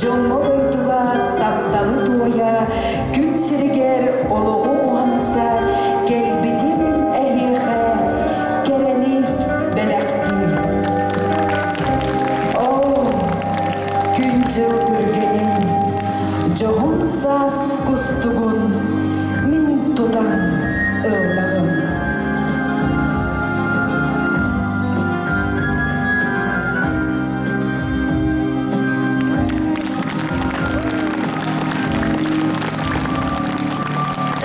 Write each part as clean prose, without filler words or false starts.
Дьоҥҥо дойдуга тапталы туойа, күн сиригэр олоҕу уһанса кэлбитим эһиэхэ кэрэни бэлэхтии. Оо, күн-дьыл түргэнин, дьоһун саас кустугун мин тутан ыллаҕым.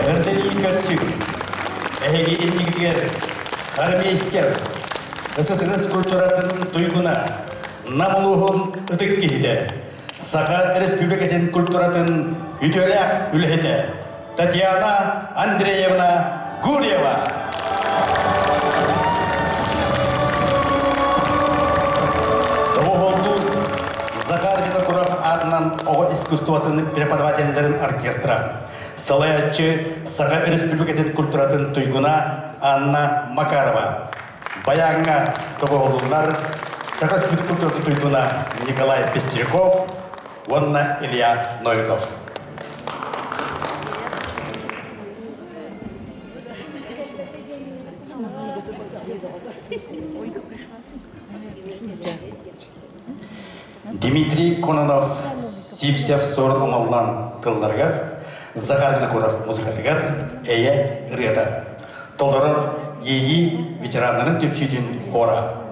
Эһэрдэлии көрсүк, эһиги иннигитигэр хормейстер, СССР культуратын туйгуна, Нам улууһун ытык киһитэ, Саха Республикатын культуратын үтүөлээх үлэһитэ Татьяна Андреевна Гурьева. Тоҕуһуоллуур Захар Винокуров аатынан оҕо искусствотын преподавателлэрин оркестра, салайааччы Саха Республикатын культуратын туйгуна Анна Макарова, баяҥҥа тоҕуһуллар Саха Республикатын туйгуна Николай Пестряков уонна Илья Новиков. Дмитрий Кононов Сивцев Суорун Омоллоон тылларыгар, Захар Винокуров музыкатыгар «Эйэ ырыата» толорор Иэйии ветераннарын түмсүүтүн хора.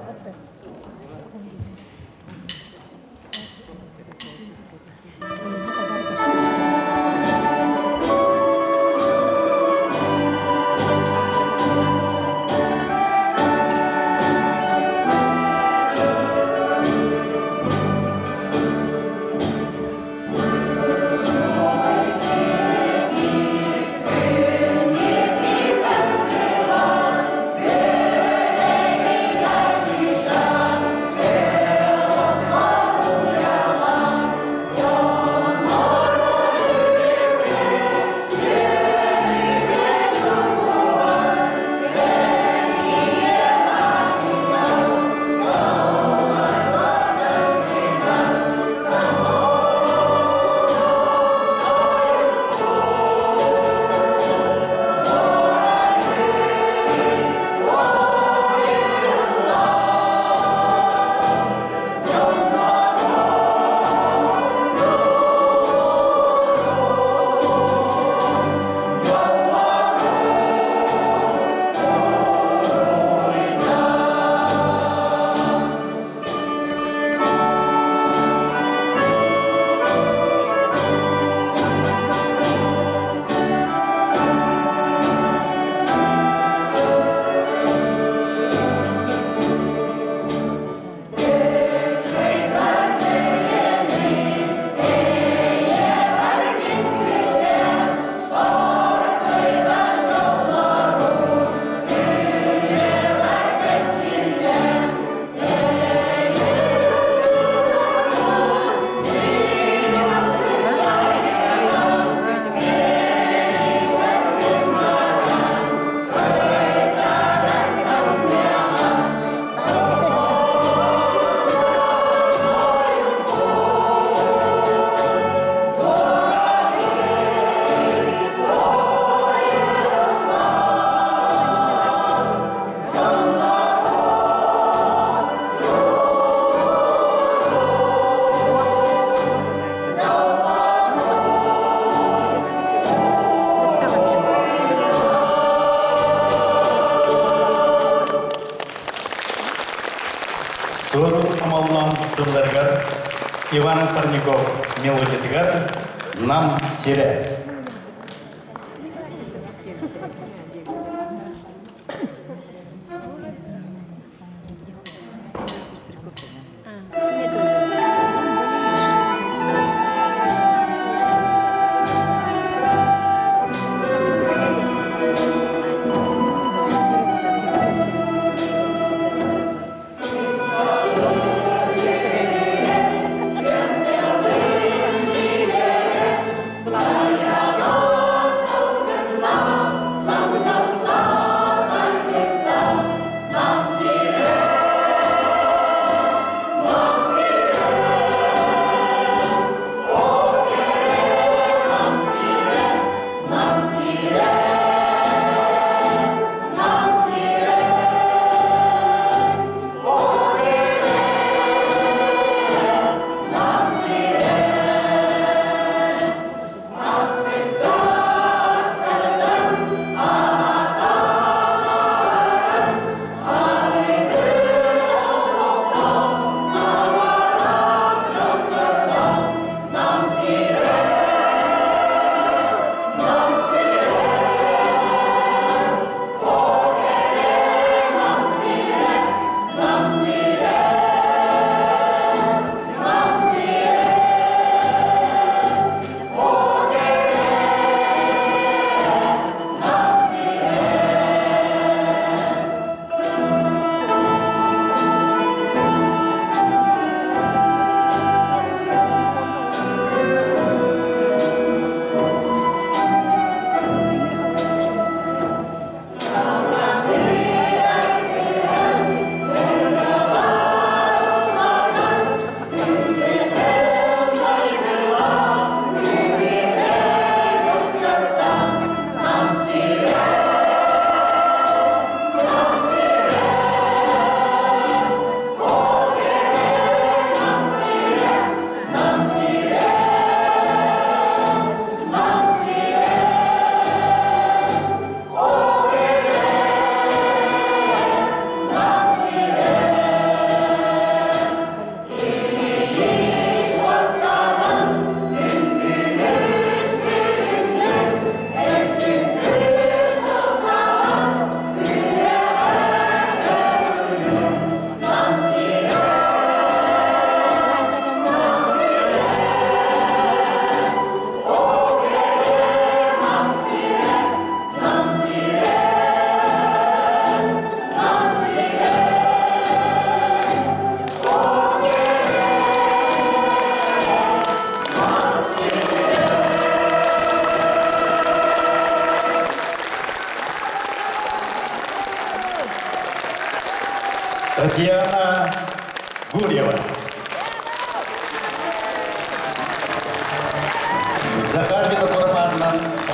Суорун Омоллоон тылларыгар Иван Парников мелодиятыгар «Нам сирэ».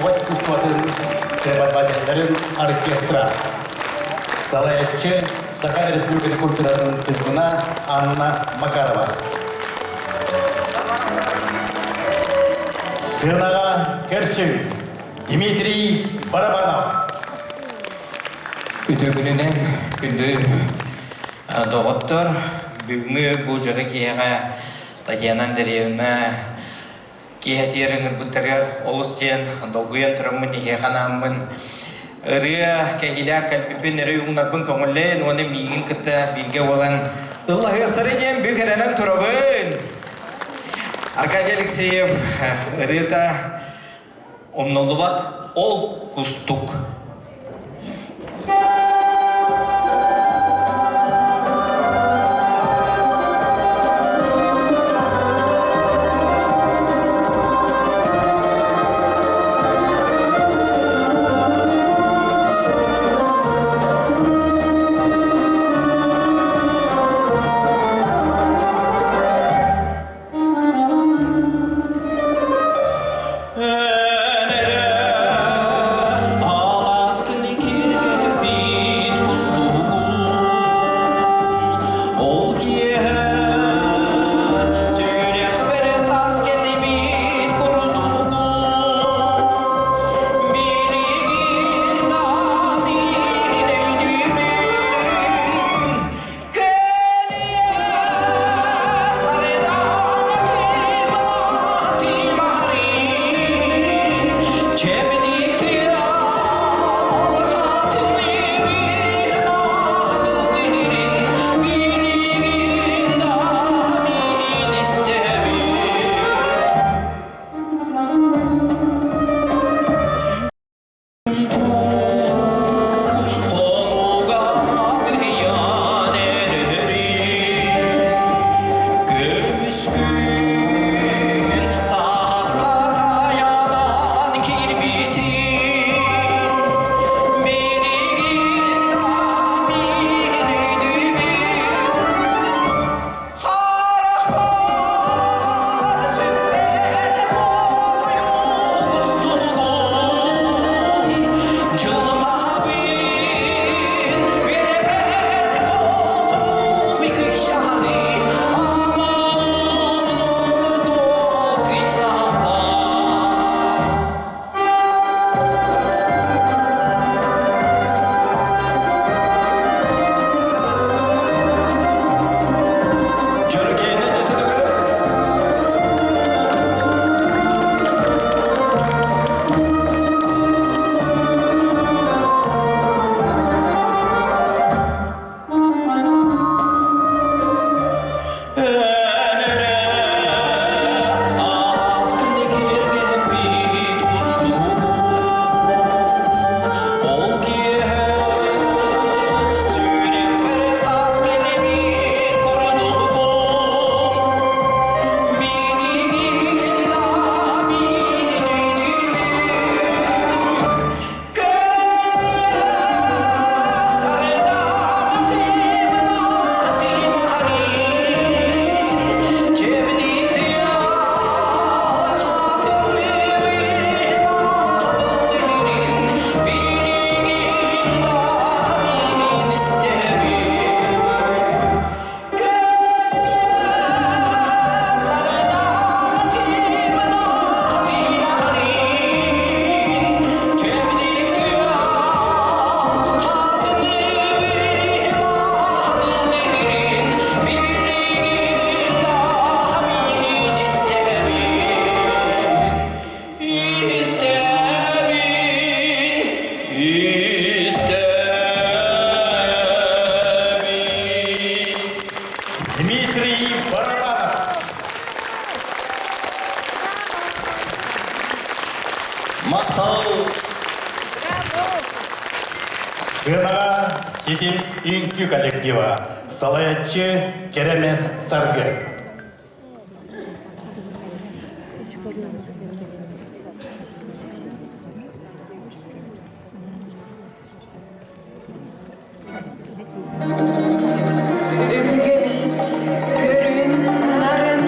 оҕо искусствотын преподавателлэрин оркестра. Салайаччы Саха Республикатын культуратын туйгуна Анна Макарова. Сыанаҕа көрсүҥ Дмитрий Барабанов. Үтүө күнүнэн күндү доҕоттор, бүгүҥҥү бу дьоро киэһэҕэ Татьяна Андреевна киэһэтигэр ыҥырбыттарыгар олус диэн долгуйан тураммын иһиэхэ анааммын ырыа кэһиилээх кэлбиппин эрэ уунарбын көҥүллээн уонна миигин кытта бииргэ буолан ыллаһыахтара диэн бүк эрэнэн турабын. Аркадий Алексеев ырыата умнуллубат ол кустук. Дмитрий Барабанов. Махтал! Сыанаҕа Ситим үҥкүү коллектива, салайаччы Керемес Саргы. Өбүгэбит көрүн-нарын,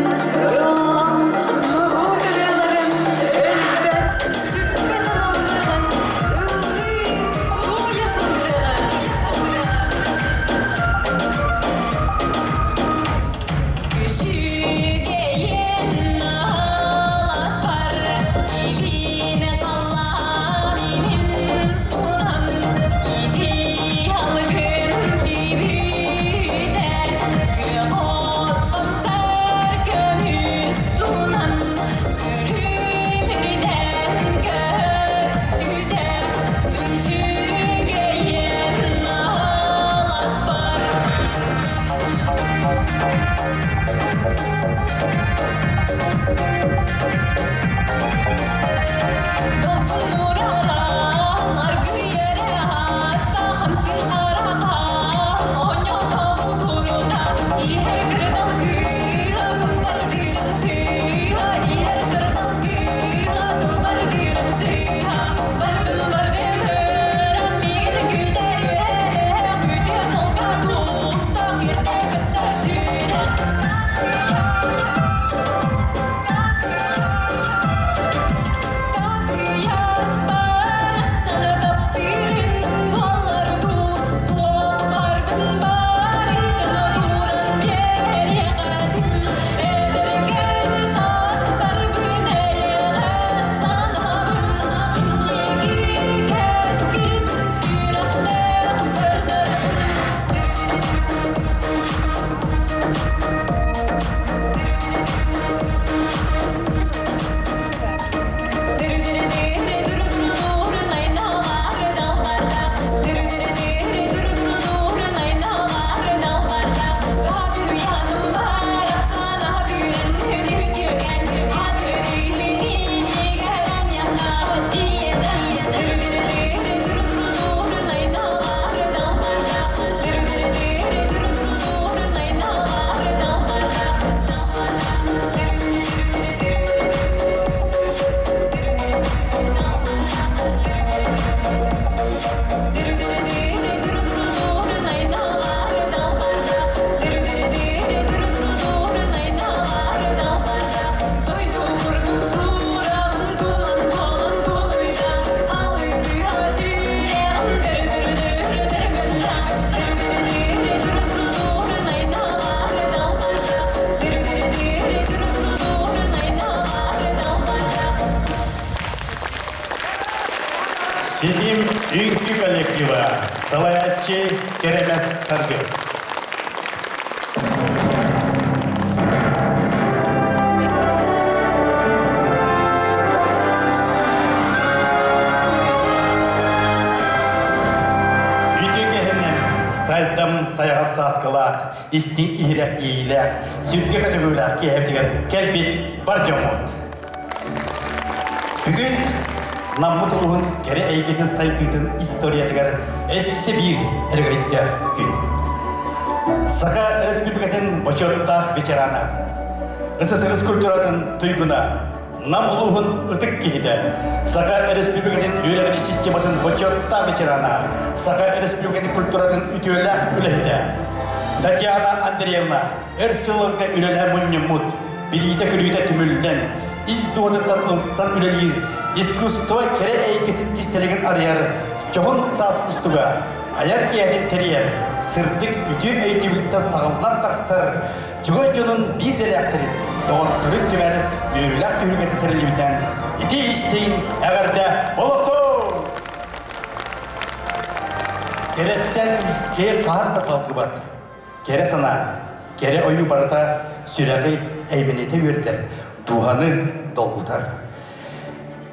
ыллам норуот ырыаларын өлбөт сүппэт. Ситим үҥкүү коллектива, салайааччы Кэрэмэс Саргы. Үтүө киһинэн сайдам сайаҕас сааскылаах, истиҥ иһирэх иэйиилээх, сүргэ көтөҕүүлээх киэһэбитигэр кэлбит бар дьоммут. Бүгүн Наммыт улууһун кэрэ эйгэтин сайдыытын историятыгар өссө биир өрөгөйдөөх күн. Саха Республикатын бочуоттаах ветерана, СССР культуратын туйгуна, Нам улууһун ытык киһитэ, Саха Республикатын үөрэҕин систематын бочуоттаах ветерана, Саха Республикатын культуратын үтүөлээх үлэһитэ Татьяна Андреевна өр сылларга үлэлээн мунньуммут, билиитэ-көрүүтэ түмүллэн, ис дууһатыттан ылсан үлэлиир, искусство кэрэ эйгэтин кистэлэҥин арыйар дьоһун саас кустуга айар киэһэтин тэрийэр, сырдык үтүө өйдөбүлтэн саҕыллан тахсар чугас дьонун биир дэлээхтэрин, доҕотторун түмэр үөрүүлээх түһүлгэтэ тэриллибитинэн ити истиҥ эҕэрдэ болотун! Кэрэттэн киһи хаһан да салгыбат. Кэрэ санаа, кэрэ ойуу барыта сүрэҕи эймэнитэ үөрдэр, дууһаны долгутар.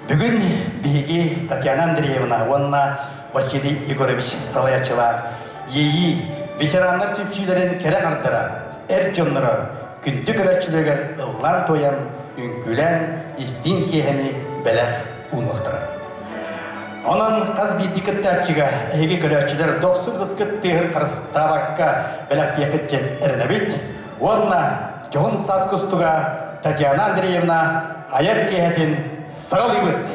Бүгүн биһиги Татьяна Андреевна уонна Василий Егорович салайааччылаах Иэйии ветераннар түмсүүлэрин кэрэ ардара, эр дьонноро күндү көрөөччүлэригэр ыллаан-туойан, үҥкүүлээн, истиҥ киэһэни бэлэх уунуохтара. Онон хас биирдии кыттааччыга эһиги көрөөччүлэр дохсун ытыскыт тыаһын харыстаабакка бэлэхтиэххит диэн эрэнэбит уонна дьоһун саас кустуга Татьяна Андреевна айар киэһэтин саҕалыыбыт!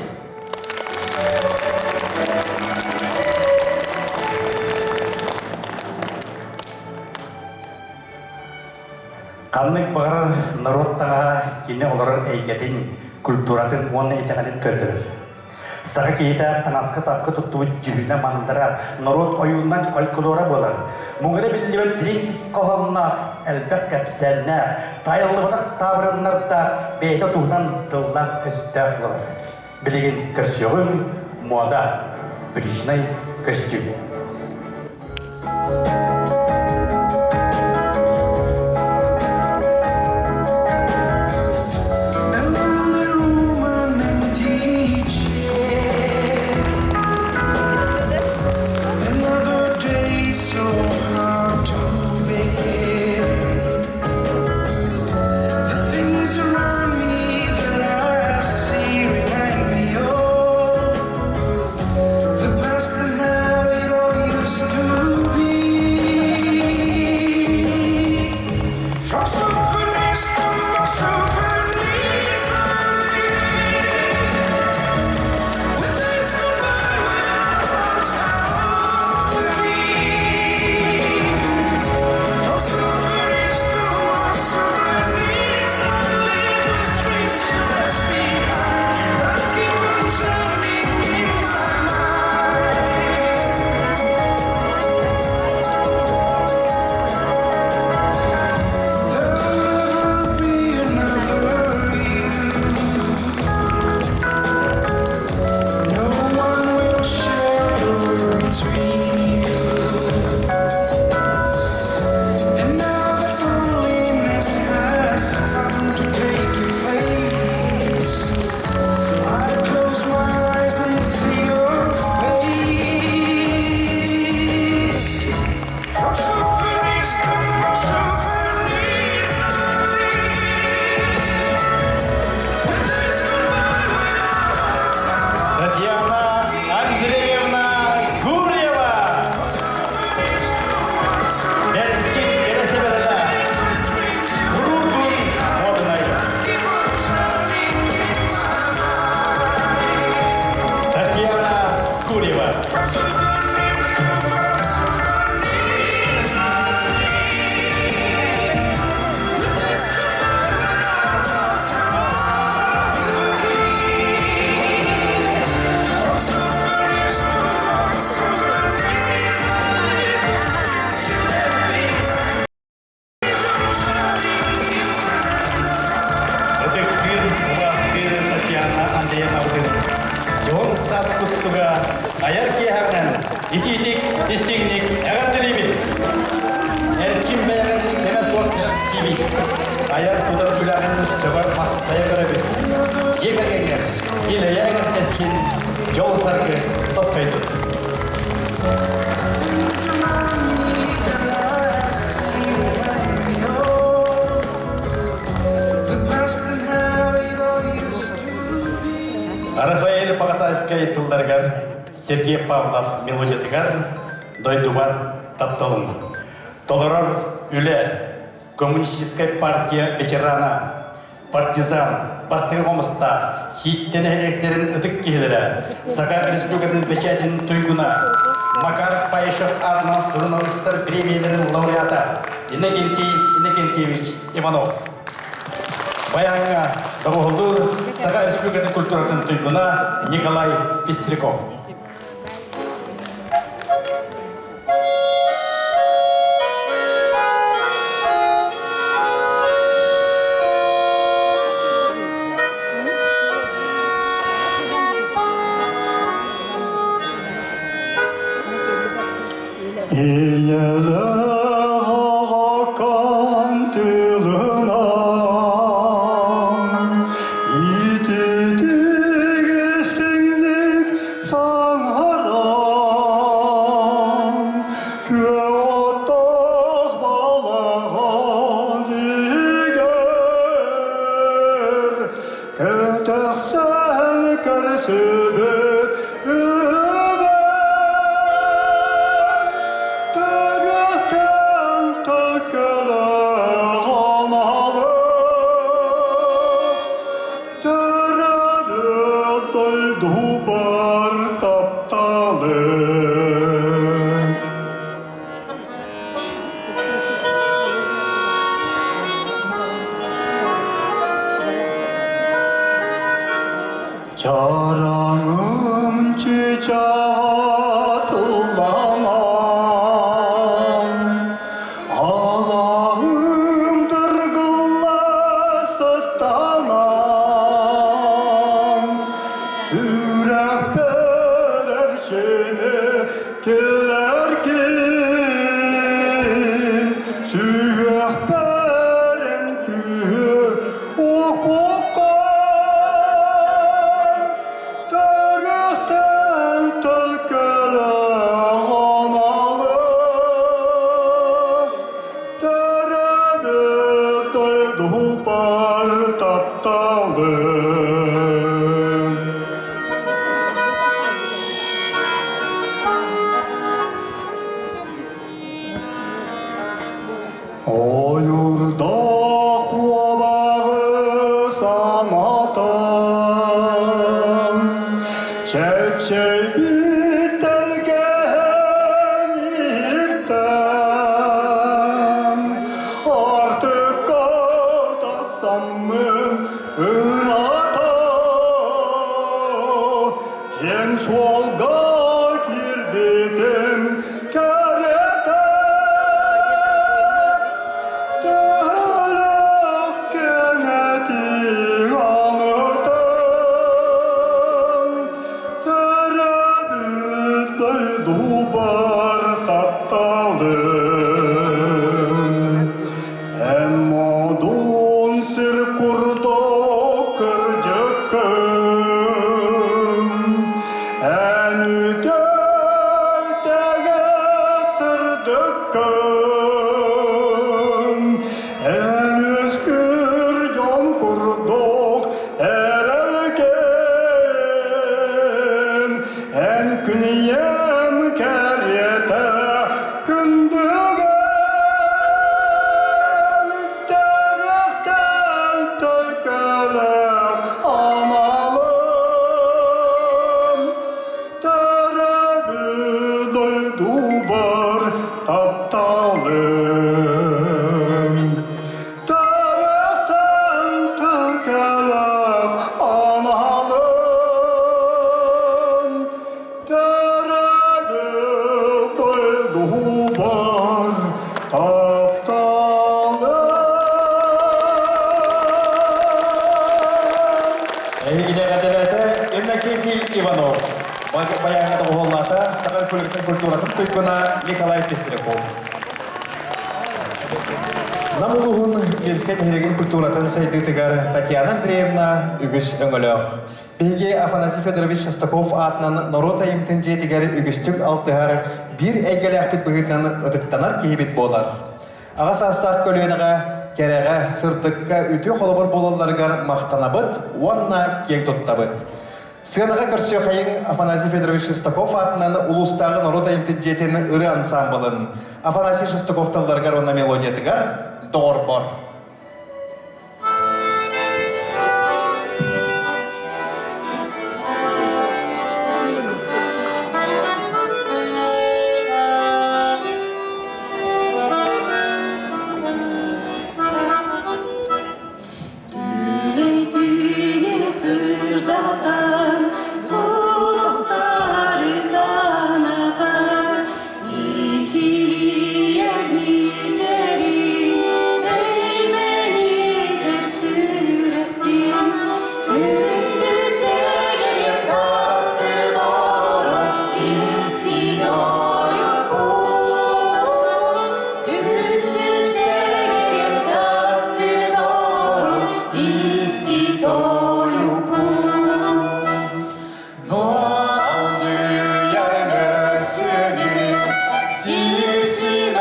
Ханнык баҕарар норуот таҥаһа кини олорор эйгэтин, культуратын уонна итэҕэлин көрдөрөр. Саха киһитэ таҥаска-сапка туттубут дьүһүнэ-мандара норуот ойууннан фольклора буолар. Муҥура биллибэт дириҥ ис хоһоонноох, элбэх кэпсээннээх, таайыллыбатах таабырыннардаах, бэйэтэ туһунан тыллаах-өстөөх буолар. Билигин көрсүөҕүҥ муода, брючнай көстүүм. Another day so hard to bear. The things around me that I see remind me of the past and how it all used to be. From souvenirs to more souvenirs I live. When days go by when I want to be. From souvenirs to more souvenirs I live. The dreams you left behind that keep on turning in my mind. There'll never be another you. No one will share the world between you. And now that loneliness has come to take your place, I close my eyes and see your face. From souvenirs to more souvenirs I live. When days go by when our hearts are Татьяна Андреевна Гурьева! Бэркин кэрэсэбэлэлэ куруутун модунай. Татьяна Гурьева. Souvenirs to more souvenirs I live. When days go by when our hearts are to be. From souvenirs to more souvenirs I live. The dreams you left behind. Ытыктыыр, убаастыыр Татьяна Андреевна Дьон саас кустуга. Кустуга айар киэһэҕинэн итиитик, истиҥник эҕэрдэлиибит! Эрчим бэйэҕин кэмэ суох кэрэхсиибит, айар-тутар үлэҕин сөҕө-махтайа көрөбүт. Дьиэ кэргэҥҥэр ил-эйэ эҥэрдэстин, дьол-саргы тосхойдун! Рафаэль Богатайскай тылларыгар Сергей Павлов мелодиятыгар «Дойдубар тапталым» толорор үлэ Коммунистическай партия ветерана, партизан, бастакы хомустаах, Сииттэ нэһилиэктэрин ытык киһилэрэ, Саха Республикатын бэчээтин туйгуна, Макар Паишев аатынан суруналыыстар премияларын лауреата Иннокентий Иннокентьевич Иванов. Баяҥҥа доҕуһуллуур Саха Республикатын культуратын туйгуна Николай Пестряков. Ийэлээх аҕаккам тылынан ититик истиҥник саҥаран күөх оттоох балаҕан иһигэр кэтэхсэн көрсүбүт Дойдубар тапталым. Чараҥым чычааҕа тылланан, алаһым дыргылла сыттанан, сүрэхпэр эрчими киллэргин, сүһүөхпэр эн күүһү Төрүттэн төлкөлөөх аналым, төрөөбүт дойдубар тапталым. Ойуурдаах куобаҕы санатан, чэччэйбит тэлгэһэм иһиттэн, артыкка тахсаммын ыраата, киэҥ суолга киирбитим кэрэтэ. Төһөлөөх кэҥэтиҥ анытан, төрөөбүт дойдубар тапталым. Эн модун сир курдук кырдьыккын, эн үтүөтэгэ сырдыккын, эн үөскүүр дьон курдук эрэлгин, эн күн ийэм кэриэтэ күндүгүн, төрүөхтэн төлкөлөөх аналым, төрөөбүт дойдубар тапталым. Төрөхтөн төлкөлөөх аналым, төрөөбүт дойдубар тапталым. Эһигини эҕэрдэлээтэ Иннокентий Иванов. Баяҥҥа доҕуһуоллаата Саха Республикатын культуратын туйгуна Николай Пестряков. Нам улууһун Ленскэй нэһилиэгин культуратын сайдыытыгар Татьяна Андреевна үгүс өҥөлөөх. Биһиги Афанасий Федорович Шестаков аатынан норуот айымтын дьиэтигэр үгүстүк алтыһар биир эйгэлээхпит быһыытынан ытыктанар киһибит буолар. Аҕа саастаах көлүөнэҕэ кэрэҕэ, сырдыкка үтүө холобур буолалларыгар махтанабыт уонна киэҥ туттабыт. Сыанаҕа көрсүөххэйиҥ Афанасий Федорович Шестаков аатынан улуустааҕы норуот айымтын дьиэтин ырыа ансаамбылын Афанасий Шестаков тылларыгар уонна мелодиятыгар «Доҕорбор». Түүнү сырдатан, сулустары санатан, ичилийэр мичээрин, эймэнитэр сүрэхпин, күндү сэгэрим таптыыр истин ойукпун. Күндү сэгэрим таптыыр исти тойукпун. Nualdı yermesini silsilerin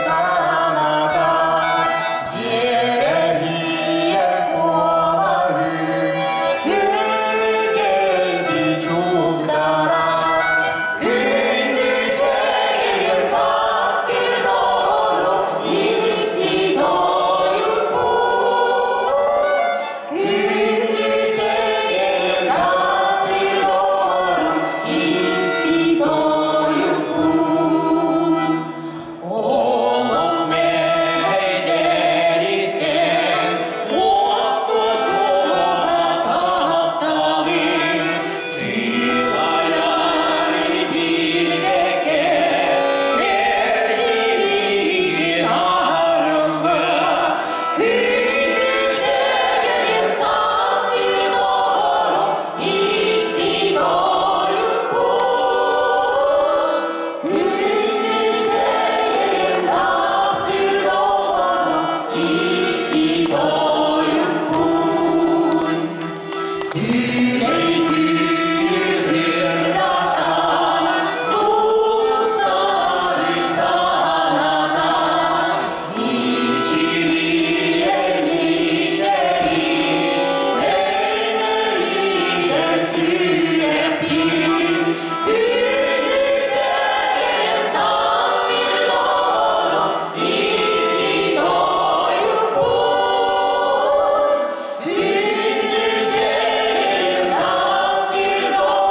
sana da Cirehiye kuaları Gülgeydi çuldara Gündüz segerim takdir doğru isti doyupu Gündüz segerim takdir doğru isti doyupu Олох мэйдериттен усту суола тапталын сыйлаяр билбекке мэлдьи арылы күндү сэгэрим таптыыр доҕорум истиҥ ойукпун Күндү сэгэрим таптыыр доҕорум истиҥ ойукпун. Түлэй күнү сырдатан, сулустары санатан, мичилийэр мичээрин, эймэнитэр сүрэхпин. Күндү сэгэрим таптыыр доҕорум истиҥ ойукпун. Күндү сэгэрим таптыыр доҕорум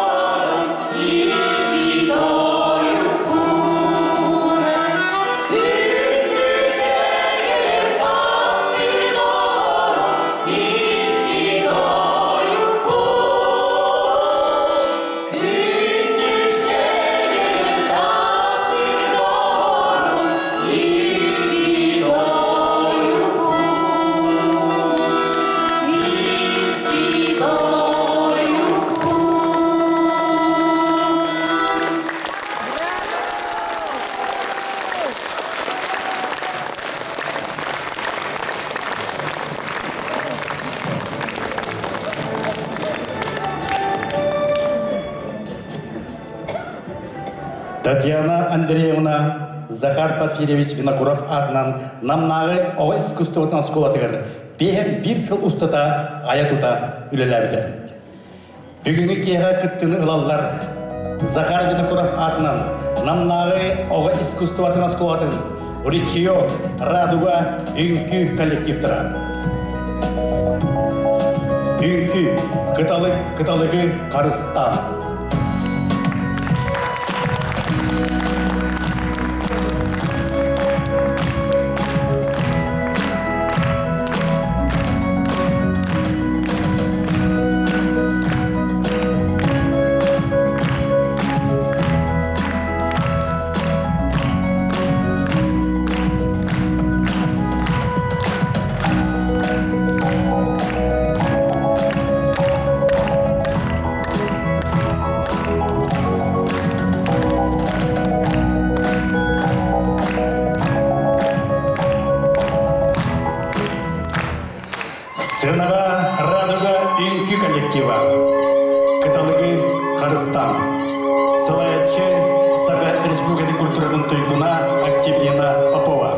истиҥ ойукпун. Күндү сэгэрим таптыыр доҕорум истиҥ ойукпун. Күндү сэгэрим таптыыр доҕорум истиҥ ойукпун. Истиҥ ойукпун. Татьяна Андреевна Захар Порфирьевич Винокуров аатынан Намнааҕы оҕо искусствотын оскуолатыгар биэһэн биир сыл устата айа тута үлэлээбитэ. Бүгүҥҥү киэһэ кыттыыны ылаллар Захар Винокуров аатынан Намнааҕы оҕо искусствотын оскуолатын Ричио Радуга үҥкүү коллективтара. Үҥкүү кыталык кыталыгы харыстаан. үҥкүү коллектива. Кыталыгы Харыстан. Салайааччы Саха Республикатын культуратын туйгуна Октябрина Попова.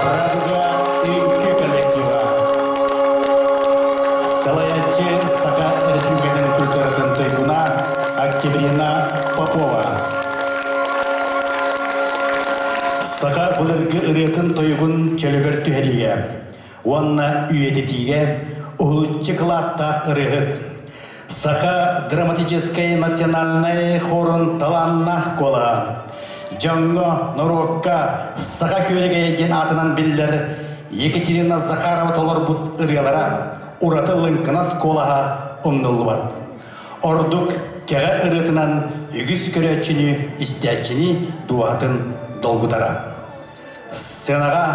Радуга үҥкүү коллектива. Салайааччы Саха Республикатын культуратын туйгуна Октябрина Попова. Саха былыргы ырыатын тойугун чөлүгэр түһэриигэ уонна үйэтитиигэ уһулуччу кылааттаах ырыаһыт Саха драматическай национальнай хорун талааннаах куолаһа дьоҥҥо, норуокка саха күөрэгэйэ диэн аатынан биллэр Екатерина Захарова толорбут ырыалара ураты лыҥкынас куолаһа умнуллубат. Ордук кэҕэ ырыатынан үгүс көрөөччүнү, истээччини дууһатын долгутара. Сценаҕа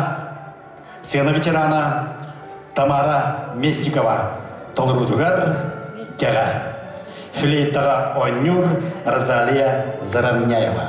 сцена ветерана Тамара Местникова толоруутугар кэҕэ. Флейтаҕа оонньуур Розалия Заровняева.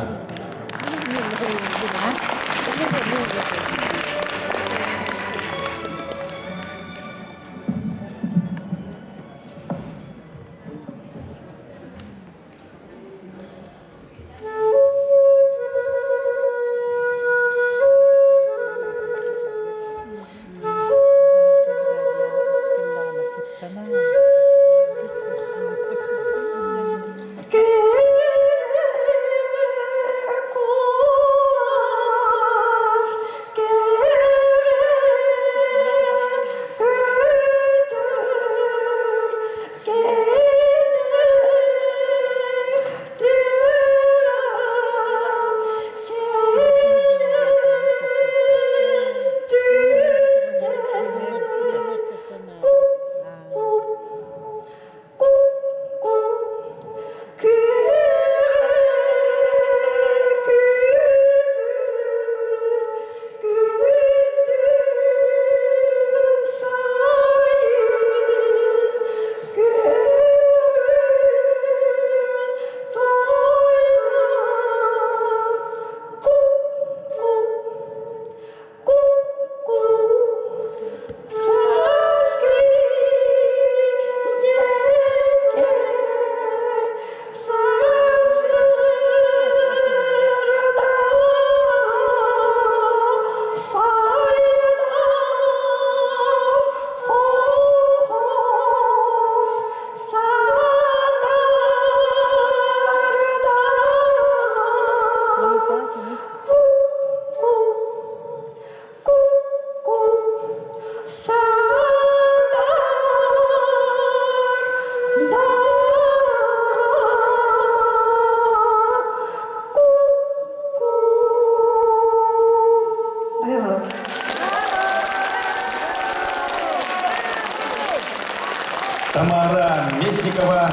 Тамара Местникова,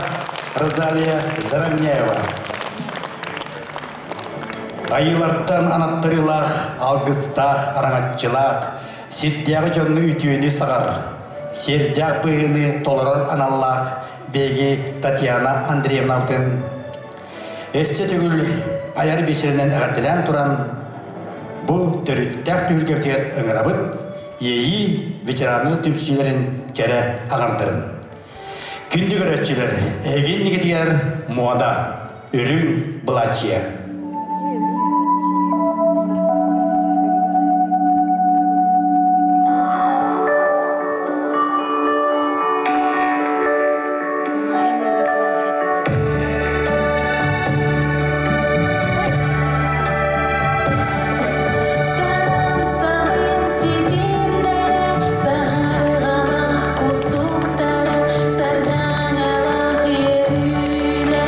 Розалия Заровняева. Айыылартан анаттарыылаах, алгыстаах, араҥаччылаах, сирдээҕи дьоҥҥо үтүөнү саҕар, сиэрдээх быһыыны толорор аналлаах биһиги Татьяна Андреевнабытын өссө төгүл айар биэчэринэн эҕэрдэлээн туран, бу төрүттээх түһүлгэбитигэр ыҥырабыт Иэйии ветераннар түмсүүлэрин кэрэ аҥардарын. Күндү көрөөччүлэр, эһиги иннигитигэр муода, үрүҥ былааччыйа. Санам ситимнэрэ, саһарҕалаах кустуктара, сардаҥалаах үөрүүлэрэ.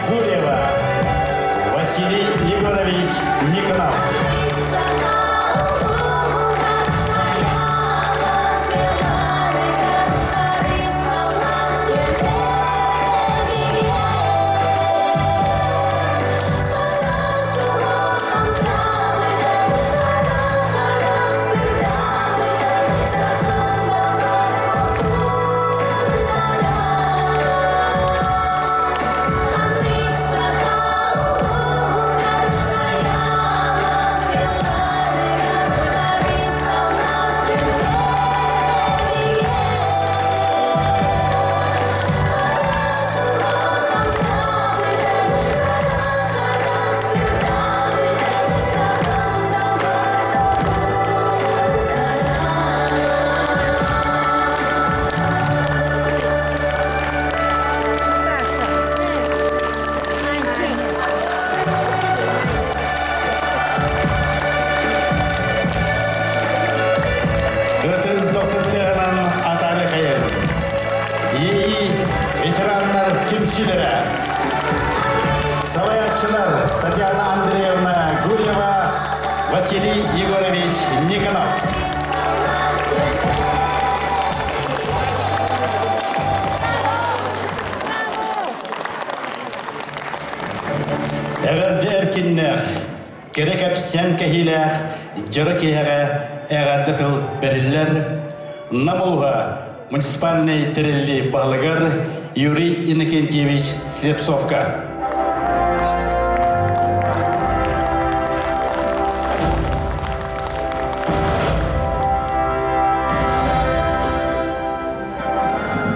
Гурьева, Василий Егорович Никонов. Ытыс дохсуттыһынан атары хайыр. ИИ ветераннар түмсүүлэрэ. Салайааччылар Татьяна Андреевна Гурьева, Василий Егорович Никонов. Эҕэрдэ эркиннээх, кэрэ кэпсээн кэһиилээх дьоро киэһэҕэ эҕэрдэ тыл бэриллэр Нам улууһа муниципальнай тэриллии баһылыгар Юрий Иннокентьевич Слепцовка.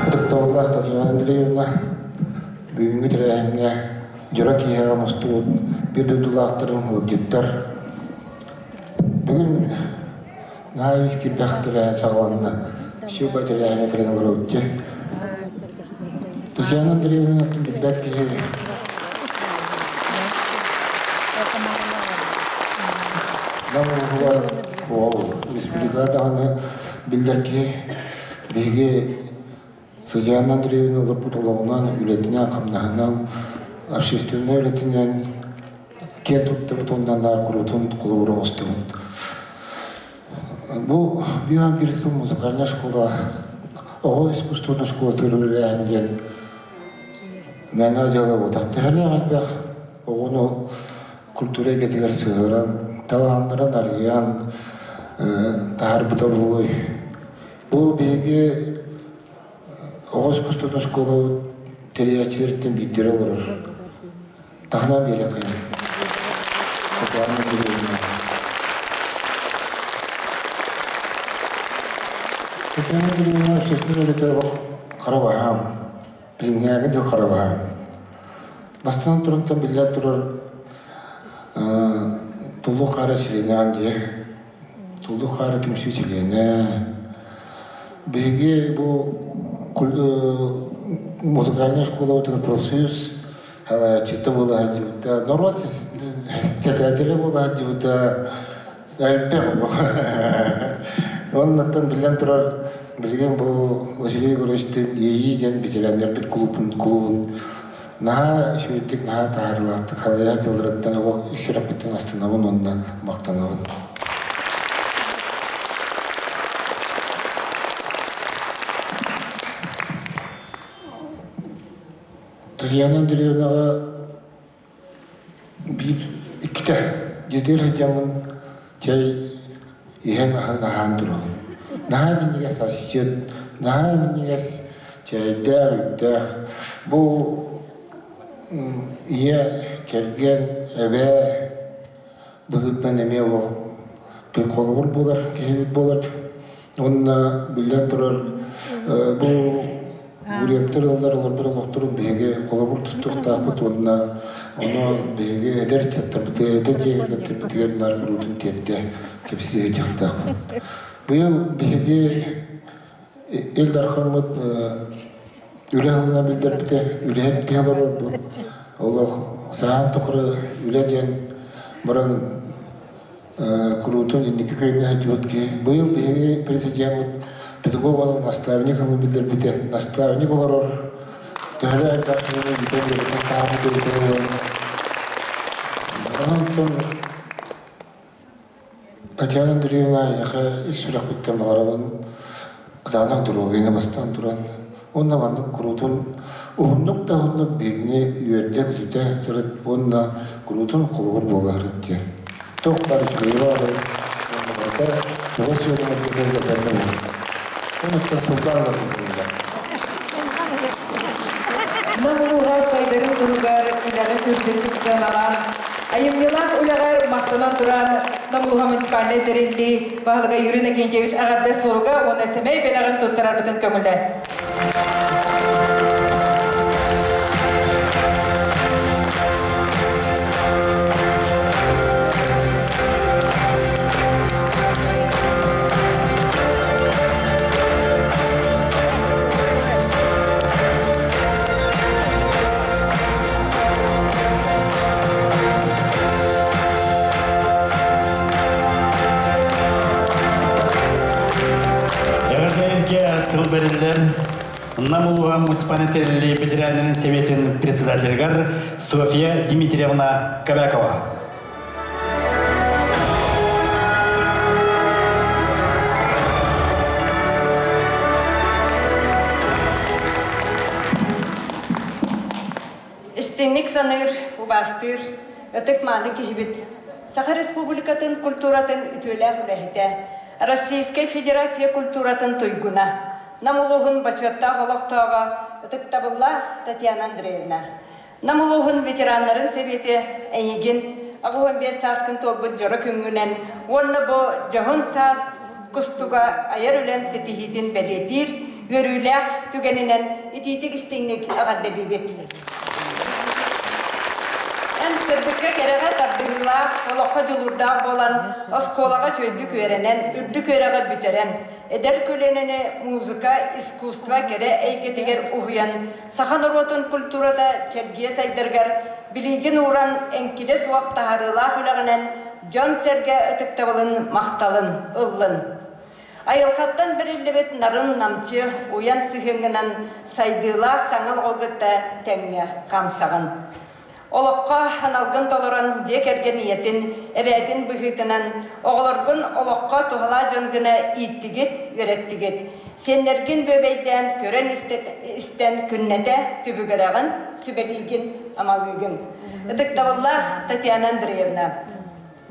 Ытыктабыллаах Татьяна Андреевна, бүгүҥҥү тэрээһиҥҥэ дьоро киэһэҕэ мустубут биир дойдулаахтарым, ыалдьыттар. Бүгүн Наһаа ис киирбэх тэрээһин саҕаланна. Сүөбэ тэрээһинэ кэлэн олоробут дьэ. Татьяна Андреевна билбэт киһи Нам улууһугар республикаҕа даҕаны биллэр киһи биһиги Татьяна Андреевна олорбут олоҕунан, үлэтинэн-хамнаһынан, общественнай үлэтинэн киэн туттабыт уонна наар куруутун холобур оҥостубут. Бу биир сыл музыкальнай школа оҕо искусствотын школатыгар үлэлээһин диэн мээнэ дьыала буолбатах. Төһөлөөх элбэх оҕону культура эйгэтигэр сыһыаран, талааннарын арыйан таһаарбыта буолуой. Бу биһиги оҕо искусствотын школабыт тэрийээччилэриттэн биирдэрэ олорор. Таһынан биэриэххэ Татьяна Андреевна. Татьяна Андреевна общественнай үлэтэ олох хара баһаам. Билиҥҥээҥи дыл хара баһаам. Бастатан турантан биллэр турар Туллук хаара чилиэнэҕин дии. Туллук хаара түмсүү чилиэнэ. Биһиги бу музыкальнай школабытыгар профсоюз салайааччыта буола сылдьыбыта, норуот сэтээтэлэ буола сылдьыбыта элбэх олох. Оннуттан биллэн турар, билигин бу Василий Егоровичтыын Иэйии диэн ветераннарбыт клубун наһаа үчүгэйдик, наһаа таһаарыылаахтык салайар дьылларыттан олох ис сүрэхпиттэн астынабын уонна махтанабын. Татьяна Андреевнаҕа биир иккитэ дьиэтигэр сылдьаммын чэй иһэн аһын аһаан турабын. Наһаа минньигэс асчыт, наһаа минньигэс чэйдээх, үүттээх. Бу ийэ, кэргэн, эбээ быһыытынан эмиэ олох холобур буолар, киһибит буолар. Уонна биллэн турар, бу Гурьевтар ыаллар олорбут олохторун биһиги холобур тустуохтаахпыт уонна ону биһиги эдэр ыччаттарбытыгар, эдэр дьиэ кэргэттэрбитигэр наар куруутун тиэрдэ кэпсии сылдьыахтаахпыт. Быйыл биһиги Ил Дархаммыт үлэ сылынан биллэрбитэ, үлэһит киһи олорорбут. Олох саһаан тухары үлэ диэн баран куруутун инники күөҥҥэ сылдьыбыт киһи. Быйыл биһиги президеммит педагог уонна наставник ылын биллэрбитэ. Наставник олорор. Төһөлөөх элбэх киһини бүтэн үөрэтэн таһаарбыт эбитэ Онон Татьяна Андреевна эйиэхэ ис сүрэхпиттэн баҕарабын кытаанах доруобуйаны бастаан туран уонна маннык куруутун уһуннук да уһуннук биһигини үөрдэ-көтүтэ сырыт уонна куруутун холобур буолаарыт диэн. Туох баар үчүгэйи баҕарабын уонна барыта чугас дьонуҥ этэҥҥэ буол. Онуттан сылтаан ыларбытын Нам улууһа сайдарын туһугар үлэҕэ үрдүктүк сыаналаан, айымньылаах үлэҕэр махтанан туран Нам улууһа муниципальнай тэриллии баһылыга Юрий Иннокентьевич эҕэрдэ суруга уонна сэмэй бэлэҕин туттарарбытын көҥүллээ. Эҕэрдэлэргэ тыл бэриллэр Нам улууһа муниципальнай тэриллии ветераннарын советын председателигэр Софья Дмитриевна Кобякова. Истиҥник саныыр, убаастыыр, ытык-мааны киһибит, Саха Республикатын культуратын үтүөлээх үлэһитэ, Российскай Федерация культуратын туйгуна, Нам улууһун бочуоттаах олохтооҕо, ытыктабыллаах Татьяна Андреевна. Нам улууһун ветераннарын сэбиэтэ эйигин 85 сааскын туолбут дьоро күҥҥүнэн уонна бу дьоһун саас кустуга айар үлэн ситиһиитин бэлиэтиир үөрүүлээх түгэнинэн итиитик-истиҥник эҕэрдэлиибит. Эн сырдыкка-кэрэҕэ тардыһыылаах, олоххо дьулуурдаах буолан, оскуолаҕа үчүгэйдик үөрэнэн, үрдүк үөрэҕи бүтэрэн, эдэр көлүөнэни музыка, искусство кэрэ эйгэтигэр уһуйан, саха норуотун культурата чэлгийэ сайдарыгар билиигин ууран эҥкилэ суох таһаарыылаах үлэҕинэн дьон-сэргэ ытыктабылын, махталын ыллын. Айылҕаттан бэриллибит нарын-намчы, уйан сыһыаҥҥынан сайдыылаах саҥа олоҕу кытта тэҥҥэ хаамсаҕын. Олоххо аналгын толорон дьиэ кэргэн ийэтин, эбээтин быһыытынан оҕолоргун олоххо туһалаах дьон гына ииттигит, үөрэттигит. Сиэннэргин бүөбэйдээн көрөн истэн күннэтэ түбүгүрэҕин, сүбэлиигин, амалыыгын. Ытыктабыллаах Татьяна Андреевна,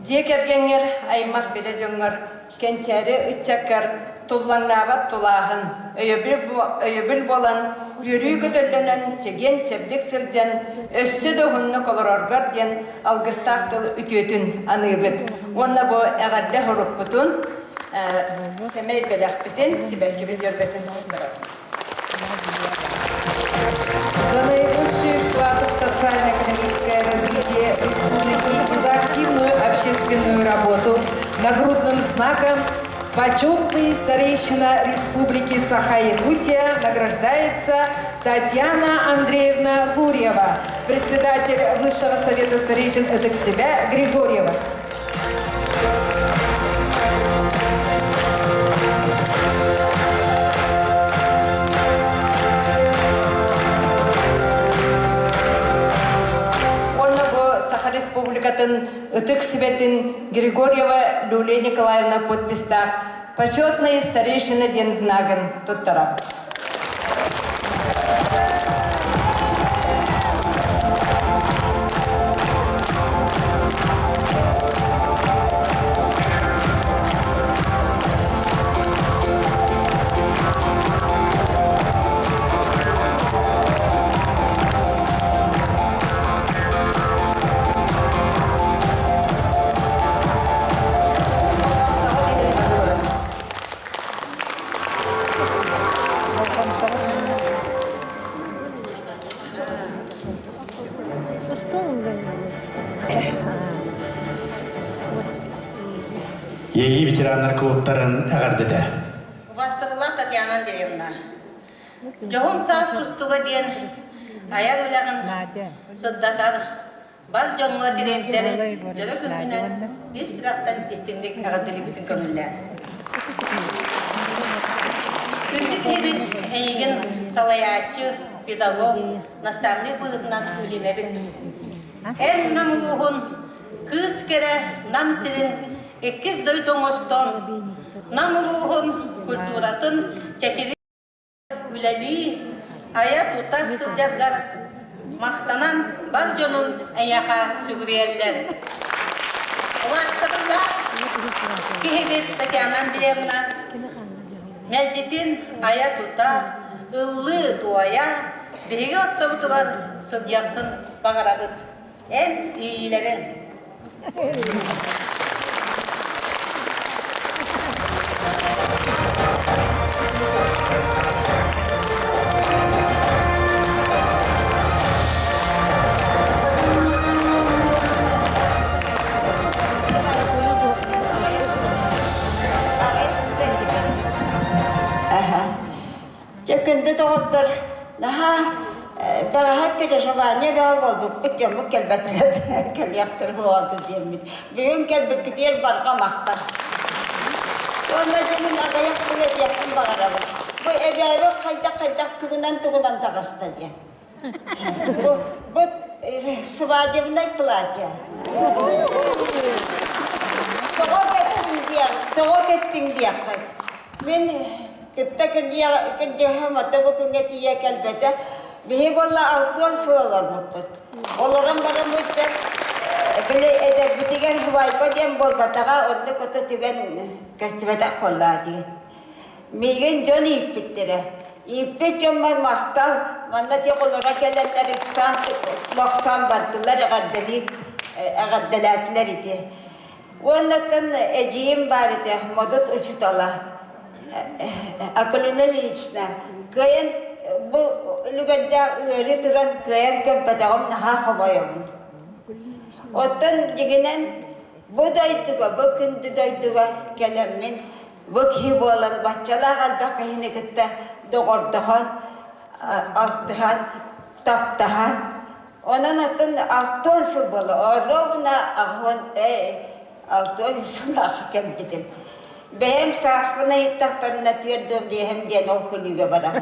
Дьиэ кэргэҥҥэр, аймах-билэ дьоҥҥор, кэнчээри ыччаккар туллаҥнаабат тулааһын, өйөбүл буолан, үөрүү көтөллөнөн, чэгиэн-чэбдик сылдьан, өссө да уһуннук олороргор диэн алгыстаах тыл үтүөтүн аныыбыт. Уонна бу эҕэрдэ сурукпутун, сэмэй бэлэхпитин, сибэккибит дьөрбөтүн туттарабыт. За наилучший вклад в социально-экономическое развитие республики и за активную общественную работу нагрудным знаком «Почетный старейшина Республики Саха-Якутия» награждается Татьяна Андреевна Гурьева, председатель Высшего совета старейшин Этексебя Григорьева. Уонна бу Саха Республикатын Ытык Сүбэтин Григорьева Люлия Николаевна подпистаах «Почетные старейшины» диэн знагын туттарар. Иэйии ветераннар клубтарын эҕэрдэтэ. Убастабыллаах Татьяна Андреевна, дьоһун саас кустуга диэн айар үлэҕин сырдатар бар дьоҥҥо тириэрдэр дьоро күҥҥүнэн ис сүрэхтэн истиҥник эҕэрдэлиибитин көҥүллээн. Күндү киһибит эйигин салайааччы, педагог, наставник быһыытынан билинэбит. Эн Нам улууһун кыыс кэрэ Нам сирин иккис дойду оҥостон, Нам улууһун культуратын чэчири үлэлии, айа-тута сылдьаргар махтанан бар дьонун эйиэхэ сүгүрүйэллэр. Убаастабыллаах киһибит Татьяна Андреевна мэлдьитин айа-тута, ыллыы-туойа биһиги оттобутугар сылдьыаххын баҕарабыт. Эн иилэрин. Дьэ, күндү доҕоттор, наһаа бэҕэһээ переживание бөҕө буолбуппут, дьоммут кэлбэтэрэ кэлиэхтэрэ буолуо диэммит. Бүгүн кэлбиккитигэр барҕа махтал. Уонна дьэ мин аҕыйах тыл этиэхпин баҕарабын. Бу эбээбит хайдах-хайдах тугунан-тугунан таҕыста диэн. Бу, бу свадебное платье. Тоҕо кэттиҥ диэх, тоҕо кэттиҥ диэххит. Мин кытта кырдьаһым ата бу күҥҥэ тиийэ кэлбэтэ. Биһи буолла алтыан сыл олорбуппут. Олорон бараммыттар били эдэрбитигэр һубайба диэн буолбатаҕа, оннук ото түгэн көстүбэтэх буоллаа дии. Миигин дьон ииппиттэрэ. Ииппит дьоммор махтал, манна тиэх олоро кэлэннэр ыксаан мохсоон бардылар, эҕэрдэлии эҕэрдэлээтилэр ити. Уоннаттан эдьиийим баар этэ, модут учуутала, Акулина Ильична. Кыайан бу үлүгэрдээх ыарыы туран кыайан кэлбэтэҕим наһаа хомойобун. Оттон дьиҥинэн бу дойдуга, бу күндү дойдуга кэлэммин Бу киһи буолан баччалаах элбэх киһини кытта доҕордоһон, алтыһан, таптаһан, онон атын алтыан сыл буола, ровно аҕыһын алтыан сылаах кэлбитим. Бэйэм сааспын ыйыттахтарына түөрт биэһим диэн ол күлүүгэ барам.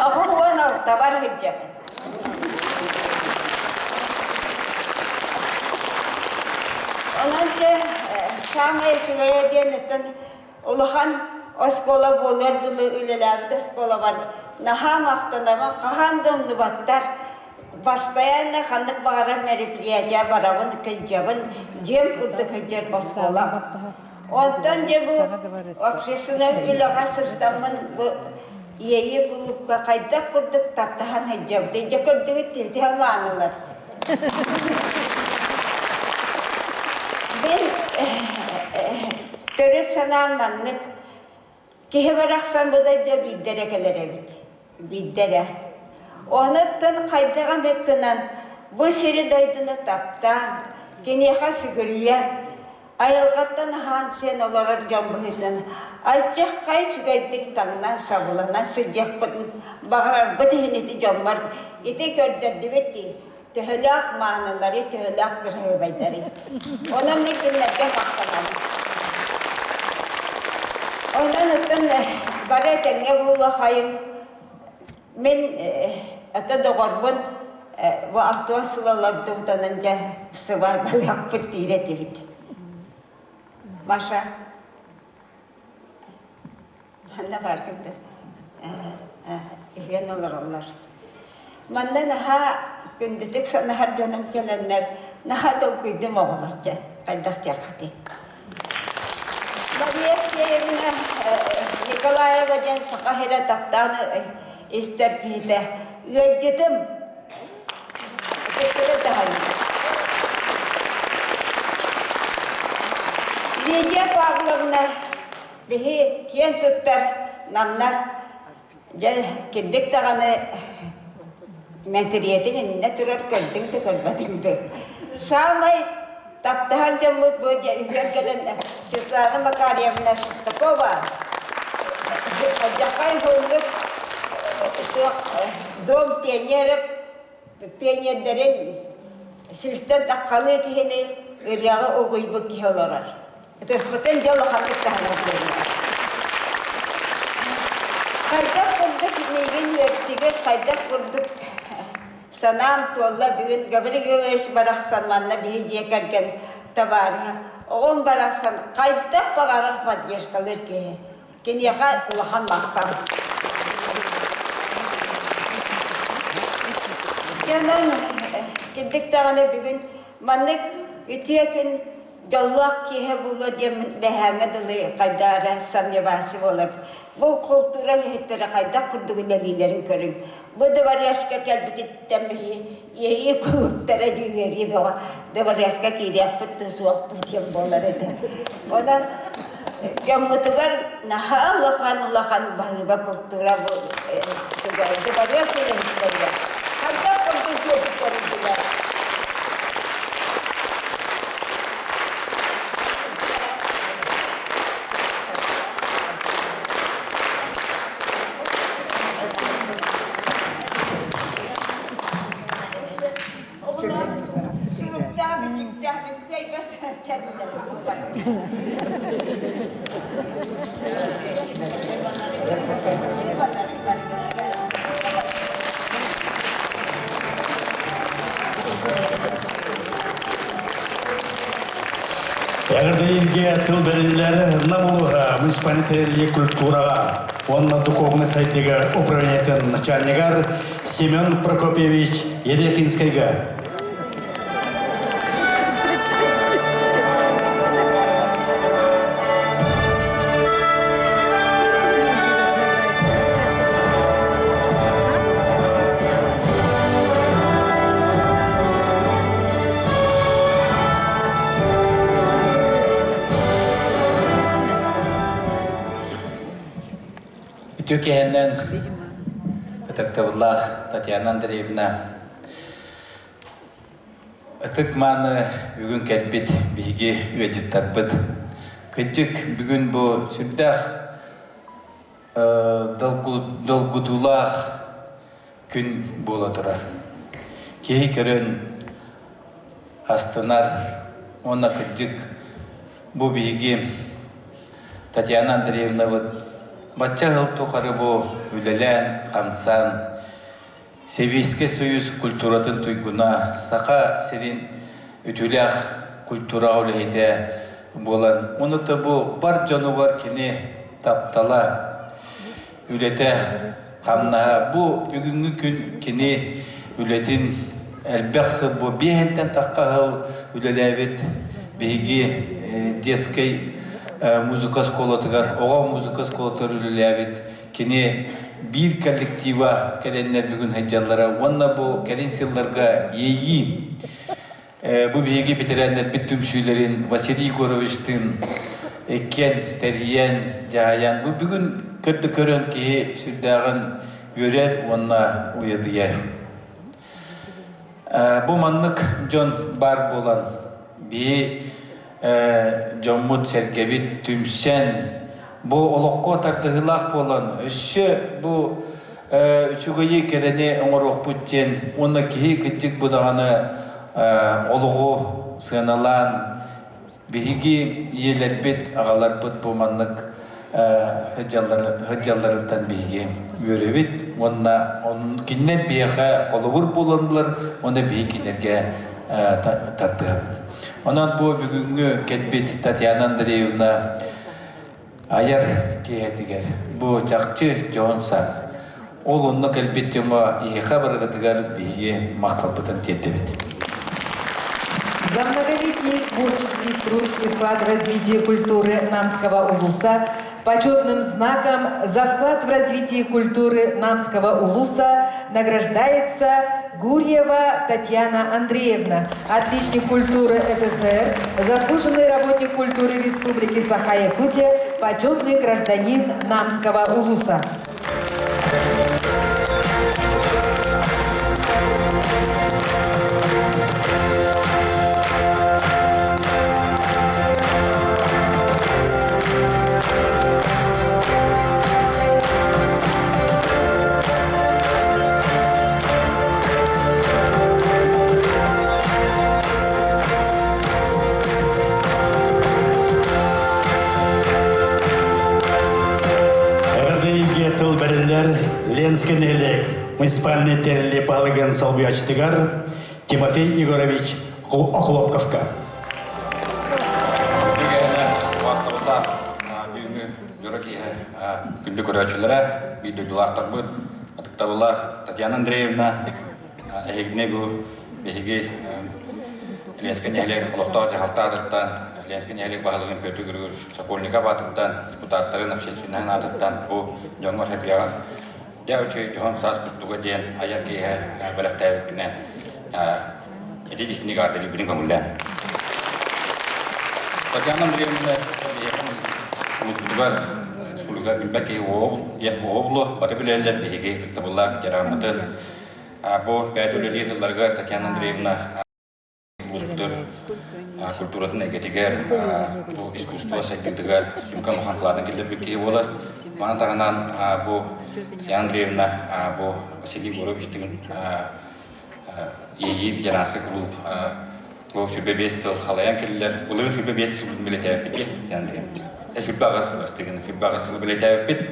Аҕыс уон алтабар сылдьабын. Онон дьэ саамай үчүгэйэ диэн оттон улахан оскуола буолуор дылы үлэлээбит оскуолабар наһаа махтанабын, хаһан да умнубаттар. Постоянно ханнык баҕарар мероприятие барабын, кылдьабын, дьиэм курдук сылдьар оскуолам. Онтон дьэ бу общественнай үлэҕэ сыстаммын бу Иэйии кулуупка хайдах курдук таптаһан сылдьабытый дьэ көрдүгүт тилтиһэн маанылар. Мин төрүт санаам маннык киһи барахсан бу дойдуга биирдэ эрэ кэлэр эбит биирдэ эрэ. Онуттан хайдах эмит гынан бу сири-дойдуну таптаан, киниэхэ сүгүрүйэн, айылҕаттан аһаан-сиэн олорор дьон быһыытынан алдьархай үчүгэйдик таҥнан сабыланан сылдьыахпытын баҕарарбыт иһин ити дьоммор ити көрдөрдүбүт дии төһөлөөх маанылары, төһөлөөх кыраһыабайдары. Онон мин кинилэргэ махтанабын. Онон оттон бары этэҥҥэ буолуохайын мин ата доҕорбун бу алтыан сыл олордубутанан дьэ сыбарбалыахпыт диир этибит. Маша Манна баар кимдэ иһэн олороллор. Манна наһаа күндүтүк санаһар дьонум кэлэннэр наһаа толкуйдум оҕолор дьэ хайдах диэххитий. Мария Алексеевна Николаева диэн саха сирэ таптаан истэр киһитэ ыалдьытым Ытыскытын таһаарыы. Лидия Павловна биһи киэн туттар намнар дьэ кирдик даҕаны мэтириэтиҥ иннэ турар көрдүҥ да көрбөтүҥ да саамай таптаһар дьоммут бу дьэ үһүөн кэлэн Светлана Макарьевна Шестакова Дьахай уһуннук суох дом пионеров пионердэрин сүүстэн таххалыы киһини ырыаҕа угуйбут киһи олорор. Ытыспытын дьэ улаханнык таһынан көрүнэр. Хайдах курдук миигин үөртүгүт, хайдах курдук санаам туолла бүгүн Гаврил Гаврилович барахсан манна биһи дьиэ кэргэн табаарыһа. Оҕом барахсан хайдах баҕарар поддержкалыыр киһи. Киниэхэ улахан махтал. Дьонон кирдик даҕаны бүгүн маннык үтүө күн дьоллоох киэһэ буолуо диэммин бэһээҥҥэ дылы хайдах эрэ сомневаться буолар. Бу култуура үлэһиттэрэ хайдах курдук үлэлииллэрин көрүҥ. Бу дыбарыаска кэлбититтэн биһи иэйии кулууптара дьүһүөрүү бөҕө дыбарыаска киириэхпит да суохпут диэн буолар этэ. Онон дьоммутугар наһаа улахан улахан баһыыба култуура бу дыбарыас үлэһиттэригэр хайдах курдук сүөһүттэрин Суруктаах, бичиктээх кыайбат кэллэр Эҕэрдэлииргэ тыл бэриллэр Нам улууһа муниципальнай культураҕа уонна духовнай сайдыыга управлениетын начальнигар Семен Прокопьевич Ерехинскайга. Үтүө киһинэн ытыктабыллаах Татьяна Андреевна ытык мааны бүгүн кэлбит биһиги ыалдьыттарбыт. Кырдьык бүгүн бу сүрдээх долгутуулаах күн буола турар. Киһи көрөн астынар уонна кырдьык бу биһиги Татьяна Андреевнабыт бачча сыл тухары бу үлэлээн, хамсаан Сэбиэскэй Союз культуратын туйгуна, Саха сирин үтүөлээх культураҕа үлэһитэ буолан, уонна бу бар дьонугар кини таптала, үлэтэ, хамнаһа бу бүгүҥҥү күн кини үлэтин элбэх сыл бу биэһинтэн тахха сыл үлэлээбит биһиги детскай музыка оскуолатыгар оҕо музыка оскуолатыгар үлэлээбит кини биир коллектива кэлэннэр бүгүн сылдьаллара уонна бу кэлин сылларга иэйии Бу биһиги бэтэрээннэрбит түмсүүлэрин Василий Егоровичтыын иккиэн тэрийэн, дьаһайан, бу бүгүн көрдө көрөн киһи сүрдээҕин үөрэр уонна уйадыйар. Бу маннык дьон баар буолан, биһи дьоммут-сэргэбит түмсэн, бу олоххо тардыһыылаах буолан, өссө бу үчүгэйи кэрэни оҥоруохпут диэн уонна киһи кырдьык бу даҕаны олоҕу сыаналаан биһиги ийэлэрбит, аҕаларбыт бу маннык сылдьалларыттан биһиги үөрэбит уонна кинилэр биһиэхэ холобур буолаллар уонна биһиги кинилэргэ тардыһабыт. Онон бу бүгүҥҥү кэлбит Татьяна Андреевна айар киэһэтигэр бу чахчы дьоһун саас. Ол онно кэлбит дьоҥҥо эһиэхэ барыгытыгар биһиги махталбытын тиэрдэбит. За многолетний творческий труд и вклад в развитие культуры Намского улуса почетным знаком за вклад в развитие культуры Намского улуса награждается Гурьева Татьяна Андреевна, отличник культуры СССР, заслуженный работник культуры Республики Саха-Якутия, почетный гражданин Намского улуса. Эҕэрдэ тыл Ленскэй нэһилиэк муниципальнай тэриллии баһылыгын солбуйааччытыгар Тимофей Егорович Охлопковка. Убаастабыллаах бүгүҥҥү дьоро киэһэ күндү көрөөччүлэрэ, биир дойдулаахтарбыт, ытыктабыллаах Татьяна Андреевна, эһигини бу биһиги Ленскэй нэһилиэк олохтоох дьаһалта аатыттан, Ленскэй нэһилиэк баһылыгын Петр Григорьевич Сокольников аатыттан, депутаттарын общественнай аатыттан бу дьоҥҥор-сэргэҕэр дьэ үчүгэй дьоһун саас кустуга диэн айар киэһэ бэлэхтээбиккинэн ити дьиҥник аатырыыбытын көҥүллээн. Татьяна Андреевна улууспутугар республика билбэт киһи диэн оҕо бары билэллэр биһиги ытыктабыллаах ветераммытын Бу бэйэтэ үлэлиир сылларыгар Татьяна Андреевна улууспутугар культуратын эйгэтигэр, бу искусство сайдыытыгар сүҥкэн улахан кылаатын киллэрбит киһи буолар. Маны таһынан бу Татьяна Андреевна бу Василий Егоровичтыын Иэйии ветеранскай кулууп бу 25 сыл халайан кэллилэр. Былырыын 25 сыл билэтээбиппит Татьяна Андреевна. 28 сыл 28 сыл билэтээбиппит.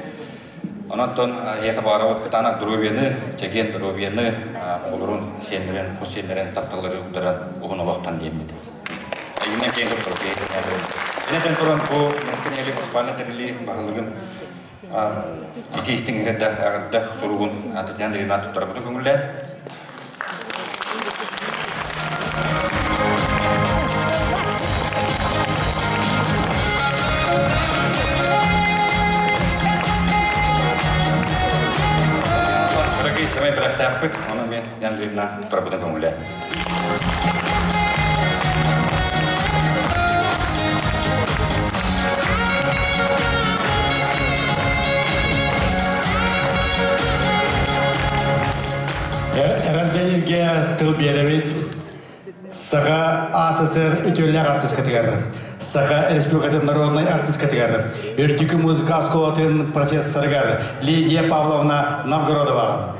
Онон эһиэхэ баҕарабыт кытаанах доруобуйаны, чэгиэн доруобуйаны, оҕолорун, сиэннэрин, хос сиэннэрин тапталлары ударан уһун олохтон диэммит. Эйигинэн киэн туттабыт Энэтэн туран бу Ленскэй Москваны тэрилии баһылыгын ити истиҥ иһирдэ эҕэрдэ суругун Татьяна Андреевна туттарбытын көҥүллээн Дорогие сэмэй бэлэхтээхпит, ону мен Андреевна турабытын көҥүлэ. Эҕэрдэлииргэ тыл биэрэбит Саха АССР үтүөлээх артыскатыгар, Саха Республикатын народнай артыскатыгар, Үрдүкү музыка оскуолатын профессорыгар Лидия Павловна Новгородова.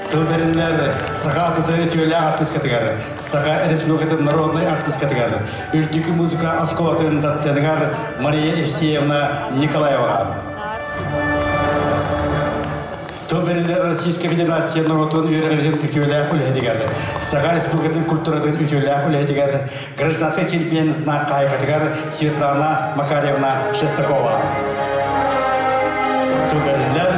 Тыл бэриллэр Саха АССР үтүөлээх артыскатыгар, Саха Республикатын народнай артыскатыгар, Үрдүкү музыка оскуолатын доценыгар Мария Евсеевна Николаева. Тыл бэриллэр Российскай Федерация норуотун үөрэҕирин үтүөлээх үлэһитигэр, Саха Республикатын культуратын үтүөлээх үлэһитигэр, гражданскай килбиэн знак хаһаайкатыгар Светлана Макарьевна Шестакова. Тыл бэриллэр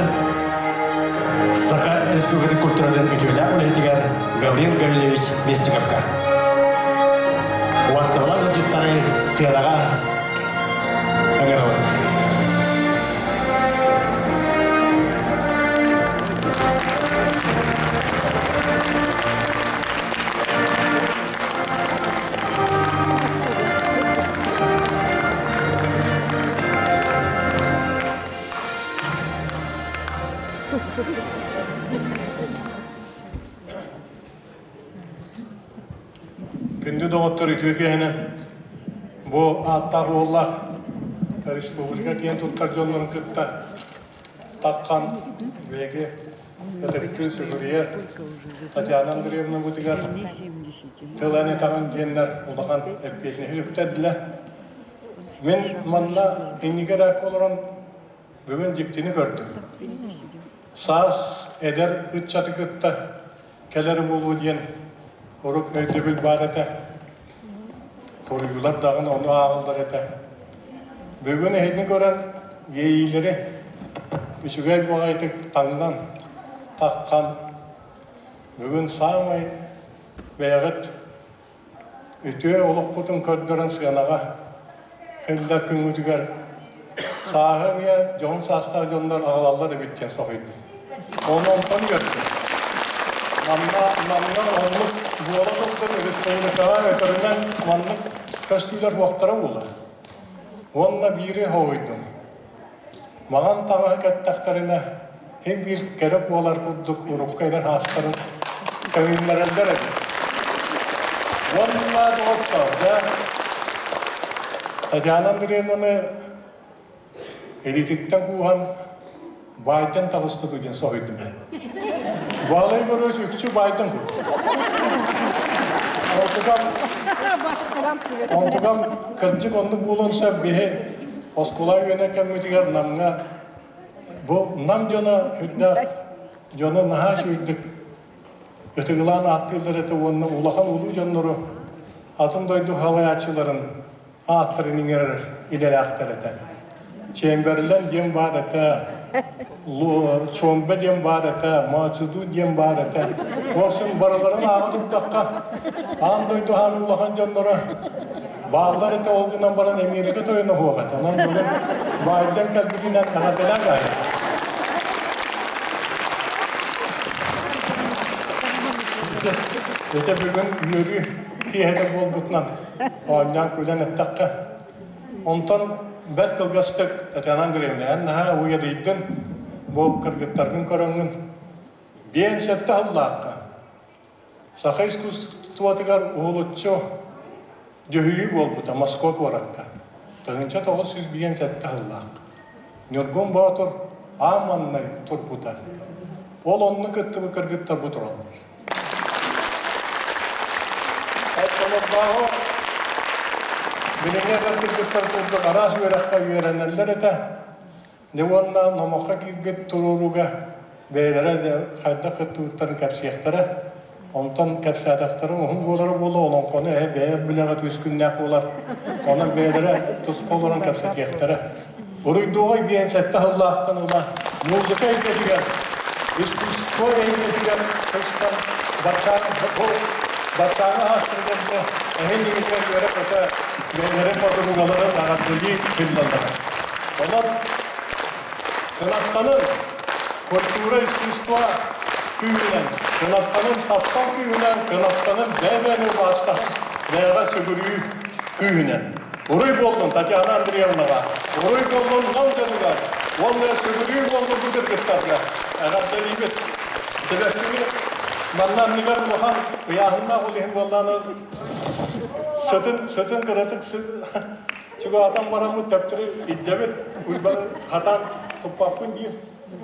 Саха Республикатын культуратын үтүөлээх үлэһитигэр Гаврил Гаврильевич Местниковка. Убаастабылаах ыалдьыттары сыанаҕа ыҥырабыт. Күндү доҕоттор үтүө киэһэнэн бу ааттаах уоллаах республика киэн туттар дьоннорун кытта таххан биһиги ытыктыы сүгүрүйэр Татьяна Андреевнабытыгар тыл эн этэҕин диэннэр улахан эппиэтинэһи үктэрдилэр. Мин манна инники эрээккэ олорон бүгүн дьиктини көрдүм. Саас эдэр ыччаты кытта кэлэр буолуо диэн урук өйдөбүл баар этэ. Хоруйулар даҕаны ону ааҕаллар этэ. Бүгүн эһигини көрөн иэйиилэри үчүгэй баҕайытык таҥнан, таххан бүгүн саамай бэйэҕит үтүө олоххутун көрдөрөн сыанаҕа кэллэр күҥҥүтүгэр сааһы эмиэ дьоһун саастаах дьоннор аҕалаллар эбит диэн соһуйдум. Ону онтон үөрдүм. Манна манна оннук буола турдун республикаҕа өтөрүнэн маннык көстүүлэр уохтара буолар. Уонна биири хоһуйдум. Маҥан таҥаһы кэттэхтэринэ, син биир кэрэ буолар курдук урукку эдэр саастарын көһүннэрэллэр эбит. Уонна доҕоттоор, дьэ, Татьяна Андреевнаны илиититтэн кууһан баайдан таҕыста дуу диэн соһуйдум мен. Баалай көрөөс үкчү баайдан курдук. Онтукам, онтукам кырдьык оннук буолуон сөп биһи оскуола үөнэ кэммитигэр Намҥа бу Нам дьоно үрдээх. Дьоно наһаа үчүгэйдик ытыгылаан ааттыыллар этэ уонна улахан улуу дьоннору атын дойду халайааччыларын ааттарын иҥэрэр идэлээхтэр этэ. Чемберлен диэн баар этэ, Чомбе диэн баар этэ, Маоцзэдун диэн баар этэ. В общем, барыларын ааҕа турдахха, аан дойду хаан улахан дьонноро бааллар этэ, ол гынан баран Эмиэрикэ тойоно суох этэ. Онон бүгүн Байден кэлбитинэн эҕэрдэлээн каайда. Ити бүгүн үөрүү киэһэтэ буолбутунан оонньоон күлэн эттэххэ, онтон бэрт кылгастык Татьяна Андреевна, эн наһаа уйадыйдын, бу кыргыттаргын көрөҥҥүн биэнсиэттэ сыллаахха Саха искусствотыгар уһулуччу дьүһүйүү буолбута Москва куоракка. 1957 сыллаах. Ньургун Боотур аан маҥнай турбута. Ол онно кыттыбыт кыргыттар бу тураллар. Оччолордооҕу билиҥҥи эдэр кыргыттар курдук араас үөрэххэ үөрэнэллэр этэ. Дьэ уонна номоххо киирбит туруорууга бэйэлэрэ дьэ хайдах кыттыбыттарын кэпсиэхтэрэ. Онтон кэпсээтэхтэрэ уһун буолара буолуо, олоҥхону эһэ бэйэ билэҕит үс күннээх буолар. Онон бэйэлэрэ туспа олорон кэпсэтиэхтэрэ. Уруйдуоҕай биэн сэттэ сыллаахтан ыла музыка эйгэтигэр, искусство эйгэтигэр сыстан баччааҥы аастарыгар эһин иһигэр үөрэ-көтө бэйэлэрин подругаларын эҕэрдэлии сылдьаллара. Онон кынаттанын культура, искусство күүһүнэн, кынаттанын таптал күүһүнэн, кынаттанын бэйэ-бэйэни убаастаһан, бэйэҕэ сүгүрүйүү күүһүнэн. Уруй буоллун Татьяна Андреевнаҕа, уруй буоллун Нам дьонугар, уонна сүгүрүйүү буоллун бу кыргыттарга. Эҕэрдэлиибит. Сибэккини манна анныгар улахан ыйааһыннаах ол иһин буоллааны сытын, сытын кыратык Чугаһатан бараммыт төптөрү илдьэбит, Уйбаны хатаан туппаппын диир.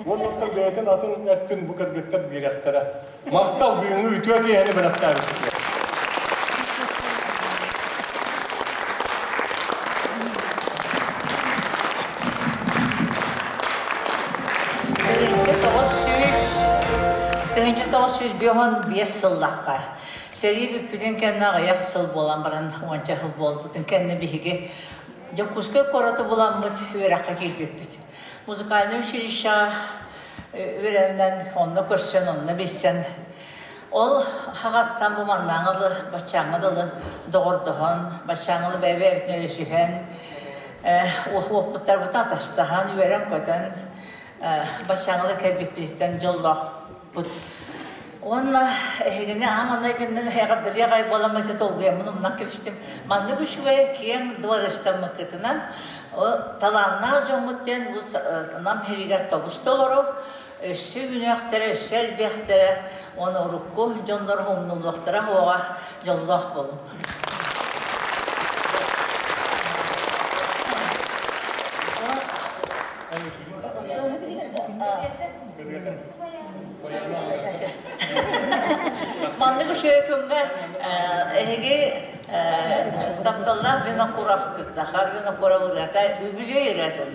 Уонна бэйэтин атын өттүн бу кыргыттар биэриэхтэрэ. Махтал бүгүҥҥү үтүө киэһэни бэлэхтээбиккитигэр. 1995 сыллаахха Сэрии бүппүтүн кэннэ аҕыйах сыл буолан баран, уонча сыл буолбутун кэннэ биһиги Дьокуускай куораты буламмыт үөрэххэ киирбиппит. Музыкальнай училищеҕа үөрэнэн, онно көрсөн, онно билсэн, ол хаҕаттан бу маннааҥы дылы, баччааҥҥа дылы доҕордоһон, баччааҥҥа дылы бэйэ-бэйэбитин өйөсүһэн, уоппуттарбытын атастаһан, үөрэн-көтөн, баччааҥҥа дылы кэлбиппититтэн дьоллоохпут. Уонна эһигини аан маҥнай гыннык эҕэрдэлиэх аҕай буоламмын ити долгуйаммын умнан кэбистим. Маннык үчүгэй киэҥ дворецтаммыккытынан талааннаах дьоммут диэн бу Нам сиригэр тобус толору, өссө үүнүөхтэрэ, өссө элбиэхтэрэ, уонна урукку дьоннор умнуллуохтара суоҕа, дьоллоох буолуҥ. Маннык үчүгэй күҥҥэ эһиги тапталлаах Винокуровкыт, Захар Винокуров ырыата үбүлүөй ырыатын.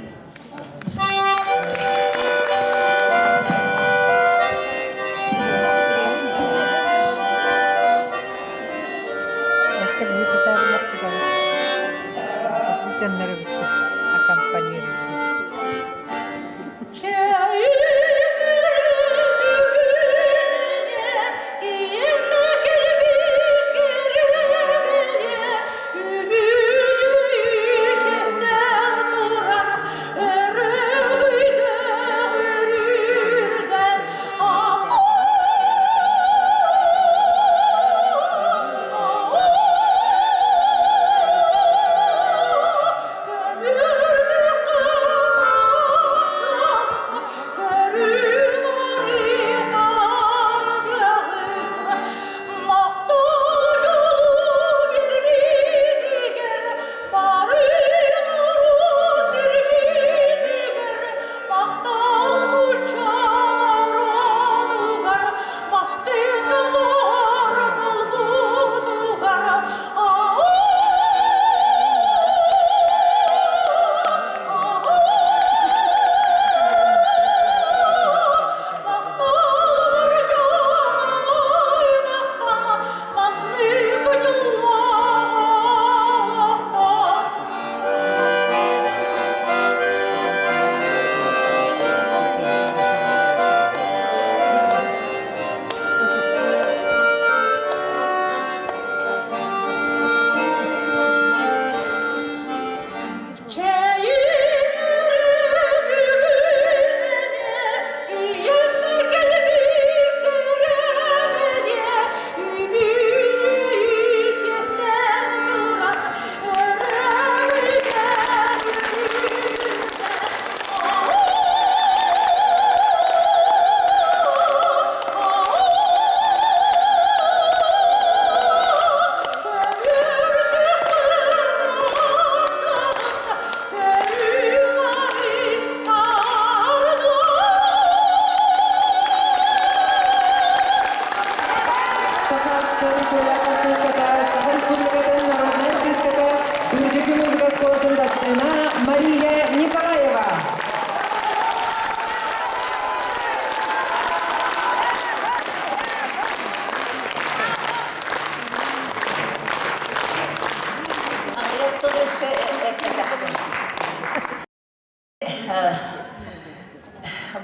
Ноттацина Мария Николаева.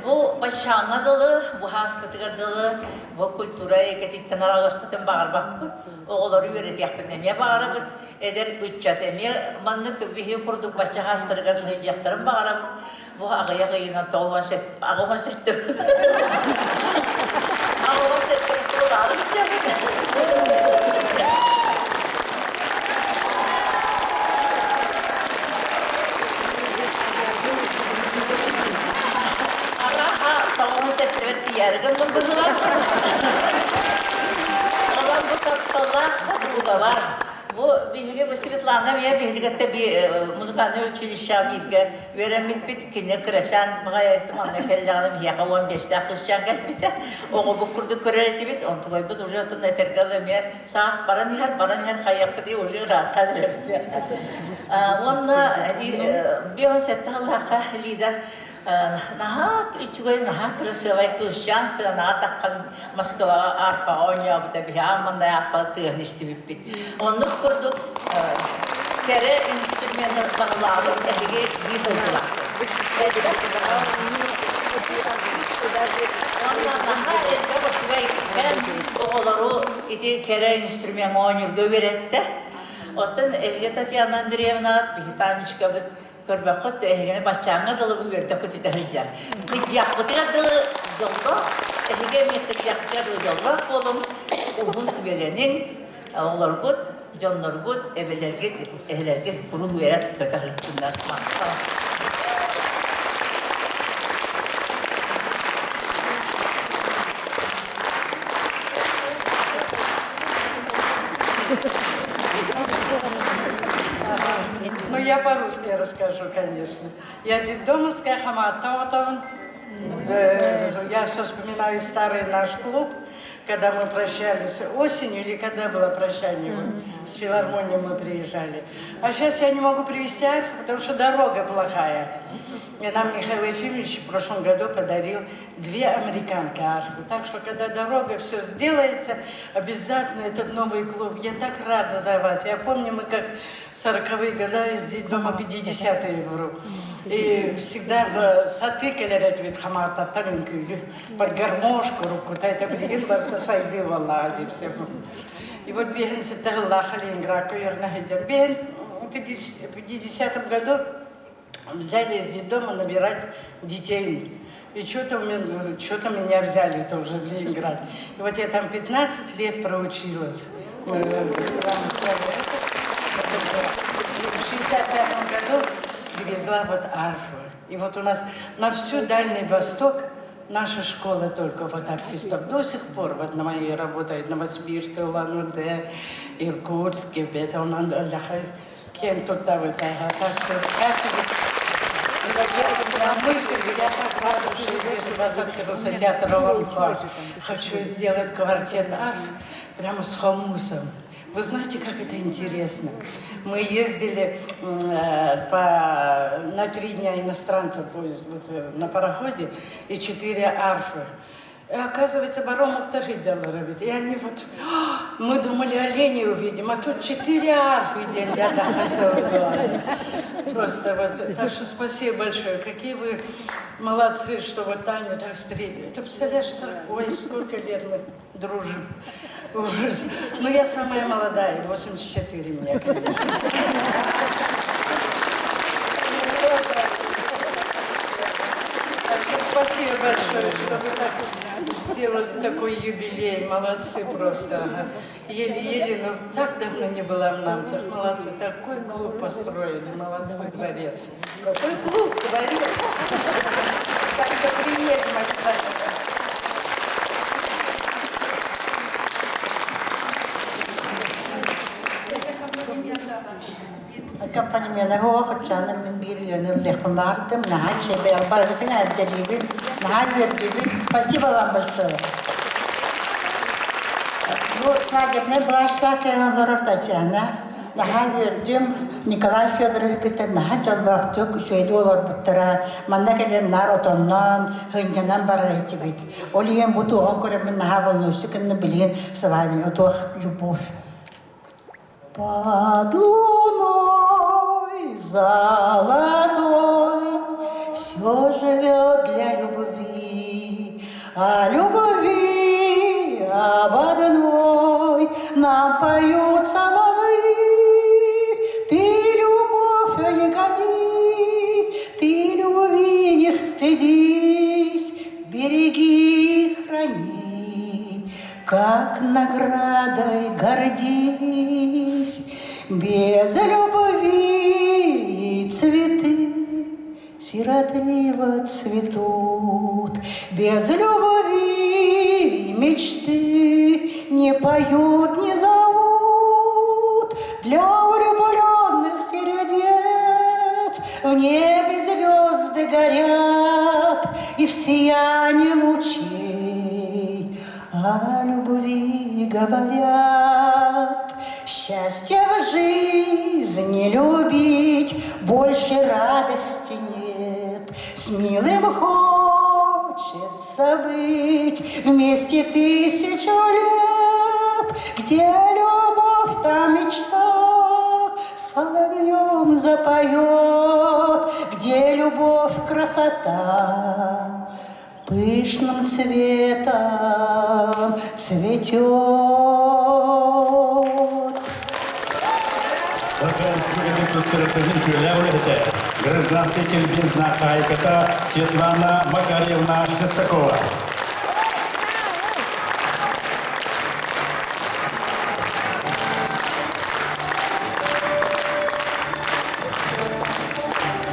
Бу баччааҥҥа дылы, бу ааспытыгар дылы, бу культура эйгэтиттэн араҕыахпытын баҕарбаппыт, оҕолору үөрэтиэхпитин эмиэ баҕарабыт, эдэр ыччат эмиэ маннык биһиги курдук бачча хаастарыгар сылдьыахтарын баҕарабыт. Бу аҕыйах ыйынан 97 87 Араха тоҕуһун сэттибэр тиийээри гынным быһыылаах. Онон бу тапталлаах подругалар бу биһиги бу Светлана эмиэ биһиги кытта музыкальнай училищеҕа бииргэ Үөрэммиппит кини кырачаан баҕайы манна кэллэҕинэ биһиэхэ 15-тээх кыысчаан кэлбитэ. Оҕобут курдук көрөр этибит, онтугайбыт уже оттон этэргэ дылы эмиэ саас баран иһэр, баран иһэр хайыахпытый уже ыраатан эрэбит. Уонна 57 сыллаахха Лида наһаа үчүгэй, наһаа кырасыабай кыысчаан сыанаҕа таххан Москваҕа арфаҕа оонньообута биһи аан маҥнай арфа тыаһын истибиппит. Оннук курдук кэрэ инструмены баһылаабыт эһиги биир дойдулаахпыт. Уонна наһаа элбэх үчүгэй оҕолору ити кэрэ инструмеҥҥа оонньуурга үөрэттэ. Оттон эһиги Татьяна Андреевнаҕыт, биһи Танечкабыт Көрбөххүт, эһигини баччааҥҥа дылы үөрдэ көтүтэ сылдьар. Кыдьыахпытыгар дылы дьоллоох, эһиги эмиэ кыдьыахпытыгар дылы дьоллоох буолуҥ, уһун үйэлэниҥ, оҕолоргут, дьонноргут, эбэлэргит, эһэлэргит куруук үөрэн көтө сылдьыннар. Махтал. Ну, я по-русски расскажу, конечно. Я детдомовская Хаматова. Я все вспоминаю старый наш клуб, когда мы прощались осенью или когда было прощание, вот, с филармонией мы приезжали. А сейчас я не могу привезти арфу, потому что дорога плохая. И нам Михаил Ефимович в прошлом году подарил две американки арфы. Так что, когда дорога все сделается, обязательно этот новый клуб. Я так рада за вас. Я помню, мы как в 40-е годы из дома 50-е вру. И всегда саты кэлэр этибит Хамаҕаттаттан үҥкүүлүү. Под гармошку руккута это билигин барыта сайды буоллаҕа дии все. И вот биэһин ситэ сыллаах Ленинградка үөрэнэ сылдьан биэһин 50 году взяли из детдома набирать детей. И что-то, что-то меня взяли тоже в Ленинград. И вот я там 15 лет проучилась. В 65 году привезла вот арфу. И вот у нас на всю Дальний Восток наша школа только вот арфистов. До сих пор вот на моей работает Новосибирске, Улан-Удэ, Иркутске, Кем тут Так что как мысль, я так рада, что здесь у вас открылся театр Олонхо. Хочу сделать квартет арф прямо с хомусом. Вы знаете, как это интересно? Мы ездили по, на 3 дня иностранцев вот, на пароходе и четыре арфы. И оказывается, барон ведь. И они вот, мы думали, оленей увидим, а тут четыре арфы день дяда Просто вот, так что спасибо большое. Какие вы молодцы, что вот Таню так встретили. Это, представляешь, 40, ой, сколько лет мы дружим. Ужас. Ну, я самая молодая, 84 мне, конечно. Спасибо большое, что вы так сделали такой юбилей. Молодцы просто. Еле-еле, но так давно не была в Намцах. Молодцы, такой клуб построили. Молодцы, дворец. Какой клуб, дворец. Так что приедем обязательно. Аккомпанемент хооччаным мин биир үөнүр баҕардым, наһаа үчүгэй барытын эҕэрдэлиибин, наһаа үөрдүбүт. Спасибо вам большое. Бу свадебный плащ кэлэн олорор Татьяна. Наһаа үөрдүм. Николай Федорович кытта наһаа дьоллоохтук үчүгэйдик олорбуттара. Манна кэлэн наар отонноон, сынньанан барар этибит. Ол иһин бу туоҕун көрөммүн наһаа волнуюсь гынна билигин с вами отуох любовь. Под луной золотой все живет для любви, а любви об одной нам поют соловьи. Ты любовь не гони, ты любви не стыдись, береги, храни, как наградой гордись. Без любви цветы сиротливо цветут, без любви мечты не поют, не зовут. Для влюбленных сердец в небе звезды горят, и в сиянии лучей о любви говорят. Счастье в жизни любить, больше радости нет. С милым хочется быть вместе тысячу лет, где любовь, там мечта соловьем запоет, где любовь, красота пышным цветом цветет. Саха Республикатын культуратын үтүөлээх үлэһитэ, гражданскай кэлбиэн хаһаайката Светлана Макарьевна Шестакова.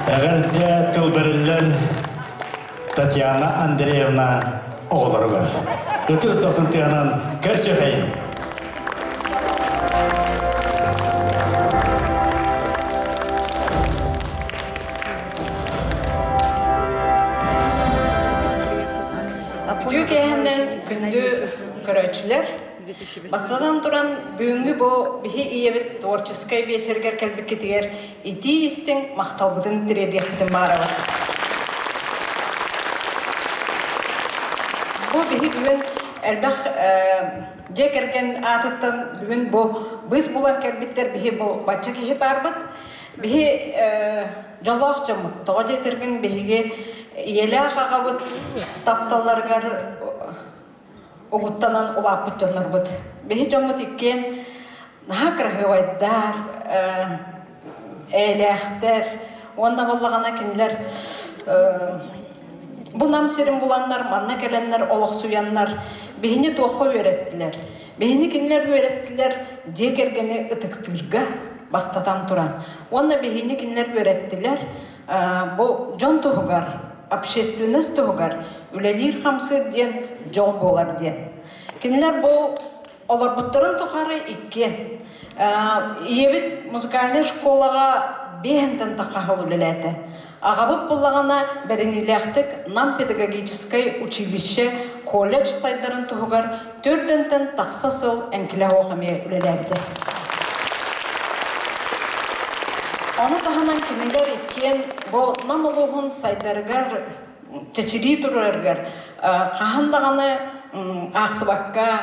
Эҕэрдэ тыл бэриллэр Татьяна Андреевна оҕолоругар. Ытыс дохсун тыанан көрсүөхэйин! Үтүө кээһиннэн күндү көрөөччүлэр, бастатан туран бүгүҥҥү бу биһи ийэбит творческай биэчэригэр кэлбиккитигэр итии истиҥ махталбытын тириэрдиэхпитин баҕарабыт. Бу биһи бүгүн элбэх дьиэ кэргэн аатыттан бүгүн бу быыс булан кэлбиттэр биһи бу бачча киһи баарбыт. Биһи дьоллоох дьоммут. Тоҕо диэтэргин биһиги ийэлээх аҕабыт тапталларыгар угуттанан улааппыт дьоннорбут. Биһи дьоммут иккиэн наһаа кыраһыабайдар, эйэлээхтэр уонна буоллаҕына кинилэр бу Нам сирин буланнар, манна кэлэннэр олохсуйаннар биһини туохха үөрэттилэр? Биһини кинилэр үөрэттилэр дьиэ кэргэни ытыктыырга бастатан туран. Уонна биһини кинилэр үөрэттилэр бу дьон туһугар, общественность туһугар үлэлиир-хамсыыр диэн дьол буолар диэн. Кинилэр бу олорбуттарын тухары иккиэн. Ийэбит музыкальнай школаҕа биэһинтэн тахха үлэлээтэ. Аҕабыт буллаҕына бэриниилээхтик Нам педагогическай училище колледж сайдарын туһугар төрдөнтөн тахса сыл эҥкилэ суох эмиэ үлэлээбитэ. Ону таһынан кинилэр иккиэн бу Нам улууһун сайдарыгар чэчирии турарыгар хаһан даҕаны аахсыбакка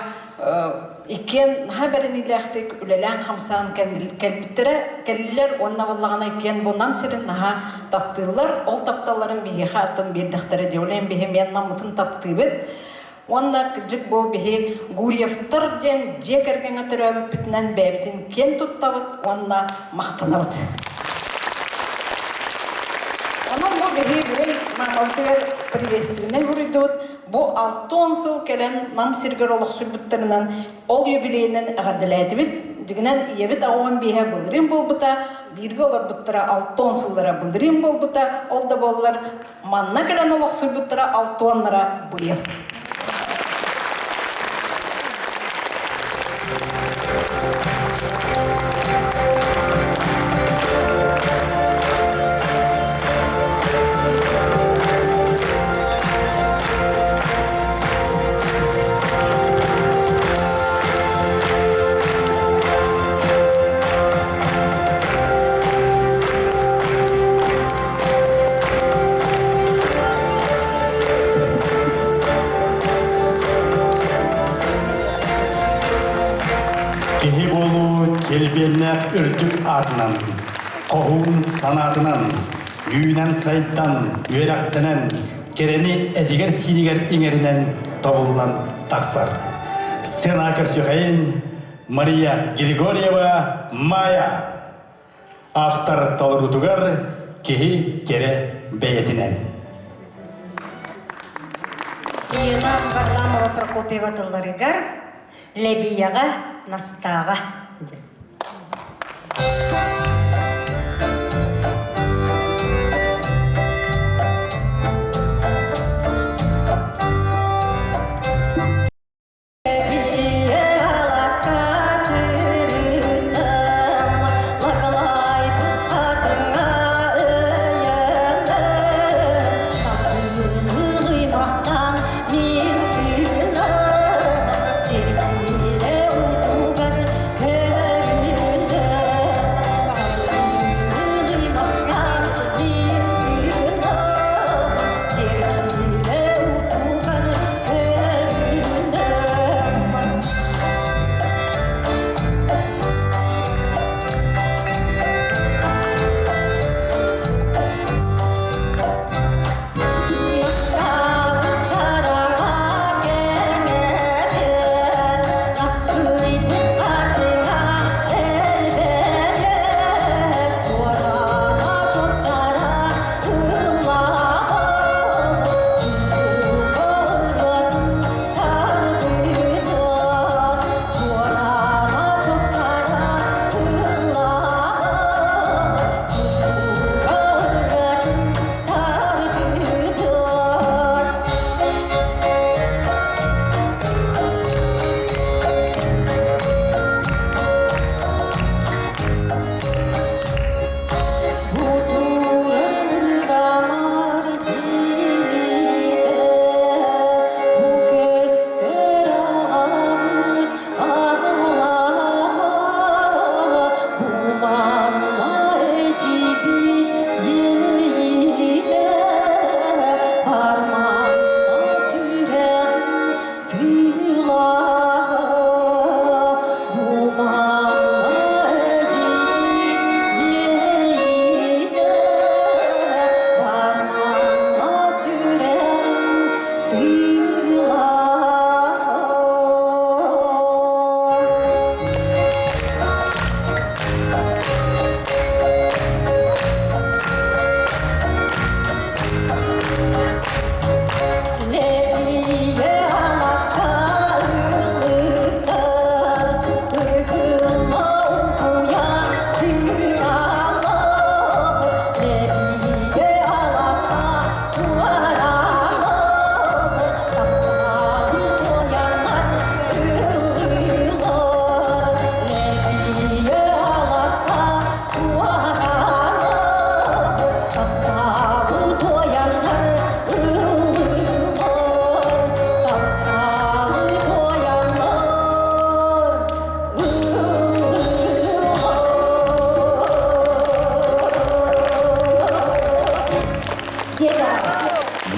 иккиэн наһаа бэриниилээхтик үлэлээн-хамсаан кэлбиттэрэ кэллилэр уонна буоллаҕына иккиэн бу Нам сирин наһаа таптыыллар ол тапталларын биһиэхэ аттан биэрдэхтэрэ диэн биһи эмиэ Наммытын таптыыбыт уонна кырдьык бу биһи Гурьевтар диэн дьиэ кэргэҥҥэ төрөөбүппүтүнэн бэйэбитин киэн туттабыт уонна махтанабыт. Онон бу биһи бүгүн маамабытыгар приветственнай буруйдубут. Бу 60 сыл кэлэн Нам сиригэр олохсуйбуттарынан ол юбилейинэн эҕэрдэлээтибит. Дьиҥинэн ийэбит аҕуон биэһэ былырыын буолбута, бииргэ олорбуттара 60 сыллара былырыын буолбута, ол да буоллар Манна кэлэн олохсуйбуттара алтуоннара быйыл. Төлөннөөх үрдүк аатынан, хоһуун санаатынан, үүнэн-сайдан, үөрэхтэнэн, кэрэни этигэр-сиинигэр иҥэринэн тобуллан тахсар. Сцена көрсүөхэйин Мария Григорьева Майя автор толоруутугар киһи кэрэ бэйэтинэн. Лена Варламова Прокопьева тылларыгар Лэбийэҕэ Настааҕа диэн.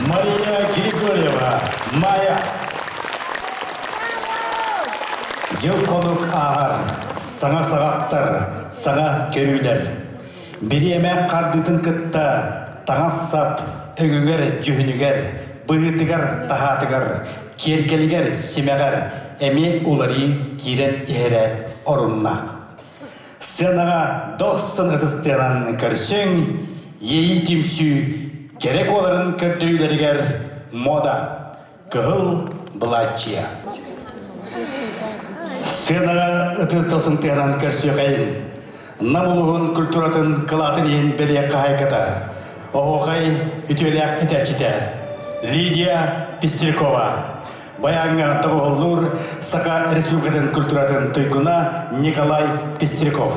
Мария Григорьева, Майя. Дьыл хонук ааһар, саҥа саҕахтар, саҥа көрүүлэр. Бириэмэ хардыытын кытта таҥас-сап өҥүгэр-дьүһүнүгэр, быһыытыгар-таһаатыгар, киэргэлигэр, симэҕэр эмиэ уларыы киирэн иһэрэ оруннаах. Сценаҕа дохсун ытыстыанан көрсүҥ, иэйии түмсүү кэрэ куоларын көрдөрүүлэригэр мода кыһыл былааччыйа. Сценаҕа ытыс дохсун тыанан көрсүөхэйин. Нам улууһун культуратын кылаатын иһин бэлиэ хаһайката, оһуохай үтүөлээх этээччитэ Лидия Пестрякова. Баяҥҥа доҕуһуоллуур Саха Республикатын культуратын туйгуна Николай Пестряков.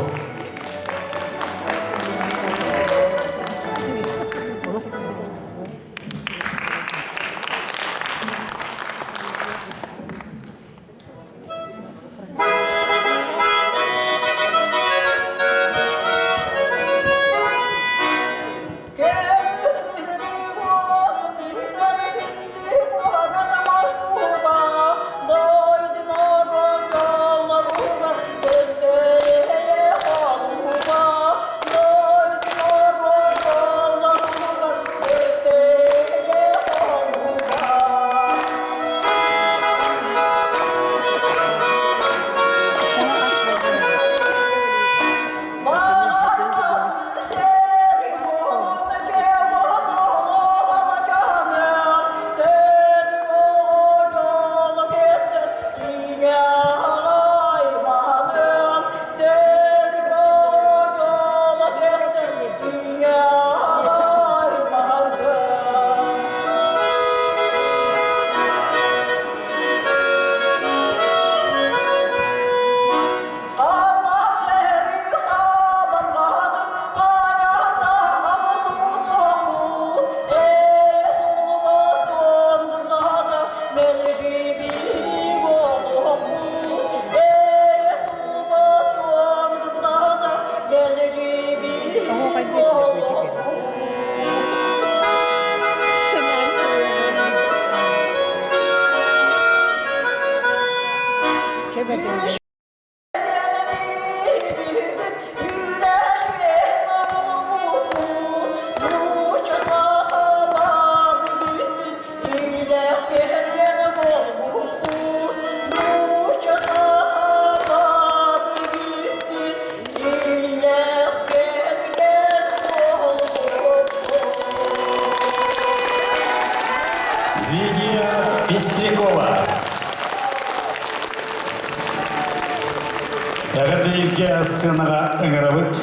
Эҕэрдэлииргэ сценаҕа ыҥырабыт.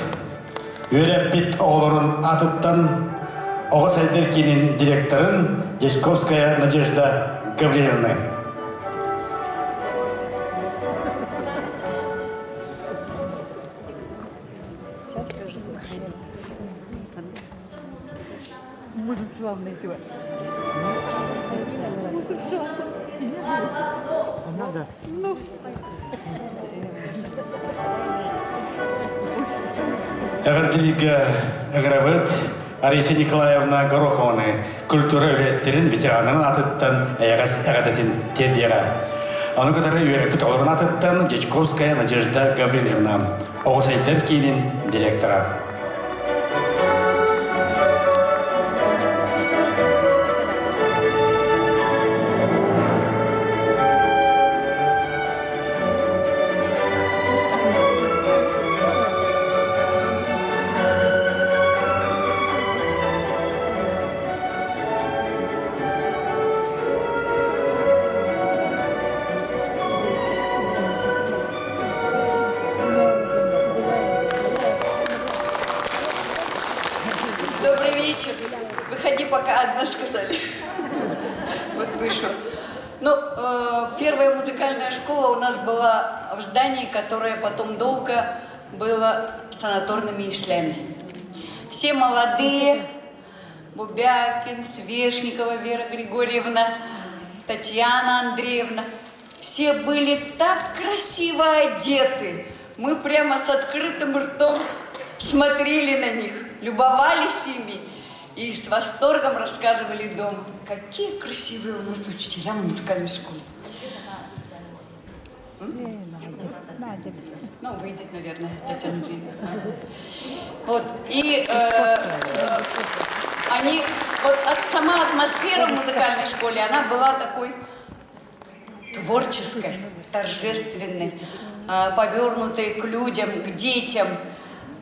Үөрэппит оҕолорун аатыттан Оҕо сайдар киинин директорын Дьячковская Надежда Гавриловна. Может, славный твой. Надо. Ну. Эҕэрдэлииргэ ыҥырабыт Ариса Николаевна Горохованы культура үлэһиттэрин ветеранын аатыттан эйэҕэс эҕэрдэтин тиэрдиэҕэ. Ону кытары үөрэппит оҕолорун аатыттан Дьячковская Надежда Гаврильевна, Оҕо сайдар киинин директора. Добрый вечер. Выходи, пока одна сказали. Вот вышел. Ну, э, первая музыкальная школа у нас была в здании, которое потом долго было санаторными яслями. Все молодые, Бубякин, Свешникова Вера Григорьевна, Татьяна Андреевна, все были так красиво одеты. Мы прямо с открытым ртом смотрели на них, любовались ими и с восторгом рассказывали дома, какие красивые у нас учителя в музыкальной школе. Ну, выйдет, наверное, Татьяна Андреевна. Вот, и э, э, они, вот от, сама атмосфера в музыкальной школе, она была такой творческой, торжественной, э, повернутой к людям, к детям.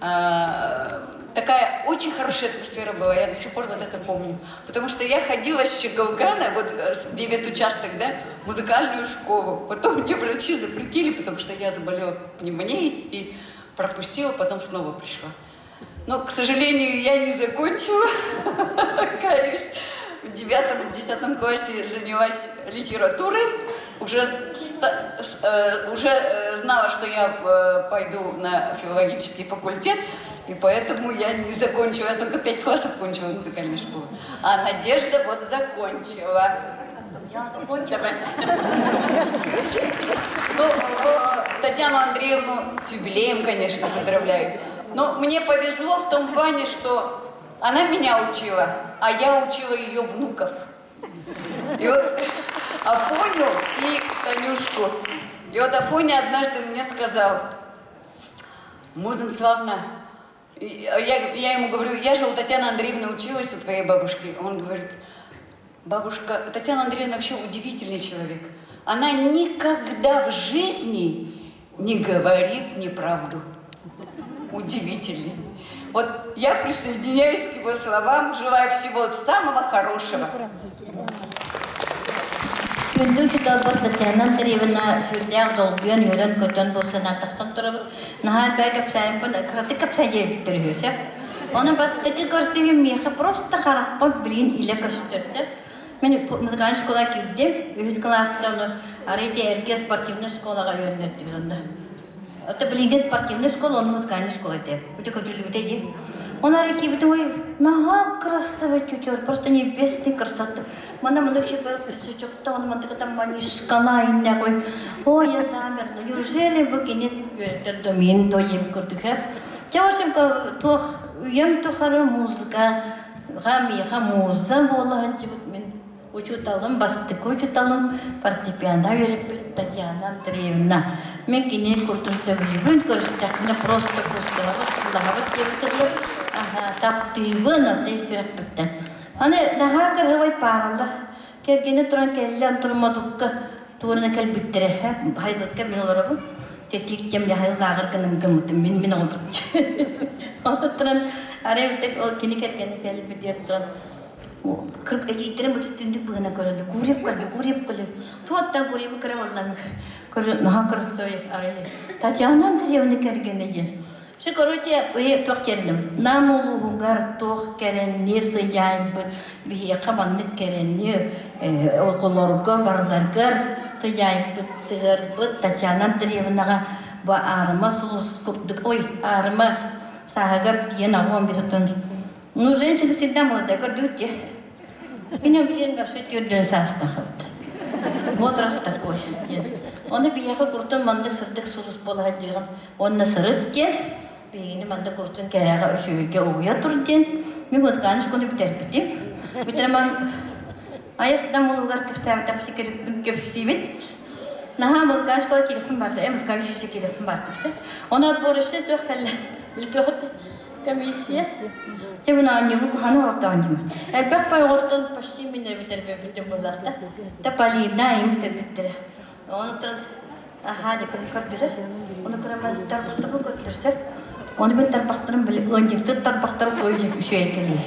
Э, такая очень хорошая атмосфера была, я до сих пор вот это помню. Потому что я ходила с Чегалгана, вот 9 участок, да, в музыкальную школу. Потом мне врачи запретили, потому что я заболела пневмонией и пропустила, потом снова пришла. Но, к сожалению, я не закончила, каюсь. В девятом, десятом классе занялась литературой, уже, э, уже э, знала, что я э, пойду на филологический факультет, и поэтому я не закончила, я только пять классов кончила музыкальную школу. А Надежда вот закончила. Я закончила. Ну, Татьяну Андреевну с юбилеем, конечно, поздравляю. Но мне повезло в том плане, что она меня учила, а я учила ее внуков. И вот Афоню и Танюшку. И вот Афоня однажды мне сказал, Музым славно. Я, я ему говорю, я же у Татьяны Андреевны училась, у твоей бабушки. Он говорит, бабушка, Татьяна Андреевна вообще удивительный человек. Она никогда в жизни не говорит неправду. Удивительный. Вот я присоединяюсь к его словам, желаю всего самого хорошего. Күндү учууталбыт Татьяна Андреевна сүрдээх долгуйан үөрэн-көтөн бу санаа тахсан турабыт. Наһаа элбэх кэпсээммин кыратык кэпсээн диэбиттэр үһү сөп. Оны бастакы көрсүһүм миэхэ просто харахпар билигин илэ көстөр сөп. Мин музыкальнай школа киирдим. Үһүс кылааска ону арай эргэ спортивнай школаҕа үөрэнэрдибит онно. Это билиҥҥи спортивная школа, он музыкальная школа этэ. Үтө көтүллүбүтэ дии. Он арай киирбитим, ой, наһаа красивая тетя, просто небесной красоты. Мана мана вообще сычокта, он мантыка манишкала иннэ ой, я замерла. Неужели бу кини үөрэттэр домин доем курдук Те, в общем, туох үйэм тухары музыка, миэхэ муза буола сылдьыбыт мин Учууталым, бастакы учууталым фортепиано үөрэппит Татьяна Андреевна. Мин кини куртун сөбүлүүбүн, көрүстэхпинэ просто кустуһабыт, ыллаһабыт диэбит Аха, таптыыбын, отой сүрэхпиттэн. Аны наһаа кырһыбай пааралар. Кэргэнэ туран кэллэ, антурмадукка туорана кэлбиттэрэ. Хайылыкка мин олоробун. Тетик тем хайыл лааҕыр гыным гыммытым мин мин оҥорбут. Онтон туран арай ол кини кэргэнэ кэлбит диэн туран Кырк эдьиийдэрим бу түннүк быһынан көрөллөр. Гурьев кэлли, Гурьев кэлли. Туоттан Гурьевы көрө оллан. Көрө, наһаа красивый арай. Татьяна Андреевна кэргэнэ диэн. Все, короче, туох кэллим. Нам улууһугар туох кэрэнни сыдьаайбыт, биһиэхэ маннык кэрэнни оҕолорго барыларгар сыдьаайбыт, сыһыарбыт Татьяна Андреевнаҕа бу аарыма сулус курдук, ой, аарыма сааһыгар тиийэн аҕуон бисотон Ну, женщина всегда молодая, көрдүгүт дии. Кини билиэн вообще түрдүн саастахыбыт. Возраст такой диэн. Оны биһиэхэ куртун маннык сырдык сулус буола сылдьыгын уонна сырыт диэн биһигини манна куртун кэрэҕэ үчүгэйгэ угуйа тур диэн мин музыкальный школу бүтэрбитим. Бүтэрмэн айастан улугар кэпсээбит кэпсиибин. Наһаа музыкальный школа киирихпин барда, музыкальный училище киирихпин бардым. Оны отборочный туох кэллэ. Комиссия. Те мин оонньуубу куһаны оонньуубут. Элбэх пай оҕоттон почти мин бүтэрбэппитим буллахта. Та Полина им бүтэрбиттэрэ. Оны туран аха дипин көрдүлэр. Оны көрөмөн тарбахтарбын көрдөрсөр. Оны бит тарбахтарым били ыанньыксыт тарбахтар той үчүгэй кэлии.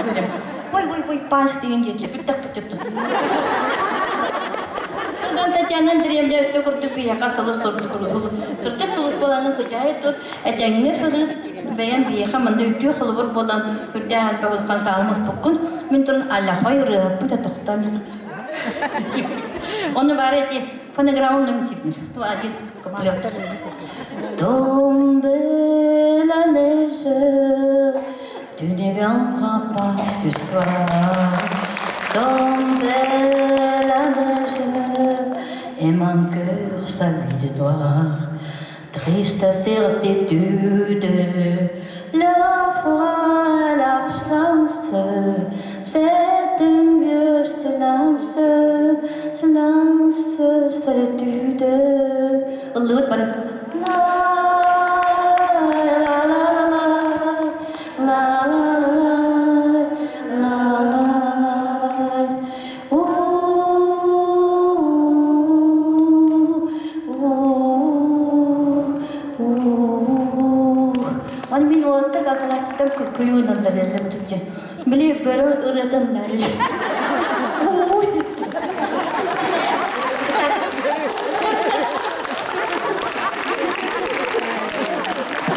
Көрөм. Ой, ой, ой, паас деген диэки бүттэх бүтүттүн. Онон Татьяна Андреевна өссө курдук биһиэхэ сылыс сурдук сырдык сулус буолаҥын сыдьаайа тур этэҥҥэ сырыт бэйэм биһиэхэ манна үтүө холобур буолан үрдээх элбэх улахан саалым успуккун мин туран аллахой ырыаһыппыт тохтон Ону баара эти фонограммам номисиппин ту один куплет Tombe la neige, tu ne viendras pas ce soir. Tombe la neige, et mon cœur s'habille de noir. Triste certitude, la foi, l'absence, c'est un vieux silence, silence, solitude. La la la la la la la la la la Ooh, ooh, ooh. Аны мин уоттар какалааччыттан күлүүнэллэр эллэм түччэ. Били бөрө ырыатаннар.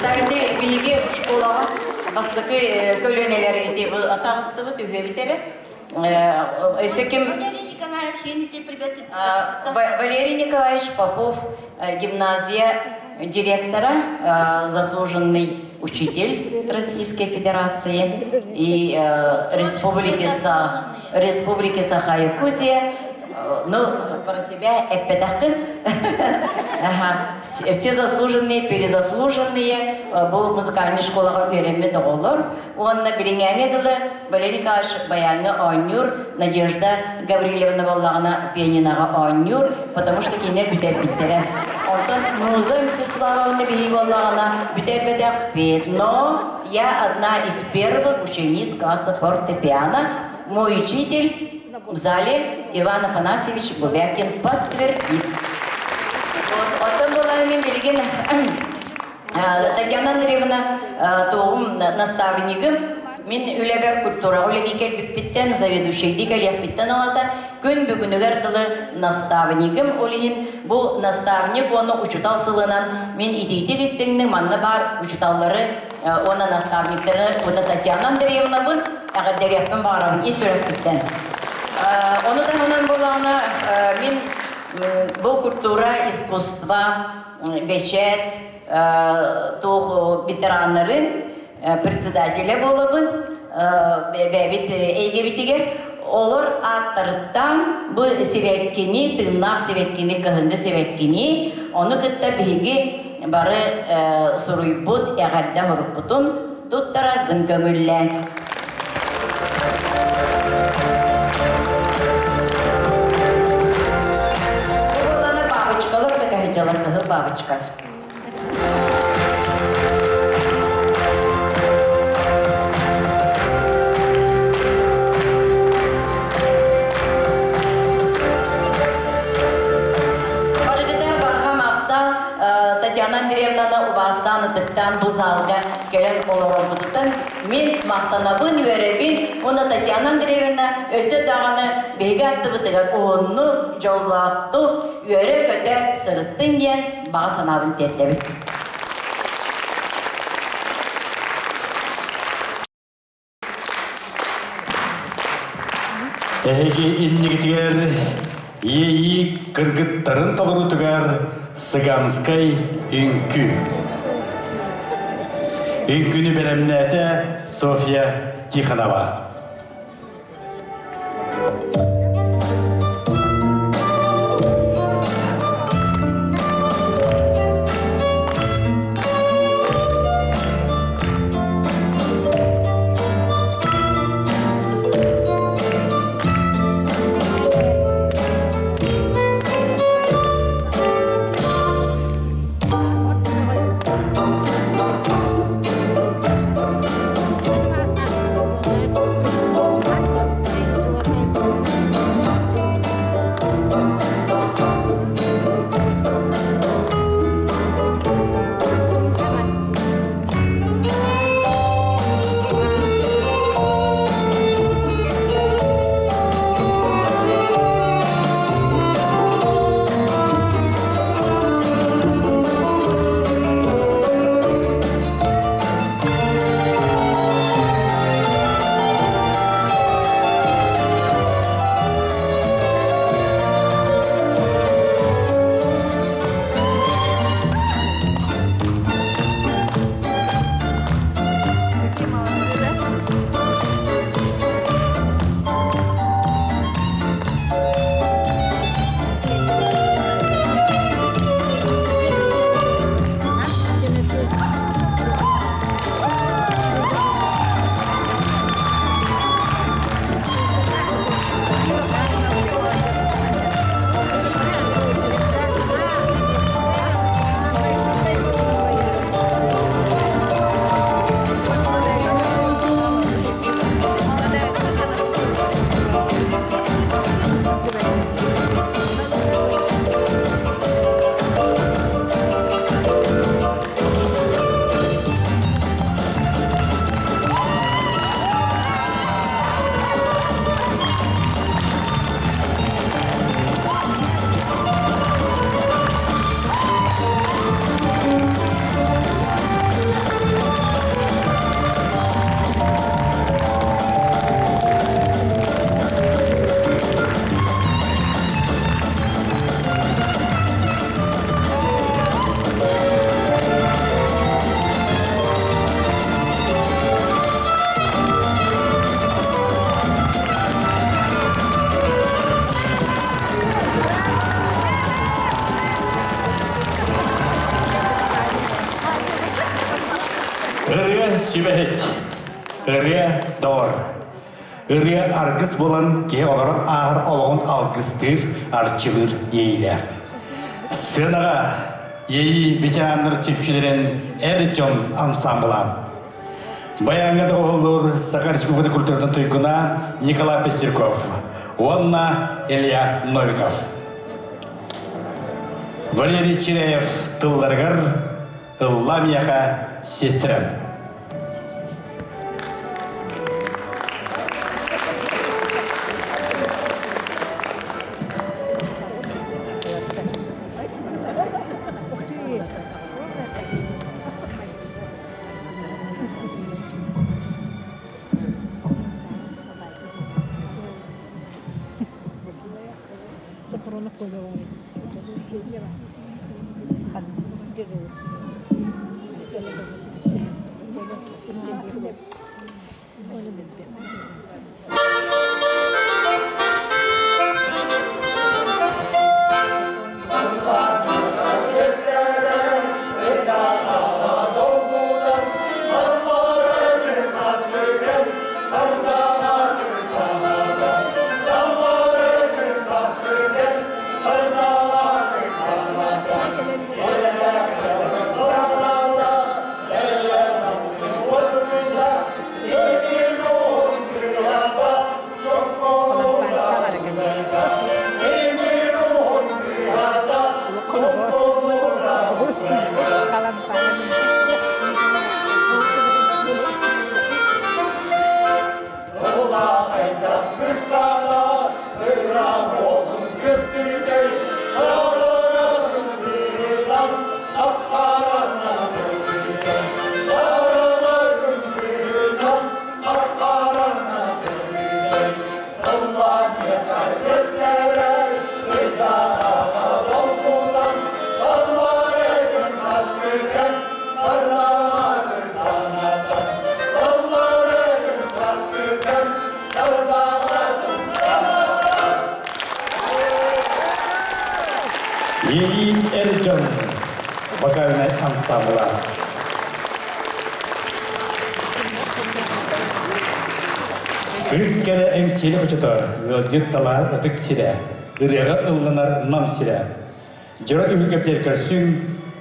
Тагыты биһиги школаҕа бастакы көлүөнэлэр ити таҕыстыбыт үһүөбүт эрэ. Өссө ким Валерий Николаевич, привет. Валерий Николаевич Попов, гимназия директора, заслуженный учитель Российской Федерации и Республики, Са, Республики Саха-Якутия. Ну, про себя эппэтэххин. Ага. Все заслуженные, перезаслуженные бу музыкальный школаҕа үөрэммит оҕолор. Уонна билиҥҥээҥҥэ дылы Валерий Николаевич баяҥҥа оонньуур, Надежда Гаврильевна буоллаҕына пианиноҕа оонньуур, потому что кинилэр бүтэрбиттэрэ. Онтон Муза Мстиславовна биһиги буоллаҕына бүтэрбэтэх но я одна из первых учениц класса фортепиано. Мой учитель в зале Иван Афанасьевич Бубякин подтвердит. Вот, оттон буолан мин билигин Татьяна Андреевна туоҕум наставнигым мин үлэбэр культураҕа үлэлии кэлбиппиттэн заведующайдыы кэлиэхпиттэн ылата күн бүгүнүгэр дылы наставнигым ол иһин бу наставник уонна учутал сылынан мин итиитик истиҥник манна баар учуталлары уонна наставниктары уонна Татьяна Андреевнабын эҕэрдэлиэхпин баҕарабын ис сүрэхпиттэн. Ону таһынан буоллаҕына мин бу культура, искусство, бэчээт туох ветераннарын председателэ буолабын бэйэбит эйгэбитигэр олор ааттарыттан бу сибэккини тыыннаах сибэккини кыһыҥҥы сибэккини ону кытта биһиги бары суруйбут эҕэрдэ оһоруппутун туттарарбын көҥүллээн. Буолана бабочкалар көтөһүдьалар кыһыл бабочка. Барыгытар барҕа махтал Татьяна Андреевнаны убаастаан ытыктаан. бу залга кэлэн олорорбутуттан мин махтанабын, үөрэбин. Уонна Татьяна Андреевна өссө даҕаны биһиги аттыбытыгар уһуннук, дьоллоохтук, үөрэ-көтө сырыттын диэн баҕа санаабын тиэрдэбин. Эһиги иннигитигэр иэйии кыргыттарын толоруутугар Цыганскай үҥкүү. Үҥкүүнү бэлэмнээтэ Софья Тихонова. Ырыа сүбэһит, ырыа доҕор. Ырыа аргыс буолан киһи олорон ааһар олоҕун алгыстыыр, арчылыыр иэйиилээх. Сыанаҕа иэйии ветераннар түмсүүлэрин эр дьон ансаамбылаан. Баяҥҥа доҕуһуллуур Саха Республикатын культуратын туйгуна Николай Пестерков уонна Илья Новиков. Валерий Чиряев тылларыгар «Ылла миэхэ сестрам». Кыыс кэрэ Эҥсиэли хочото, ыалдьыт талаһар ытык сирэ, ырыаҕа ылланар Нам сирэ. Дьоро түһүлгэбитигэр көрсүҥ,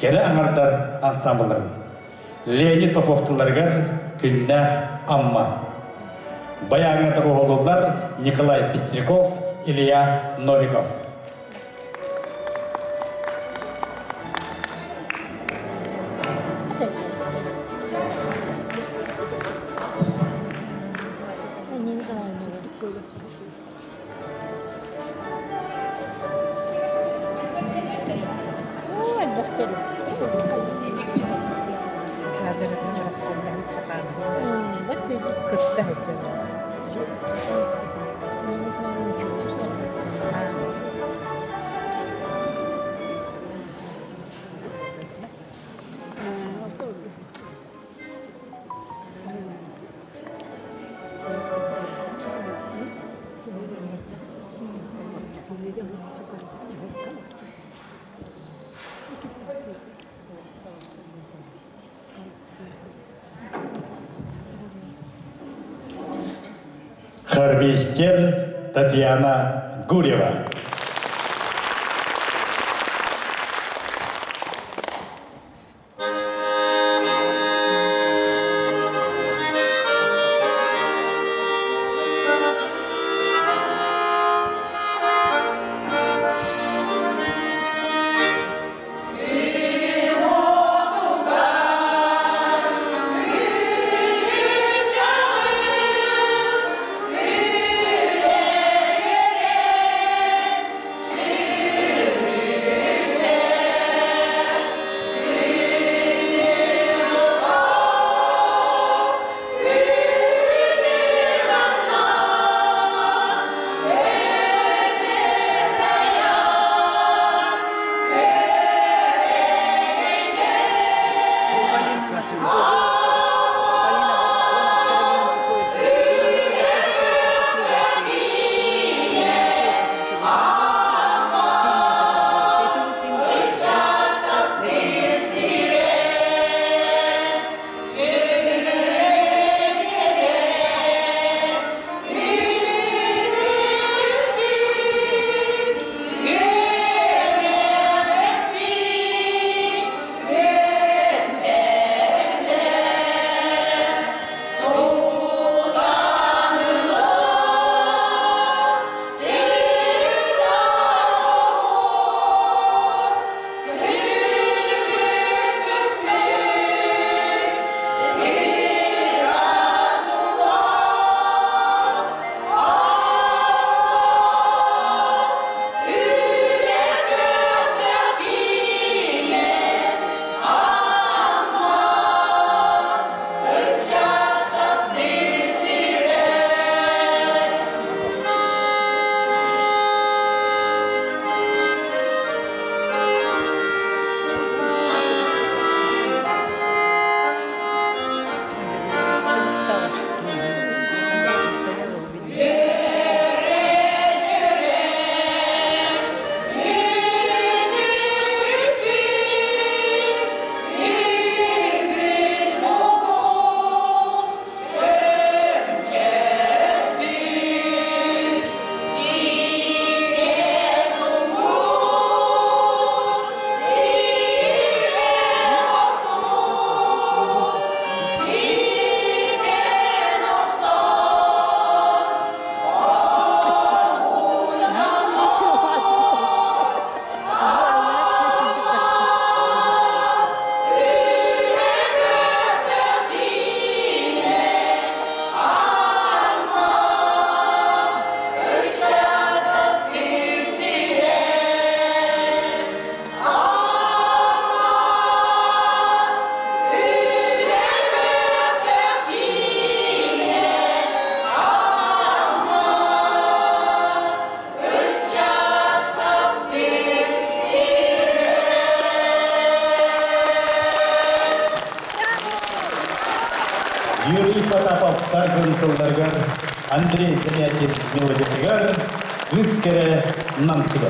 кэрэ аҥардар ансаамбылларын. Леонид Попов тылларыгар Күннээх Амма. Баяҥҥа доҕуһуоллууллар Николай Пестряков, Илья Новиков. Хормейстер Татьяна Гурьева. Юрий Потапов саргын тылларыгар, Андрей Замятин мелодиятыгар Кыыс кэрэ Нам сирэ.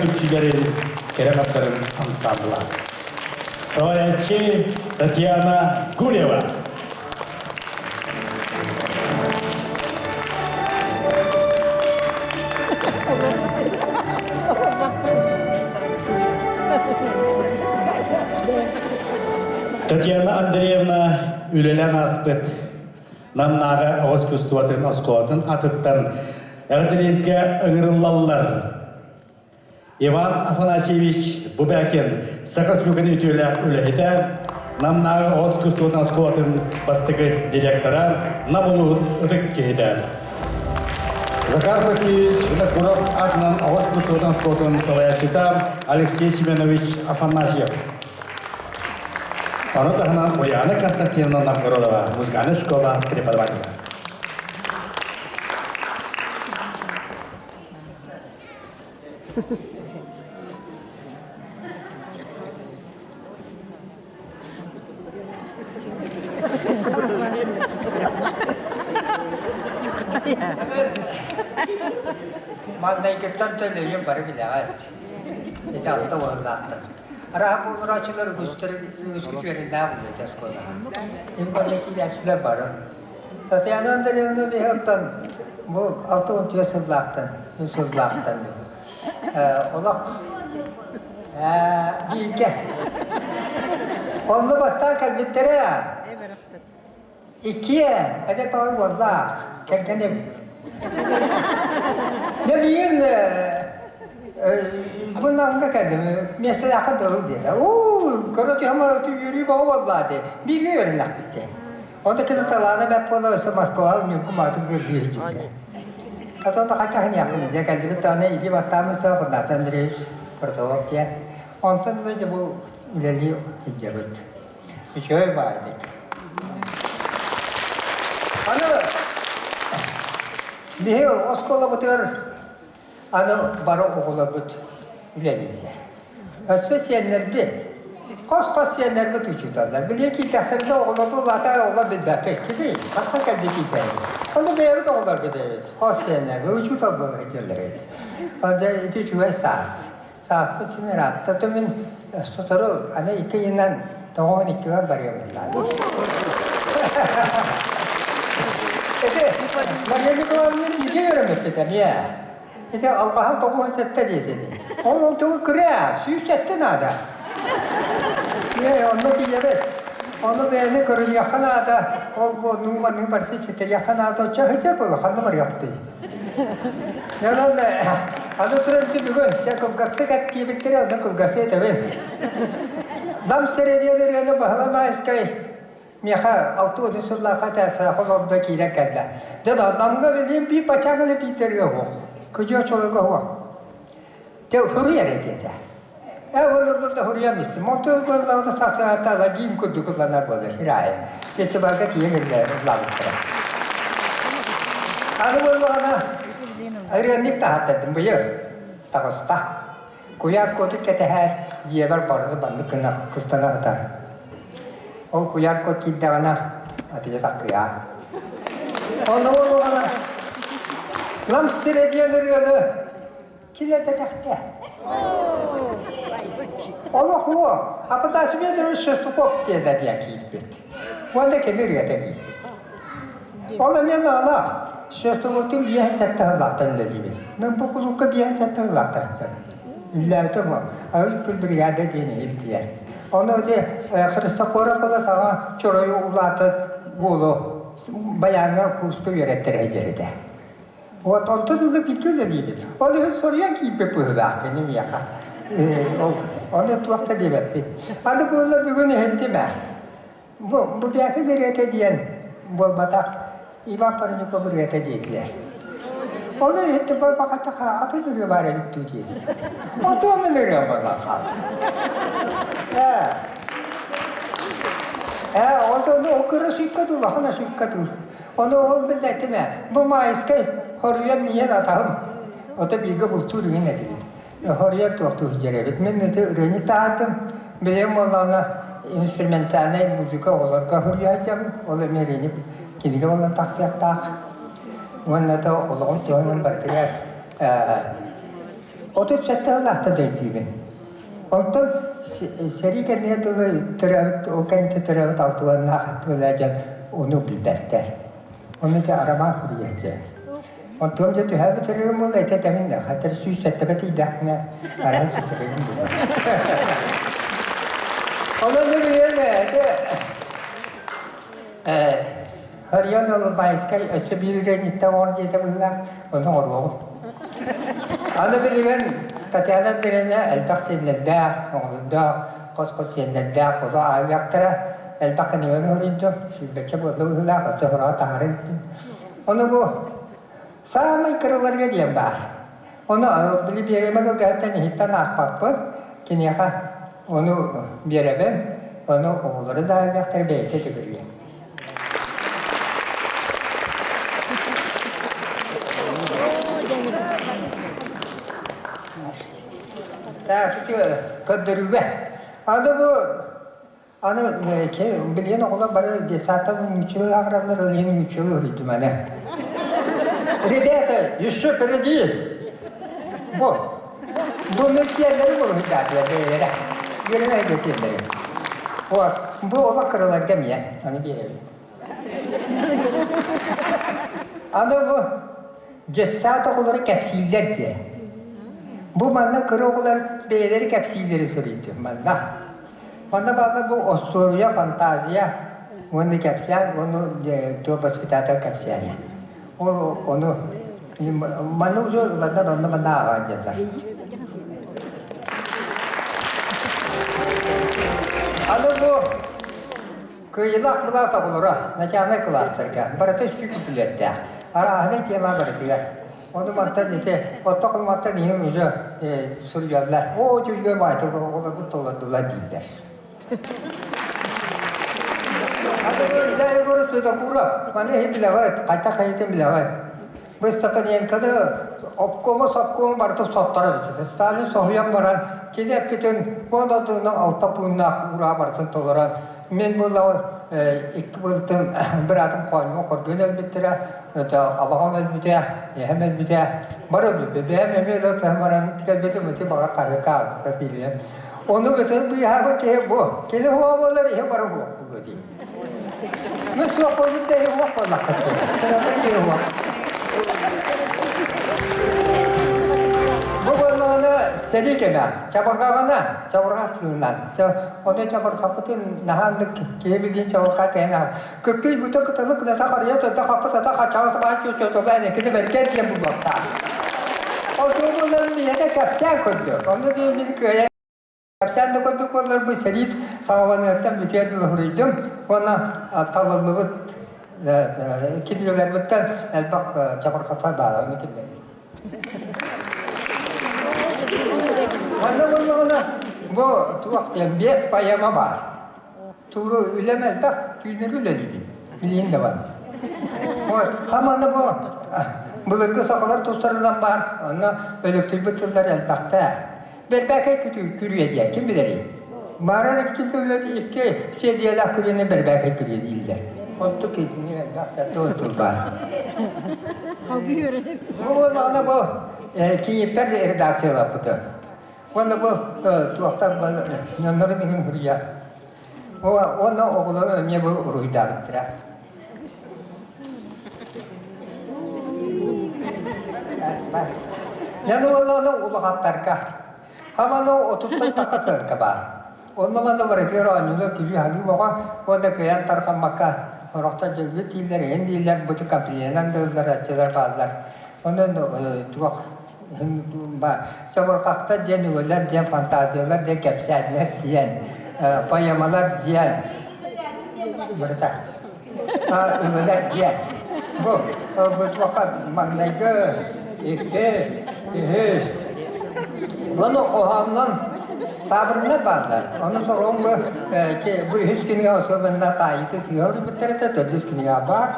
түмсүүлэрин кэрэ аҥардарын ансаамбыла. Салайааччы Татьяна Гурьева. Татьяна Андреевна үлэлээн ааспыт Намнааҕы оҕо искусствотын оскуолатын атыттан эҕэрдэлииргэ ыҥырыллаллар. Иван Афанасьевич Бубякин Саха Республикатын үтүөлээх үлэһитэ, Намнааҕы оҕо искусствотын оскуолатын бастакы директора, Нам улууһун ытык киһитэ. Захар Матвеевич Винокуров аатынан оҕо искусствотын оскуолатын салайааччыта Алексей Семенович Афанасьев. Ону таһынан Ульяна Константиновна Новгородова, музыкальная школа преподавателя. Маҥнайгыттан төлөйүм бары билэҕит. Ити алта уоллаахтар. Арааһа буолурааччылар үгүстэр үгүскүт үөрэннээх буолуо этэ оскуолаҕа. Им барда киирээччилэр бары. Татьяна Андреевна биһиэттэн бу 64 сыллаахтан, үс сыллаахтан олох бииргэ. Онно бастаан кэлбиттэрэ иккиэ эдэр баҕай уоллаах кэргэн эбит. Дьэ миигин бу Намҥа кэллим, миэстэлээххэ дылы диэтэ. Уу, көрө түһэм үөрүү бөҕө буоллаа дии. Бииргэ үөрэннэхпит диэн. Онто кини талаана бэрт буола өссө Москваҕа Ньургу маатын көрдүү сылдьыбыта. Потом да хайдах иһиэхпин дьэ кэллибит даҕаны илии баттааммыт суох Афанасий Андреевич Протопов диэн. Онтон ыла дьэ бу үлэлии сылдьабыт. Үчүгэй баайдык. Аны биһи оскуолабытыгар Аны бары оҕолорбут үлэлииллэр. Өссө сиэннэрбит, хос-хос сиэннэрбит учууталлар. Билигин киирдэхтэринэ оҕолорбут улаата оҕолор билбэппит. Кини ханна кэлбит иитээбит. Ону бэйэбит оҕолорбут эбит. Хос сиэннэрбит учуутал буола сылдьаллар эбит. Онно ити үчүгэй саас. Сааспыт син ыраатта. То мин сотору аны икки ыйынан тоҕуһун иккибэр барыам ыллаабыт. Ити Мария Николаевна бииргэ үөрэммиппит эмиэ. Ити алҕаһал 97 диэтини. Ол ол тугу кыра, 107 наада. Ээ, онно тиийэбит. Ону бэйэни көрүнүөххэ наада. Ол бу нуу-маннык барыта ситэриэххэ наада. Оччо сытыар буолла, ханна барыахпытый? Онон аны туран бүгүн дьэ кылгастык эттиибиттэрэ онно кылгастык этэбин. Нам сирэ диэн ырыаны Баһылай Маайыскай миэхэ 63 сыллаахха этээстээх олордо киирэн кэллэ. Дьэ Намҥа билигин биир бачаҥ биир ырыа суох. Кыдьыа чолого суох. Дьэ суруй эрэ диэтэ. Ээ ол да суруйан истим. Онтон буоллаҕына сарсыарда лагим курдук ылланар буолла сир аайы. Фестивальга тиийэн ыллаабыттара. Аны буоллаҕына ырыанньык таһааттардым быйыл таҕыста. Куйаар куоту кэтэһээр дьиэбэр барыта баннык гына кыстана сытар. Ол куйаар куот киирдэҕинэ атыйа таккыйаа. Ону буоллаҕына Нам сирэ диэн ырыаны Килэрбэтэхтэ. Олох уо, Апатас Федорович Шестаков диэн диэн киирбит. Уонна кини ырыата киирбит. Ол эмиэ наалаах. Шестаковтун биэс сэттэ сыллаахтан үлэлиибин. Мен бу кулуупка биэс сэттэ сыллаахтан сылдьабын. Үллээбитим ол. Алы күл бригада диэн иһин Ону ити Христофоров была саҥа чоройу улаатан буолу баяҥҥа курска үөрэттэрэ сылдьар Вот онтон ыла бииргэ үлэлиибит. Ол иһин соруйан киирбит быһыылаах кини миэхэ. Ол ону туох да диэбэппит. Аны буолла бүгүн иһиттим ээ. Бу бу бэйэтин ырыата диэн буолбатах Иван Парников ырыата диэтилэр. Ону иһиттим буолбахатах атын ырыа баар эбит дуу диэтим. Отуом мин ырыам буолан хаалла. Ээ. Ээ, ол ону кыра ошибка дуу, улахан ошибка дуу. Ону ол биллэттим ээ, бу Маайыскай хоруйан миэн атаһым, ото бииргэ бултуур үһүн этибит. Хоруйар туохтуур дьэрэбит. Мин ити ырыанньык таһаардым, билигин буоллаҕына инструментальнай музыка оҕолорго суруйааччыбын, ол эмиэ ырыанньык кинигэ буолан тахсыахтаах. Уонна да олоҕум туһунан барытыгар 37 сыллаахта дөйдүүбүн. Онтон сэрии кэннигэр дылы төрөөбүт, ол кэнниттэн төрөөбүт алтыланнаах аттылаа диэн ону билбэттэр. Ону ити Арамаан суруйааччы. Онтуом дьэ түһээбит ырыам буолла ити этэмин да, хатыр 107 тиийдэхпинэ арай сүтэрэрим буолуо. Онон билигин ити Харыйан Олбайскай өссө биир ырыанньыктан оҥор диэтэ быһыылаах, ону оҥоруоҕум. Аны билигин Татьяна Андреевна элбэх сиэннэрдээх, оҕолордоох, хос-хос сиэннэрдээх, оло аайыахтара, элбэх кинигэни суруйдум, сүүрбэччэ буолла быһыылаах, өссө сороҕо таһааран иттим. Ону бу саамай кыраларга диэн баар. Ону били биэримэ кылгаһыттан иһиттэн аахпаппын, киниэхэ ону биэрэбин, ону оҕолору да аайыахтара бэйэтэ төгүрүйэ. Так, көрдөрүүгэ. Аны бу аны билигин оҕолор бары детсадтан нууччалыы аҕыраллар, ол иһин нууччалыы уруйдум аны. Ребята, еще впереди! Бу, бу мен сиэннэрим уруһуйдаатылар бэйэлэрэ. Үөрэнэ сиэннэрим. Вот, бу олох кыраларга эмиэ, аны биэрэбин. Аны бу детсад оҕолоро кэпсииллэр диэн. Бу манна кыра оҕолор бэйэлэрэ кэпсииллэрин суруйдум манна. Манна бааллар бу остуоруйа, фантазия уонна кэпсээн, уонна туох воспитатель кэпсээнэ. Ол ону манна уже ыланнар онно манна ааҕа диэллэр. Аны бу кыайыылаах былаас оҕолоро начальнай кылаастарга барыта үстүү күпүлүөттээх. Арааһынай тема барытыгар. Ону мантан ити отток мантан иһин уже суруйаллар. Оо, үчүгэй баайта оҕолорбут толордулар дииллэр. Илья Егорович Винокуров, маны иһин билэҕит, хайдах хайытын билэҕит. Быстапаненконы обкому сопкому барыта сотторо биситэ. Сталин соһуйан баран, кини эппитин 16 алта пууннаах ураа барытын толорон, мен буолла икки былтым быраатым хоонньума хоргуйан өлбүттэрэ, абаҕам өлбүтэ, эһэм өлбүтэ, бары өлбүппүт. Бэйэм эмиэ өлө сыһан баран кэлбитим, ити баҕар хаһыакка аҕалбыта билиэм. Ону бүтүн быыһаабыт киһи бу. Кини суох буоллар иһи бары суох буолуо дии. Мен суох буоллум да иһи суох буоллаххыт дии. Киһи суох. Бу буоллаҕына сэрии кэмэ, чабырҕаҕына, чабырҕах тылынан. Ону чабырҕаппытын наһааннык киһи билиин чабырҕа кэһэн аҕам. Кыптый бута кыталы кыната харыйа тойда хаппыт ата хачаҕа сабаан чүөчөтөлөөн экини бэргэн диэн булуохтаах. Ол тугу миэнэ кэпсээн көрдө. Ону мин кыайан кэпсээн да курдук буоллар бу сэрии саҕаланыаттан бүтүөр дылы суруйдум уонна талыллыбыт кинигэлэрбиттэн элбэх чабырҕата баара ону киллэрдим. Манна буоллаҕына бу туох диэн биэс поэма баар. Тууру үлэм элбэх, түүннэри үлэлиибин. Билигин да бар. Вот, хаманы бу былыргы сахалар тустарынан баар, онно өлөктүйбүт тыллар элбэхтэр. Бэрбээкэй күрүө диэн ким билэрий? Баарар ким да билэр икки сиэдийэлээх күрүөнү бэрбээкэй күрүө дииллэр. Онтук итини элбэх сэртэ тыл баар. Бу буоллаҕына бу кииптэр редакциялаппыты. Уонна бу туохтан дьоннорун иһин суруйар. Уонна оҕолору эмиэ бу уруһуйдаабыттара. Яны уоллааны улахаттарга. Хаманы отуттан такка сыанка баар. Онно манна барытыгар оонньуулар күлүү-халыы боҕо уонна кыайан тарҕаммакка сорохтор дьылгы дииллэр, эйэн дииллэр, бу комплимент да ылларааччылар бааллар. Онон туох Чабырҕахтар диэн үгэлэр диэн фантазиялар диэн кэпсээннэр диэн поэмалар диэн барыта үгэлэр диэн бу бу туохха маҥнайгы иккис үһүс ону хоһооннон таабырыннар бааллар ону сороҕун бу бу үһүс кинигэ особенно таайыыта сыыһа ылбыттар этэ төрдүс кинигэ баар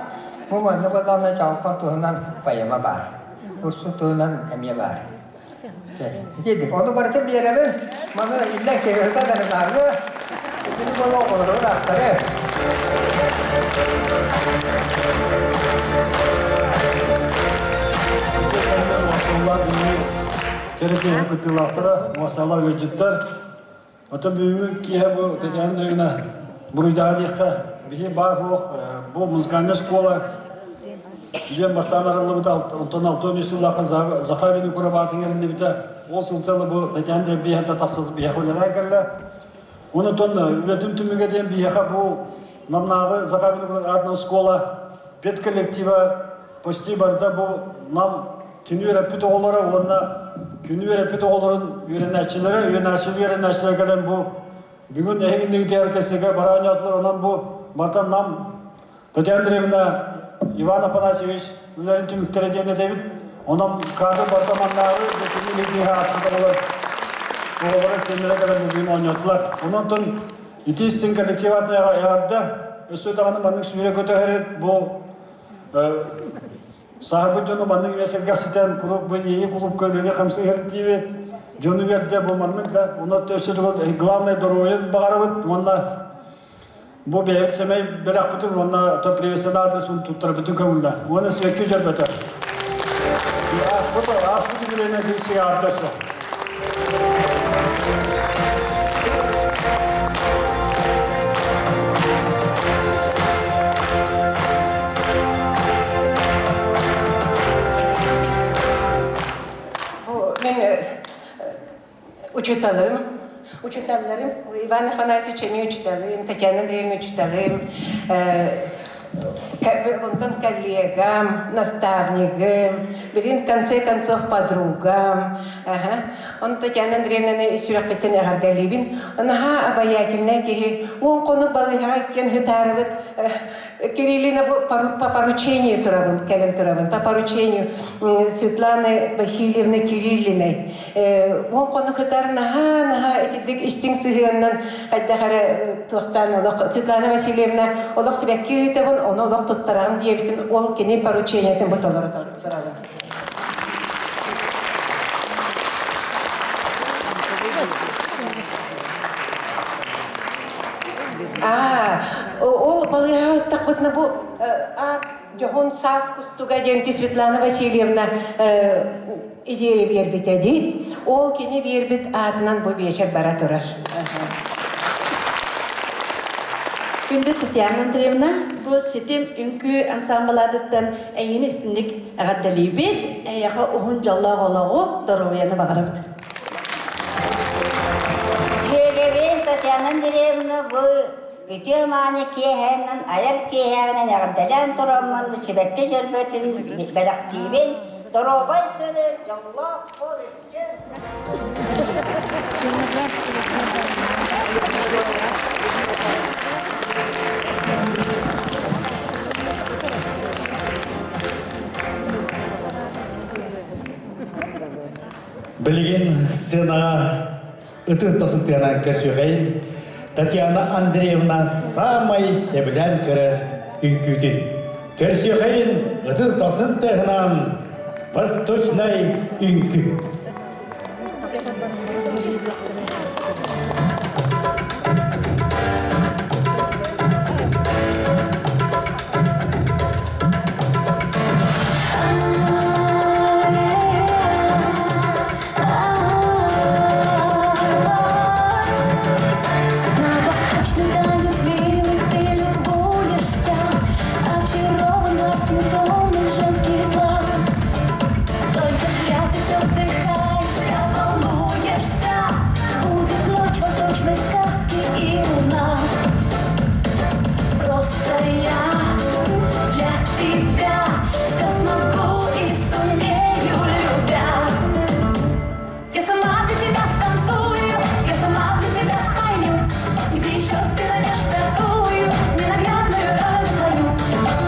бу манна буоллаҕына чаҕылхан туһунан поэма баар Урсун туһунан эмиэ баар. Итиэдик, ону барытын биэрэбин. Маны иллэҥ киһиһыта дарынааҥы. Итини буолуо оҕолорун ааттары. Кэрэ киэһэ кыттыылаахтара, масала ыалдьыттар. Оттон бүгүҥҥү киэһэ бу Татьяна Андреевна буруйдааҕа диэххэ, биһи баар суох бу музыкальнай школа диэн бастаан арыллыбыта, онтон 63 сыллаахха Захар Винокуров аатын иҥэриллибитэ. Ол сылтан бу Татьяна Андреевна биһиэхэ тахсыбыт биһиэхэ үлэлээн кэллэ. Онтон үлэтин түмүгэ диэн биһиэхэ бу Намнааҕы Захар Винокуров аатынан школа педколлектива почти барыта бу Нам күнү үөрэппит оҕолоро уонна күнү үөрэппит оҕолорун үөрэнээччилэрэ, үөрэнээччилэр үөрэнээччилэрэ кэлэн бу бүгүн эһигиннигитигэр кэсигэ бара оонньоотулар. Онон бу мантан Нам Татьяна Андреевна, Иван Афанасьевич үлэлэрин түмүктэрэ диэн этэбит. Онон кадр барыта маннааҕы күнү илиитиһэ ааспыт оҕолор оҕолоро сиэннэрэ кэлэн бүгүн оонньоотулар. Онон ити истиҥ коллектив атынаҕа эҕэрдэ. Өссө даҕаны маннык сүүрэ-көтө иһэрит бу Сааһырбыт дьону маннык эмиэ сэргэхситэн кулууп бу ийи кулуупка үлэни хамсыы иһэртиибит. Дьону үөрдэ бу маннык да онно өссө тугу главное доруобуйа баҕарабыт уонна бу бэйэбит сэмэй бэлэхпитин уонна то приветственный адреспын туттарбытын көҥүллэ. Уонна сибэкки дьөрбөтө. Ааспыт ааспыт үбүлүөйүнэн киһи аарда өссө. Бу мен учуталым, учуталларым Иван Афанасьевич эмиэ учуталым, Татьяна Андреевна учуталым, онтон коллегам, наставнигым, билин в конце концов подругам. Он Татьяна Андреевнаны сүрэхпиттэн эҕэрдэлиибин. Наһаа обаятельнай киһи. Уон хонук балыыһаҕа иккиэн хытаарыбыт. Кириллина по поручению турабын, кэлэн турабын. По поручению Светланы Васильевны Кириллиной. Уон хонук хытар наһаа наһаа итирдик истиҥ сыһыаннан хайдах эрэ туохтаан олох Светлана Васильевна олох сибэкки ыытабын, ону олох туттараҕын диэбитин ол кини поручениетын бу толору турабын. Аа, ол балыыһаҕа ыттахпытына бу аат дьоһун саас кустуга диэн Светлана Васильевна идея биэрбитэ дии. Ол кини биэрбит аатынан бу биэчэр бара турар. Күндү Татьяна Андреевна, бу ситим үҥкүү ансамблаадыттан эйиини истинник эҕэрдэлиибит, эйиэхэ уһун дьоллоох олоҕу, доруобуйаны баҕарабыт. Дьүөгэбин Татьяна Андреевна бу үтүө мааны киэһээнэн айар киэһээҕинэн эҕэрдэлээн тураммын сибэкки дьөрбөтүн бэлэхтиибин. Доруобай сырыт, дьоллоох буол өссө. Билигин сценаҕа ытыс досутуйанан көрсүөхэйин Татьяна Андреевна саамай сөбүлээн көрөр үҥкүүтүн. Көрсүөхэйин ытыс досун тыаһынан восточнай үҥкүү. На восточный танец милый ты любуешься, Очарованностью полный женский глаз. Только зря ты все вздыхаешь, зря волнуешься. Будет ночь восточной сказки и у нас. Просто я для тебя все смогу и сумею, любя. Я сама для тебя станцую, я сама для тебя спою. Где еще ты найдешь такую ненаглядную роль свою?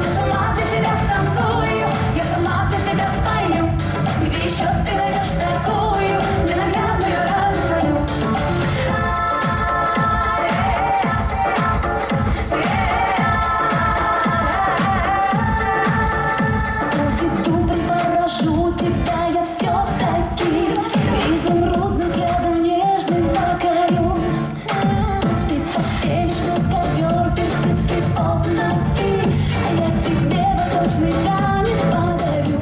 Я сама для тебя станцую, я сама для тебя спою. Где еще ты найдешь такую ненаглядную роль свою? Уведу, приворожу тебя я все-таки Изумрудным взглядом нежным покорю. Ты постелишь мне ковер персидский под ноги, А я тебе восточный танец подарю.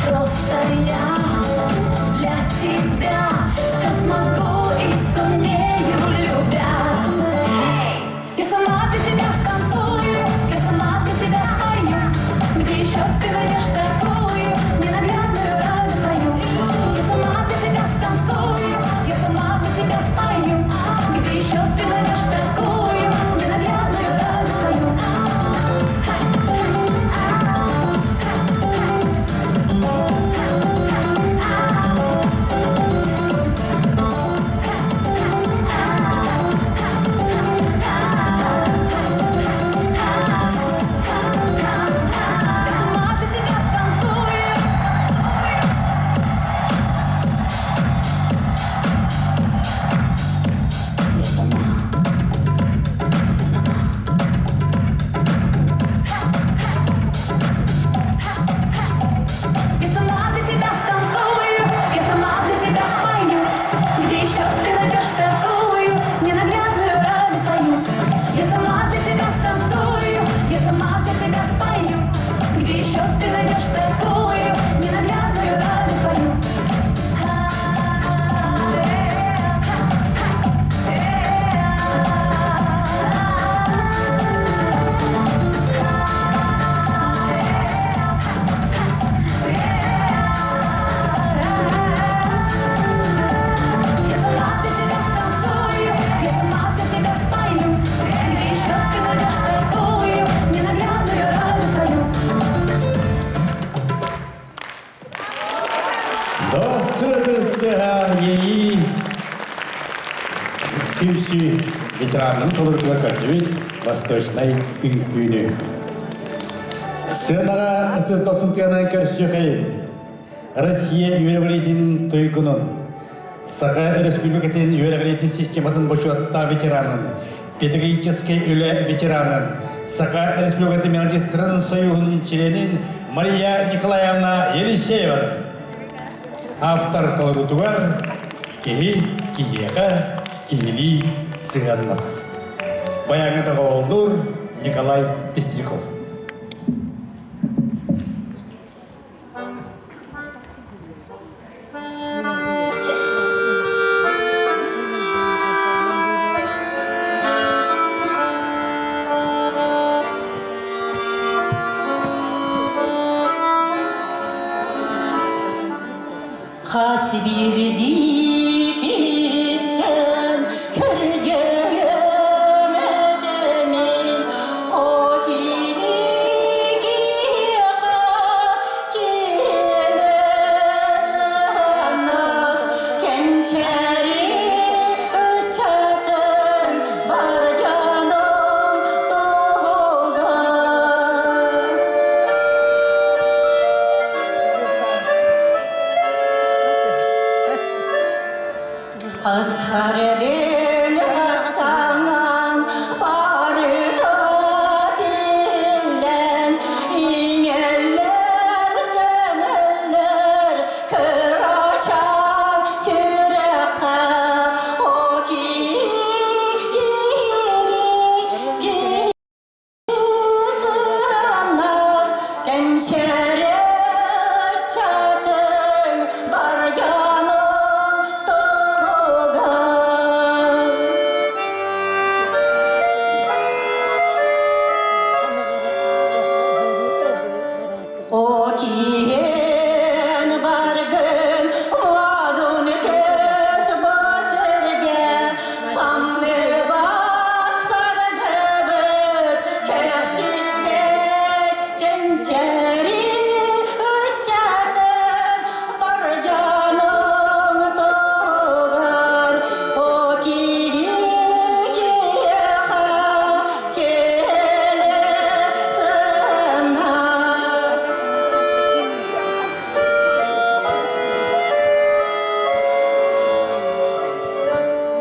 Просто я ветеранын толорутугар көрдүбүт Восточнай үҥкүүнү. Сыанаҕа ытыс досун тыанан көрсүөхэйин. Россия үөрэҕириитин туйгунун, Саха Республикатын үөрэҕириитин систематын бочуоттаах ветеранын, педагогическай үлэ ветеранын, Саха Республикатын мелодистрын союһун членин Мария Николаевна Елисеева. Автор толорутугар киһи киһиэхэ киһилии сыһыаннас. Баяҥы доҕооллуур Николай Пестряков. Хас биирдии киһиттэн көрдьөйөм этэмин, о киһи киһиэхэ киһилэ сыһыаннас, кэнчээри ыччатын бар дьонун туһугар. Асхарелин хасаңан барыта тиллэн иҥэллэр сөҥөллөр кырачаан сүрэххэ о киһи киһи Сыраннас кэнчээри ыччатын бар дьонун туһугар. О киһин баргын модун көс бу сиргэ самныбат саргыбыт кэхтибэт кэнчээри ыччатын бар дьонуҥ туһугар о киһи киһиэхэ кэлэ сыннас.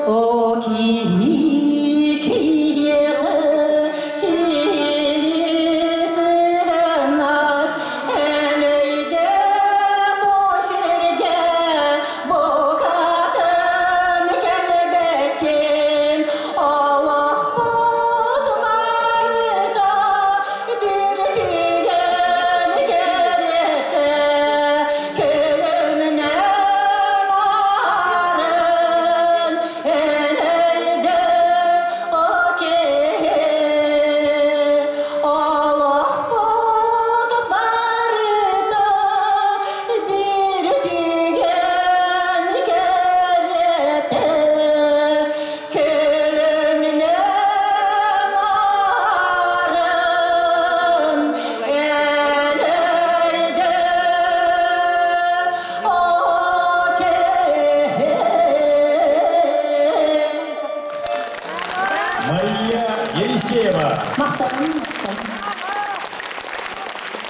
О киһи киһиэхэ киһи сыһыаннас, эн өйдөө бу сиргэ букатын кэлбэккин, олохпут барыта bir түгэн кэриэтэ көлөмүнэн арын эн өйдөө о киһи олохпут барыта bir түгэн кэриэтэ көлөмүнэн арын эн өйдөө о киһи. Мария Елисеева. Махтанам, махтанам.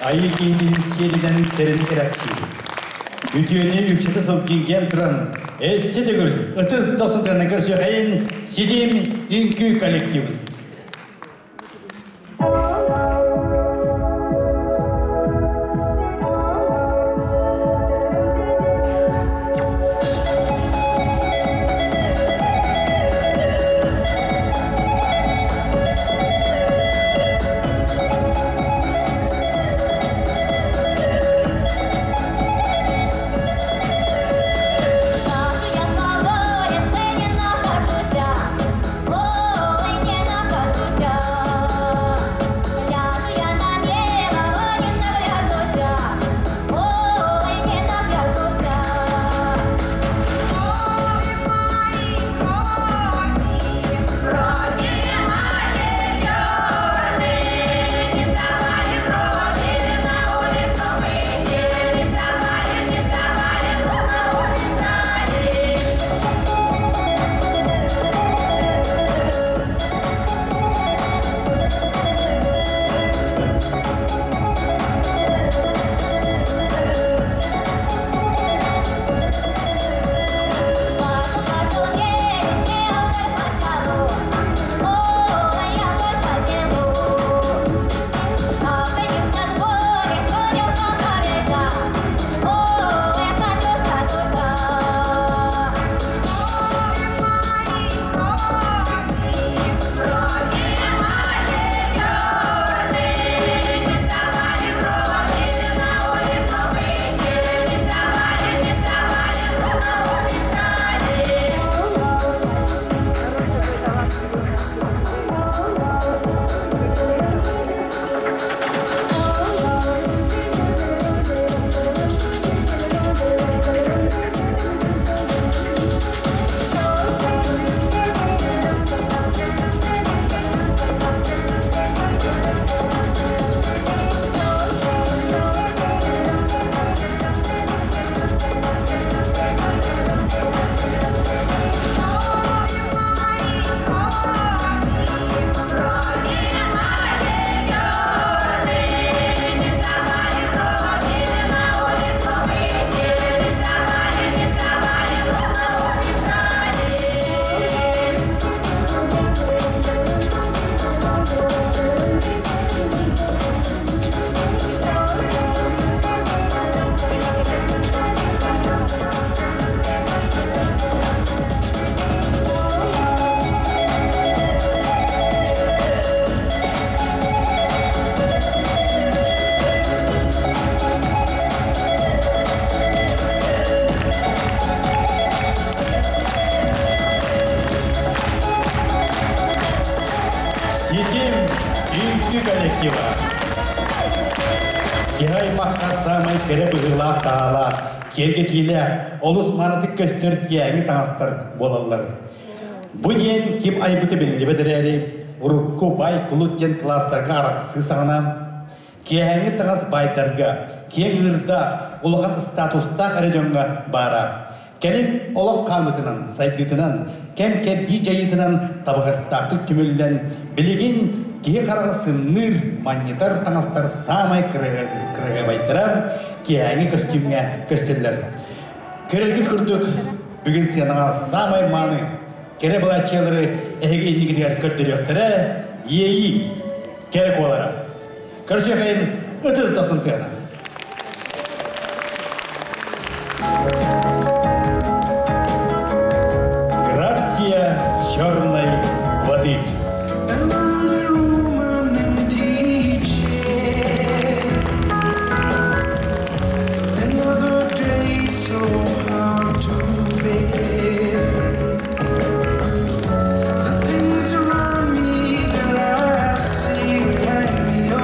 Айыы киһитин сиэринэн тэрин кэрэхсиир. Үтүөнү үксэтэ сылгыйган туран, өссө төгүл ытыс досутаны көрсүөхэйин Сидим үҥкүү коллективын. Я на море, не нахожусь, ой, не нахожусь. Ситим үҥкүү коллектива. Киһи аймахха саамай кэрэ быһыылаах таһаалаах, киэргэтиилээх, олус маанытык көстөр киэҥи таҥастар буолаллар. Бу диэн ким айбыта биллибэт эрээри, урукку бай кулут диэн кылаастарга арахсыы саҕана Киэһээҥҥи таҥас баайдарга, киэҥ ыырдаах, улахан статустаах эрэ дьоҥҥо баара. Кэлин олох хаамыытынан, сайдыытынан, кэм-кэрдии дьайыытынан табыгастаахтык түмүллэн, билигин киһи хараҕа сымныыр, манньытар таҥастар саамай кыраһыабайдара киэһээҥҥи көстүүмҥэ көстөллөр. Көрөргүт курдук, бүгүн сыанаҕа саамай мааны, кэрэ былааччыйалары эһиги иннигитигэр көрдөрүөхтэрэ, иэйии, кэрэ куолара. Көрсүөхайын ытыс дохсун тыана. Грация черной воды. Another day so hard to bear. The things around me that I see remind me of.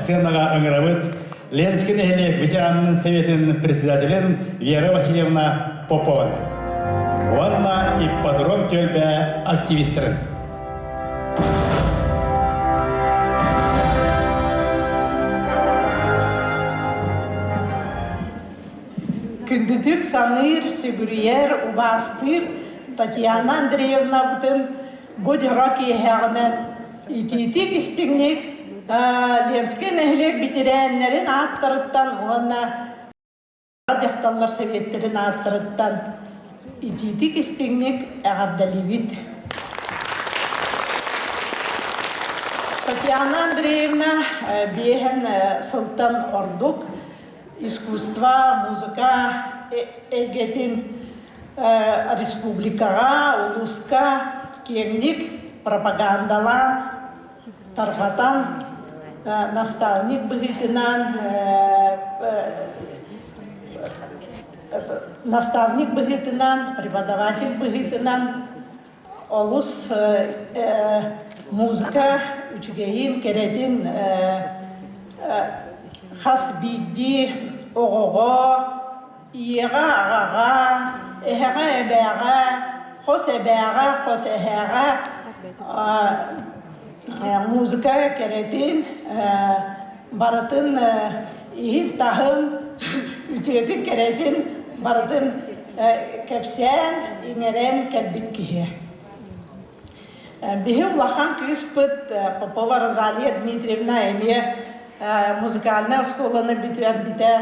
сценаҕа ыҥырабыт Ленский нэһилиэк ветеранын советын председателин Вера Васильевна Попованы уонна ипподром түөлбэ активистарын. Күндүтүк саныыр, сүгүрүйэр, убаастыыр Татьяна Андреевнабытын бу дьоро киэһэҕинэн итиитик истиҥник Ленскэй нэһилиэк бэтэрээннэрин ааттарыттан уонна дьахталлар сэбиэттэрин ааттарыттан итиитик истиҥник эҕэрдэлиибит. Татьяна Андреевна биэһэн сылтан ордук искусство, музыка эйгэтин республикаҕа, улууска киэҥник пропагандалаан, тарҕатан, наставник быһыытынан наставник быһыытынан, преподаватель быһыытынан олус музыка үчүгэйин, кэрэтин хас биирдии оҕоҕо, ийэҕэ, аҕаҕа, эһэҕэ, эбээҕэ, хос эбээҕэ, хос эһээҕэ музыка кэрэтин барытын иһин-таһын, үтүөтүн, кэрэтин барытын кэпсээн, иҥэрэн кэлбит киһи. Биһи улахан кыыспыт Попова Розалия Дмитриевна эмиэ музыкальнай оскуоланы бүтэрбитэ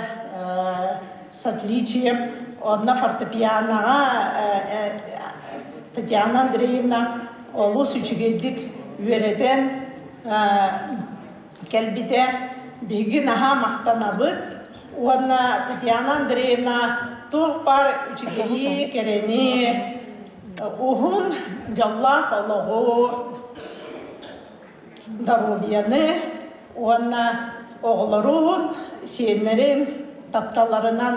с отличием. Онно фортепианоҕа Татьяна Андреевна олус үчүгэйдик үөрэтэн кэлбитэ. Биһиги наһаа махтанабыт уонна Татьяна Андреевна туох баар үчүгэйи, кэрэни, уһун дьоллоох олоҕу, доруобуйаны уонна оҕолорун, сиэннэрин тапталларынан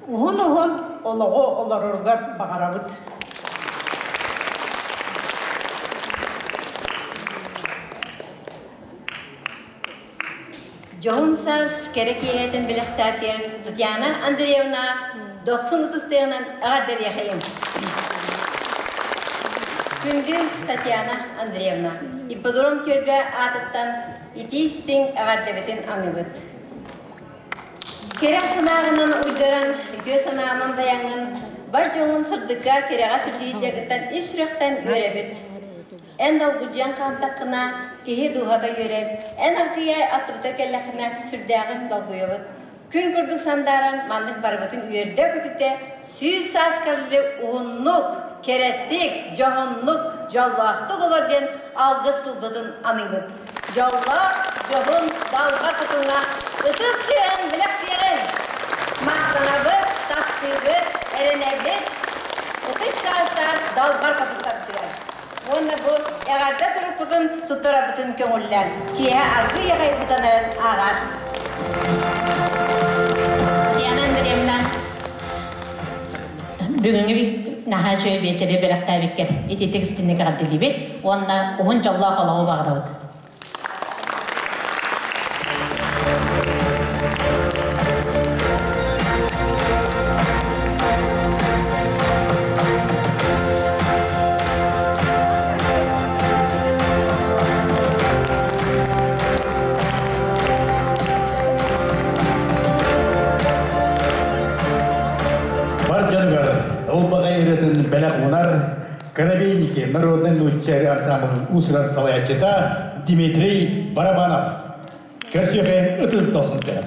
уһун-уһун олоҕу олороругар баҕарабыт. Дьоһун саас кэрэ киэһэтин бэлэхтээтигэр Татьяна Андреевна дохсун ытыстыанан эҕэрдэлиэхэйим. Күндү Татьяна Андреевна, ипподром түөлбэ аатыттан итии-истиҥ эҕэрдэбитин аныыбыт. Кэрэх санааҕынан уйдаран, үтүө санаанан дайаҥҥын, бар дьоҥҥун сырдыкка, кэрэҕэ сирдиир дьарыктан ис сүрэхтэн үөрэбит. Эн долгудьуйан хаамтаххына, киһи дууһата үөрэр. Эн аргыйай аттыбытыгар кэллэххинэ, сүрдээҕин долгуйабыт. Күн курдук сандааран, маннык барыбытын үөрдэ-көтүтэ, 100 саас кэрлили уһуннук, кэрэтик, дьоһуннук, дьоллоохтук олор диэн алгыс тылбытын аныыбыт. Дьоллоох, дьоһун, далбар хотуҥҥа ытыс тыаһын бэлэхтиэҕиҥ! Махтанабыт, таптыыбыт, эрэнэбит, ытык саастаах далбар хотуттарбытыгар. Уонна бу эҕэрдэ сурукпутун туттарарбытын көҥүллээн, киэһэ аргыый аҕай бытанарын ааҕаар. Татьяна Андреевна, бүгүҥҥү наһаа үчүгэй биэчэри бэлэхтээбиккэр ититик истинник эҕэрдэлиибит уонна уһун дьоллоох олоҕу баҕарабыт. Бар дьонугар ылбаҕай ырыатын бэлэх уунар Коробейники народнай нуучча ансамблын уус-уран салайааччыта Дмитрий Барабанов. Көрсүөхэйин ытыс досун түһэр.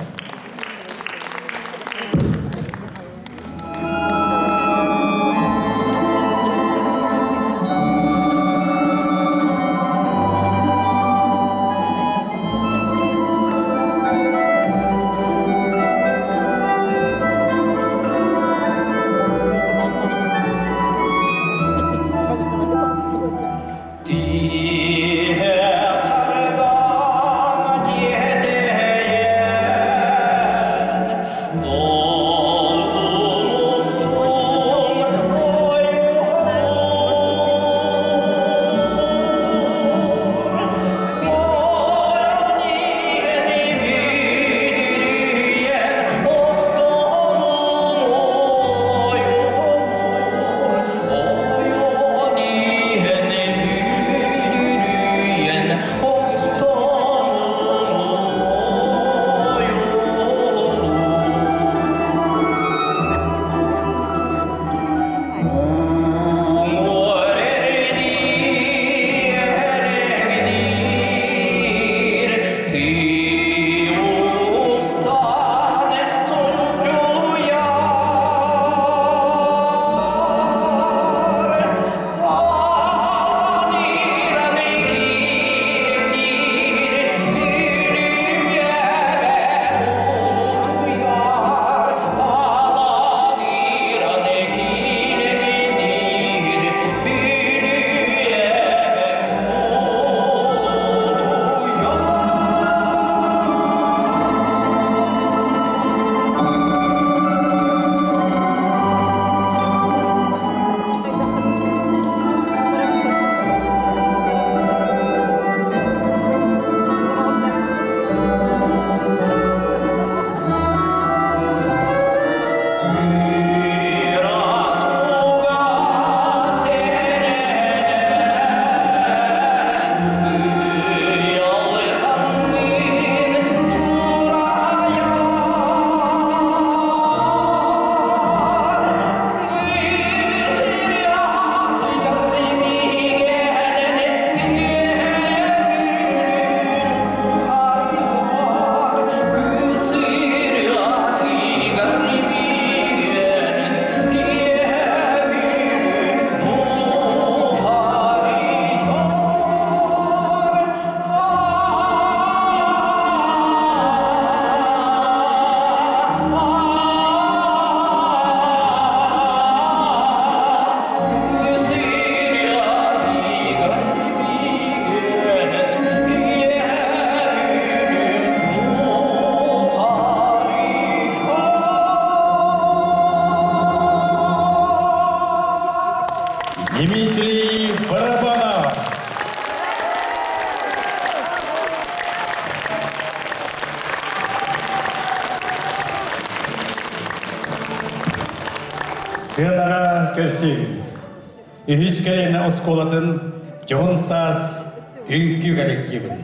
Сыанаҕа көрсүҥ. Үһүс көлүөнэ оскуолатын Дьоһун саас үҥкүү коллективын.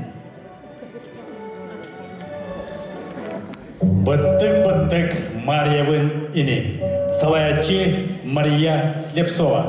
Быттык-быттык Марьябын ини. Салайааччы Мария Слепцова.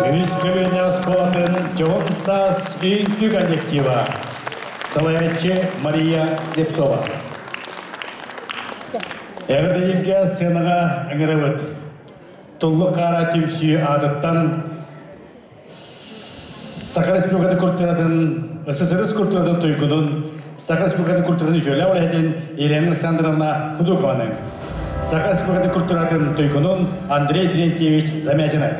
Үһүс көлүөнэ оскуолатын Дьоһун саас үҥкүү коллектива. Салайааччы Мария Слепцова. Эҕэрдэлииргэ сценаҕа ыҥырабыт. Туллук хаара түмсүү аатыттан Саха Республикатын культуратын, СССР культуратын туйгунун, Саха Республикатын культуратын үтүөлээх үлэһитин Елена Александровна Кудукованы, Саха Республикатын культуратын туйгунун Андрей Терентьевич Замятины.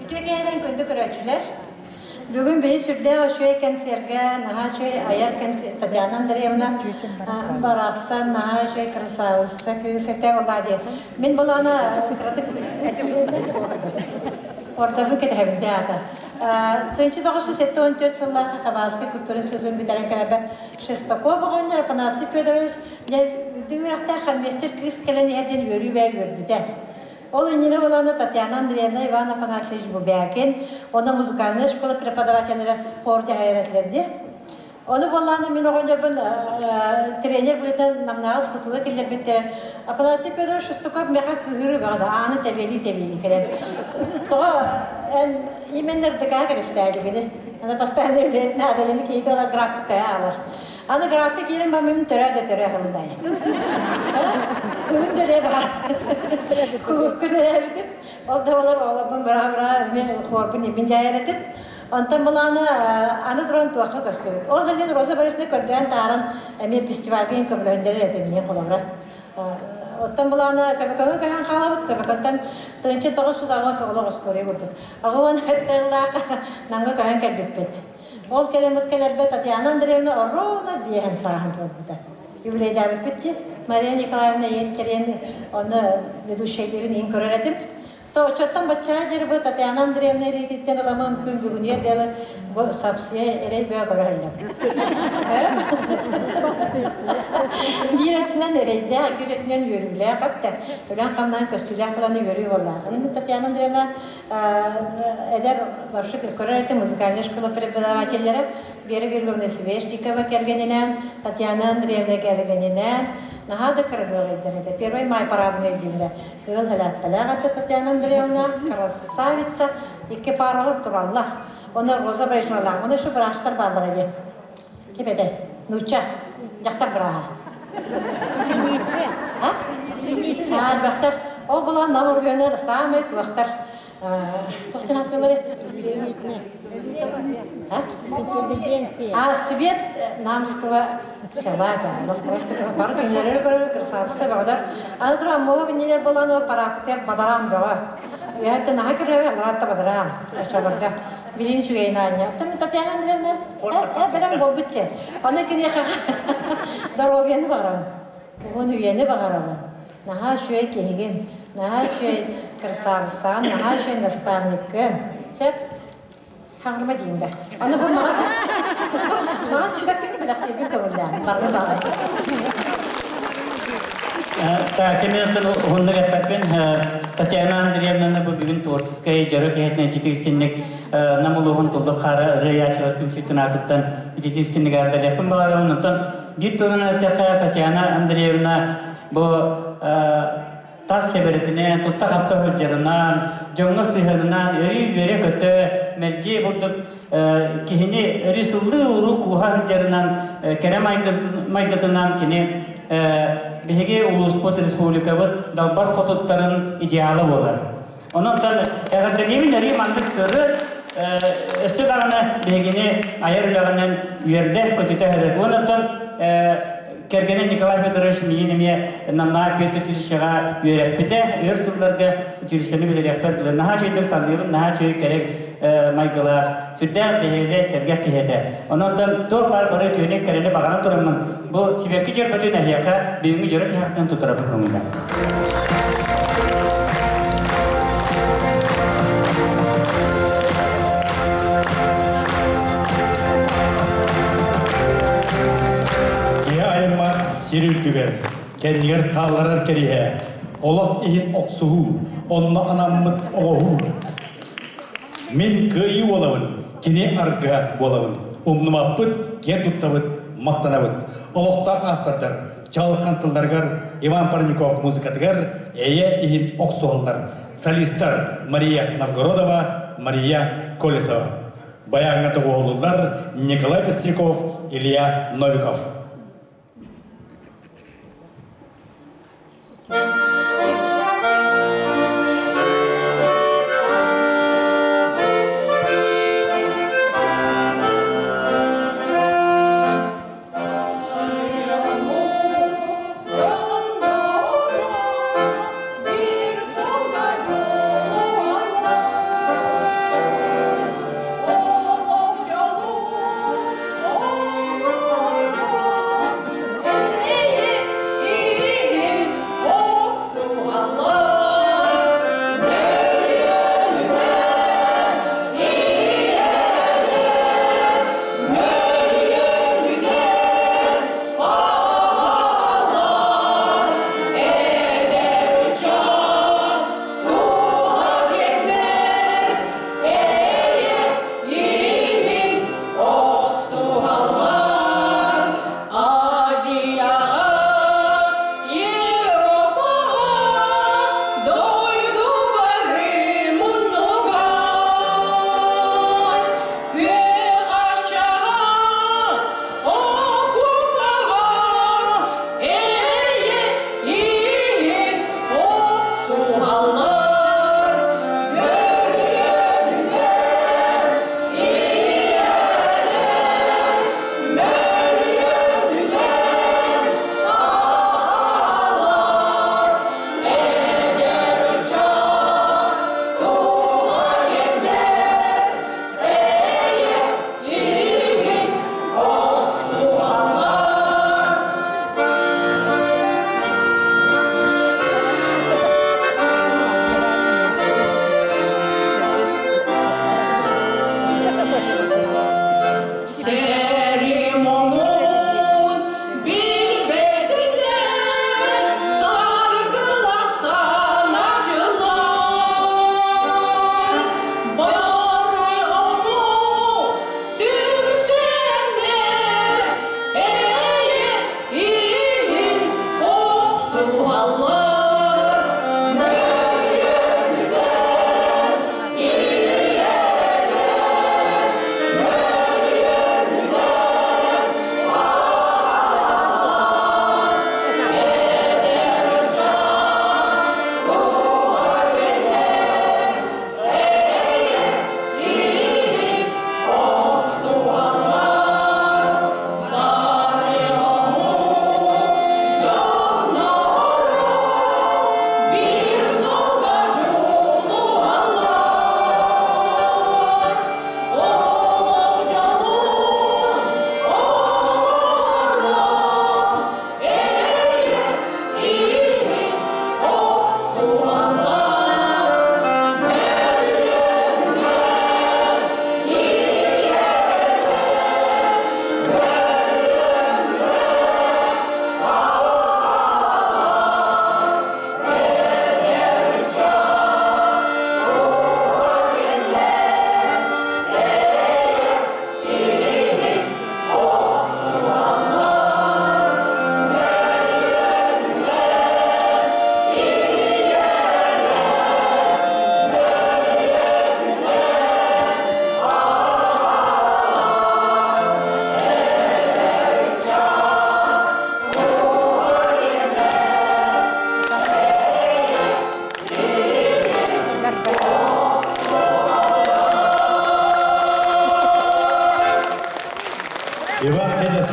Үтүө киэһэнэн күндү көрөөччүлэр! Бүгүн биһи сүрдээх үчүгэй кэнсиэргэ наһаа үчүгэй айар кэнсиэр Татьяна Андреевна барахсан наһаа үчүгэй красавица кыыс этэ Влади. Мин балаана кыратык ордорбун кэтэһэбин аата. 1974 сыллаахха Хабаровскай культура институтун бүтэрэн кэлэрбэр Шестаков оҕонньор Афанасий Федорович дьэ үрдүк үөрэхтээх хормейстер кыыс кэлэн иһэр диэн үөрүү бэйэ үөрбүтэ. Ол иннинэ буолааны Татьяна Андреевна Иван Афанасьевич Бубякин уонна музыкальная школа преподавателлэрэ хор дьаһайар этилэр дии. Ону буоллаҕына мин оҕонньорбун тренер быһыытынан Намнааҕы спутуга киллэрбиттэрэ. Афанасий Федорович Шестаков миэхэ кыыһырыы бөҕө да ааны тэбиэлии-тэбиэлии кэлэн. Тоҕо эн именно РДК-ҕа кэрэстээлигини. Аны постоянно үлэһит наадалыны киһи тоҕо графка көһө аалар. Аны графка киирэн бармын төрөө да төрөө хылындай. Күгүн дөрөө баар. Кугукку төрөөбүтүм. Ол да болар оҕолорбун быраһа-быраһа мен хуорбун иммин дьайар этим. Онтон былааны аны туран туохха көстүбүт. Ол иһин Роза Борисовна көрдөөн тааран эмиэ фестивальга иһин көмөлөһүннэрэр этим ийэм холобура. Оттон былааны көмөкөҥө көһөн хаалабыт. Көмөкөнтөн 1908 оҕолох остуоруйа курдук. Аҕыан ыаллаах Намга көһөн кэлбиппит. Ол кэлэммит кэлэрбэ Татьяна Андреевна ровно биэһэн сааһын туолбута. Юбилейдаабыппыт дии. Мария Николаевна ийэн кэриэн онно ведущайдыырын иһин көрөр этим. То очоттон баччаа диэри бу Татьяна Андреевна илиититтэн ыламын күн бүгүнүгэр дылы бу сапсыйа эрэй бөҕө көрө иһиллэм. Биир өттүнэн эрэйдээх, иккис өттүнэн үөрүүлээх өттө. Үлэн-хамнаан көстүүлээх буолан үөрүү буолла. Аны мин Татьяна Андреевна эдэр вообще көрөр этим музыкальная школа преподавателлэрэ Вера Григорьевна Свешникова кэргэнинээн, Татьяна Андреевна кэргэнинээн наһаа да кыргыалайдар этэ. Первый май парадын өйдүүмдэ. Кыыл хэлээппэлээх этэ Татьяна Андреевна, красавица, икки паралар тураллар. Оны Роза Борисовналаах, оны еще врачтар бааллара дии. Ким этэй? Нуучча, дьахтар бырааһа. А? Саарбахтар. Ол булан нам самый туохтар туохтан аттылары? А свет Намского села, да. Ну, просто бары кинилери көрөр, красавица баҕдар. Аны туран муоха кинилер болан параптер бадаран бөҕө. Үһәттен наһаа көрөбө, аларатта бадаран. Чочолорга. Билин үчүгэйин аанньа. Оттон Татьяна Андреевна, бэлэм буолбутча. Аны киниэхэ здоровьяны баҕарабын. Уһун үйэни баҕарабын. Наһаа үчүгэй киһигин, наһаа үчүгэй кырасаабыссаҕын, наһаа үчүгэй наставниккын. Сөп? Хаҥырма диим да. Аны бу маған маған сүбэккин бэлэхтиирбин көҥүллээн. Барны баҕар. Так, минутын уһуннук эппэппин. Татьяна Андреевнаны бу бүгүн творческай дьоро киһитинэн ититик Нам улууһун туллук хаара ырыаячылар түмсүүтүн аатыттан ититик истинник ардалиахпын баҕарабын. Онтон биир тылынан эттэххэ Татьяна Андреевна Бу тас сэбэрэтинэн, тутта-хапта сылдьарынан, дьоҥҥо сыһыанынан өрүү үөрэ-көтө, мэлдьи курдук киһини өрүү сыллыы уруу кууһа сылдьарынан, кэрэ майгытынан кини биһиги улууспут, республикабыт далбар хотуттарын идеала буолар. Онон эҕэрдэлиибин өрүү маннык сырыт, өссө даҕаны биһигини айар үлэҕинэн үөрдэ, көтүтэ сырыт. Уонна кэргэнэ Николай Федорович миигин эмиэ Намнаа Петр училищеҕа үөрэппитэ. Өр сылларга училищены бүтэрээхпэр дылы наһаа үчүгэйдик саныыбын, наһаа үчүгэй кэрэ майгылаах, сүрдээх бэһиэлэй, сэргэх киһи этэ. Онон туох баар бары үтүөнү кэрэни баҕаран тураммын, бу сибэкки дьөрбөтүн эһиэхэ бүгүҥҥү дьоро киһэхтэн тутарабын көҥүлэ. Киһи аймах сир үрдүгэр, кэннигэр хаалларар кэриһэ, олох иһин охсуһуу, онно анаммыт оҕоһуу. Мин кыайыы буолабын, кини аргыһа буолабын. Умнубаппыт, киэн туттабыт, махтанабыт. Олохтоох автордар чаҕылхан тылларыгар Иван Парников музыкатыгар эйэ иһин охсуһаллар. Солистар Мария Новгородова, Мария Колесова. Баяҥҥа тоҕуһуллар Николай Пестряков, Илья Новиков.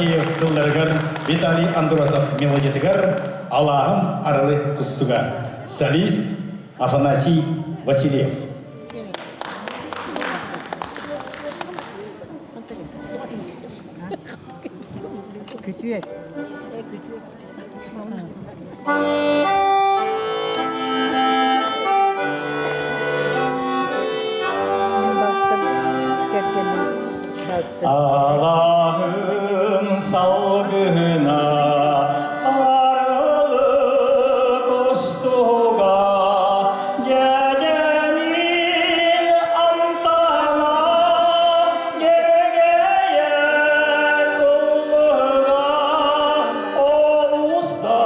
Алексеев тылларыгар, Виталий Андросов мелодиятыгар «Алааһым арылы кустуга» солист Афанасий Васильев. Күтүөт. Алаһым салгына арылы кустуга дьэдьэнин амтана дьэгэйэр ыллыга олус да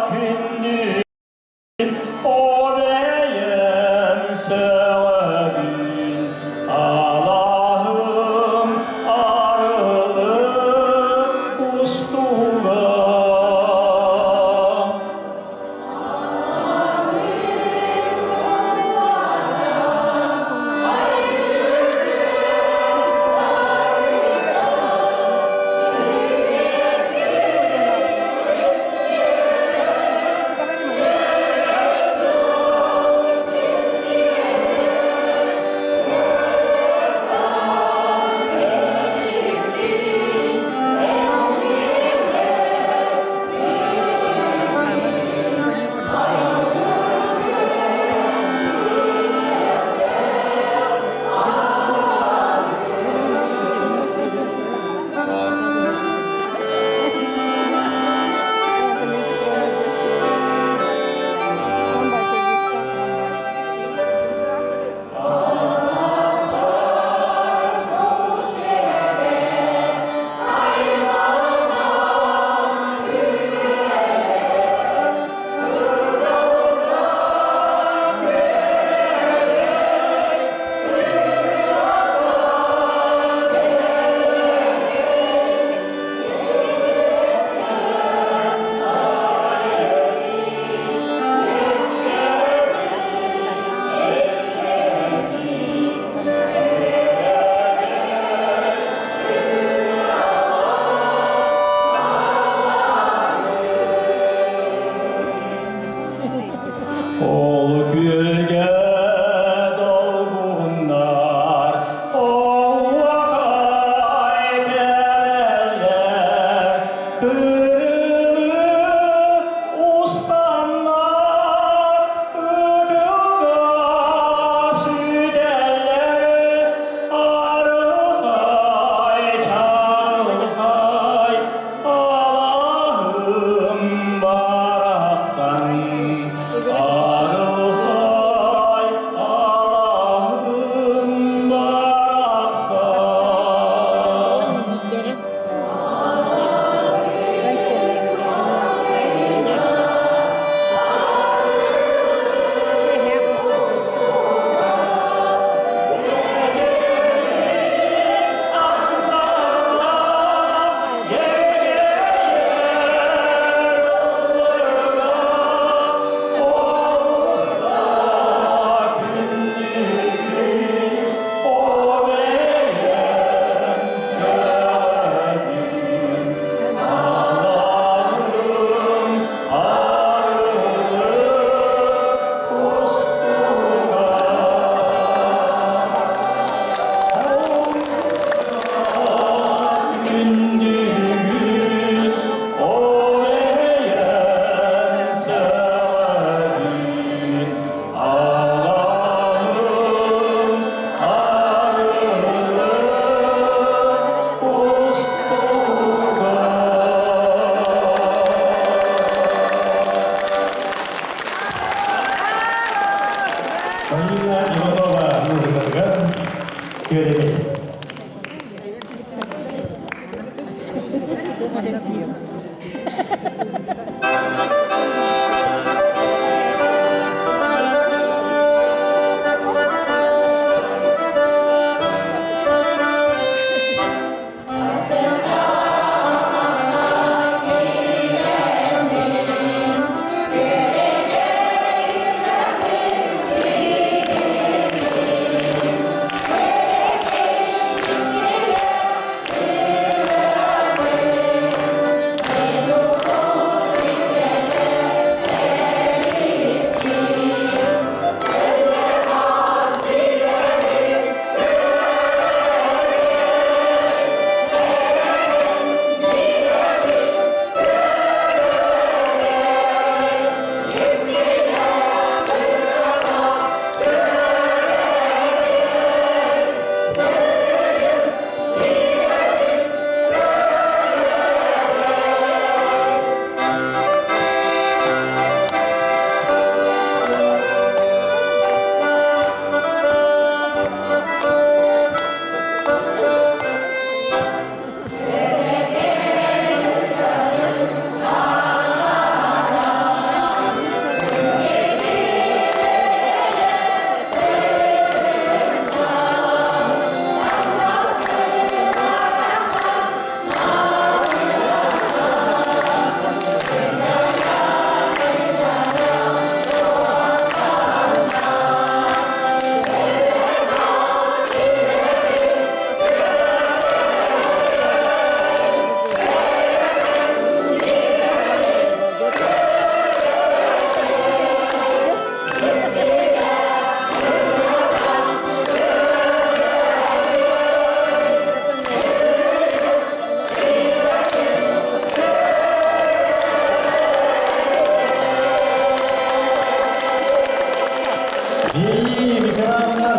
күндү О бэйэм сөҕөбүн, алаһым арылы кустуга. Ол күөлгэ долгуннар, оһуохай кэлэллэр, кырылы устаннар, кытылга сүтэллэр, арылхай, чаҕылхай, алаһым барахсан, арылхай, алаһым барахсан. Күндүгүн ол эйэн сөҕөбүн, алаһым арылы устуга. Полина Иванова музыкатыгар күөрэгэй. Thank you.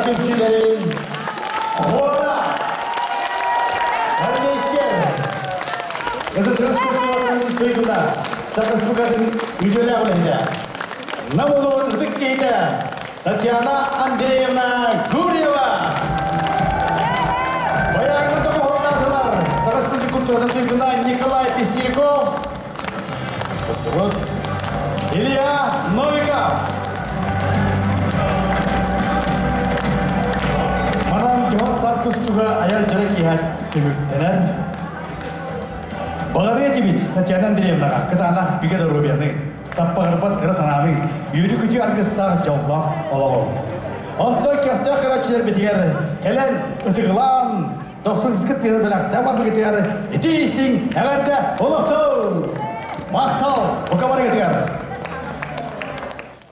түмсүүлэрин хора Хормейстер СССР культуратын туйгуна, Саха Республикатын үтүөлээх үлэһитэ, Нам улууһун ытык киһитэ Татьяна Андреевна Гурьева. Баяҥҥа тоҕуһаллаатылар Саха Республикатын культуратын туйгуна Николай Пестеряков, Туттубут Илья Новиков. Манан дьоһун саас кустуга айар дьарык иһэр түмүктэнэр. Баҕарыа этибит Татьяна Андреевнаҕа кытаанах бигэ доруобуйаны, саппаҕырбат ыра санааны, үөрүү-көтүү аргыстаах дьоллоох олоҕу. Онтон көхтөөх көрөөччүлэрбитигэр кэлэн ытыгылаан, Дохсун ыскыт тыына бэлэхтээх барбыгытыгар ити истиҥ эҕэрдэ олохтол! Махтал бука барыгытыгар!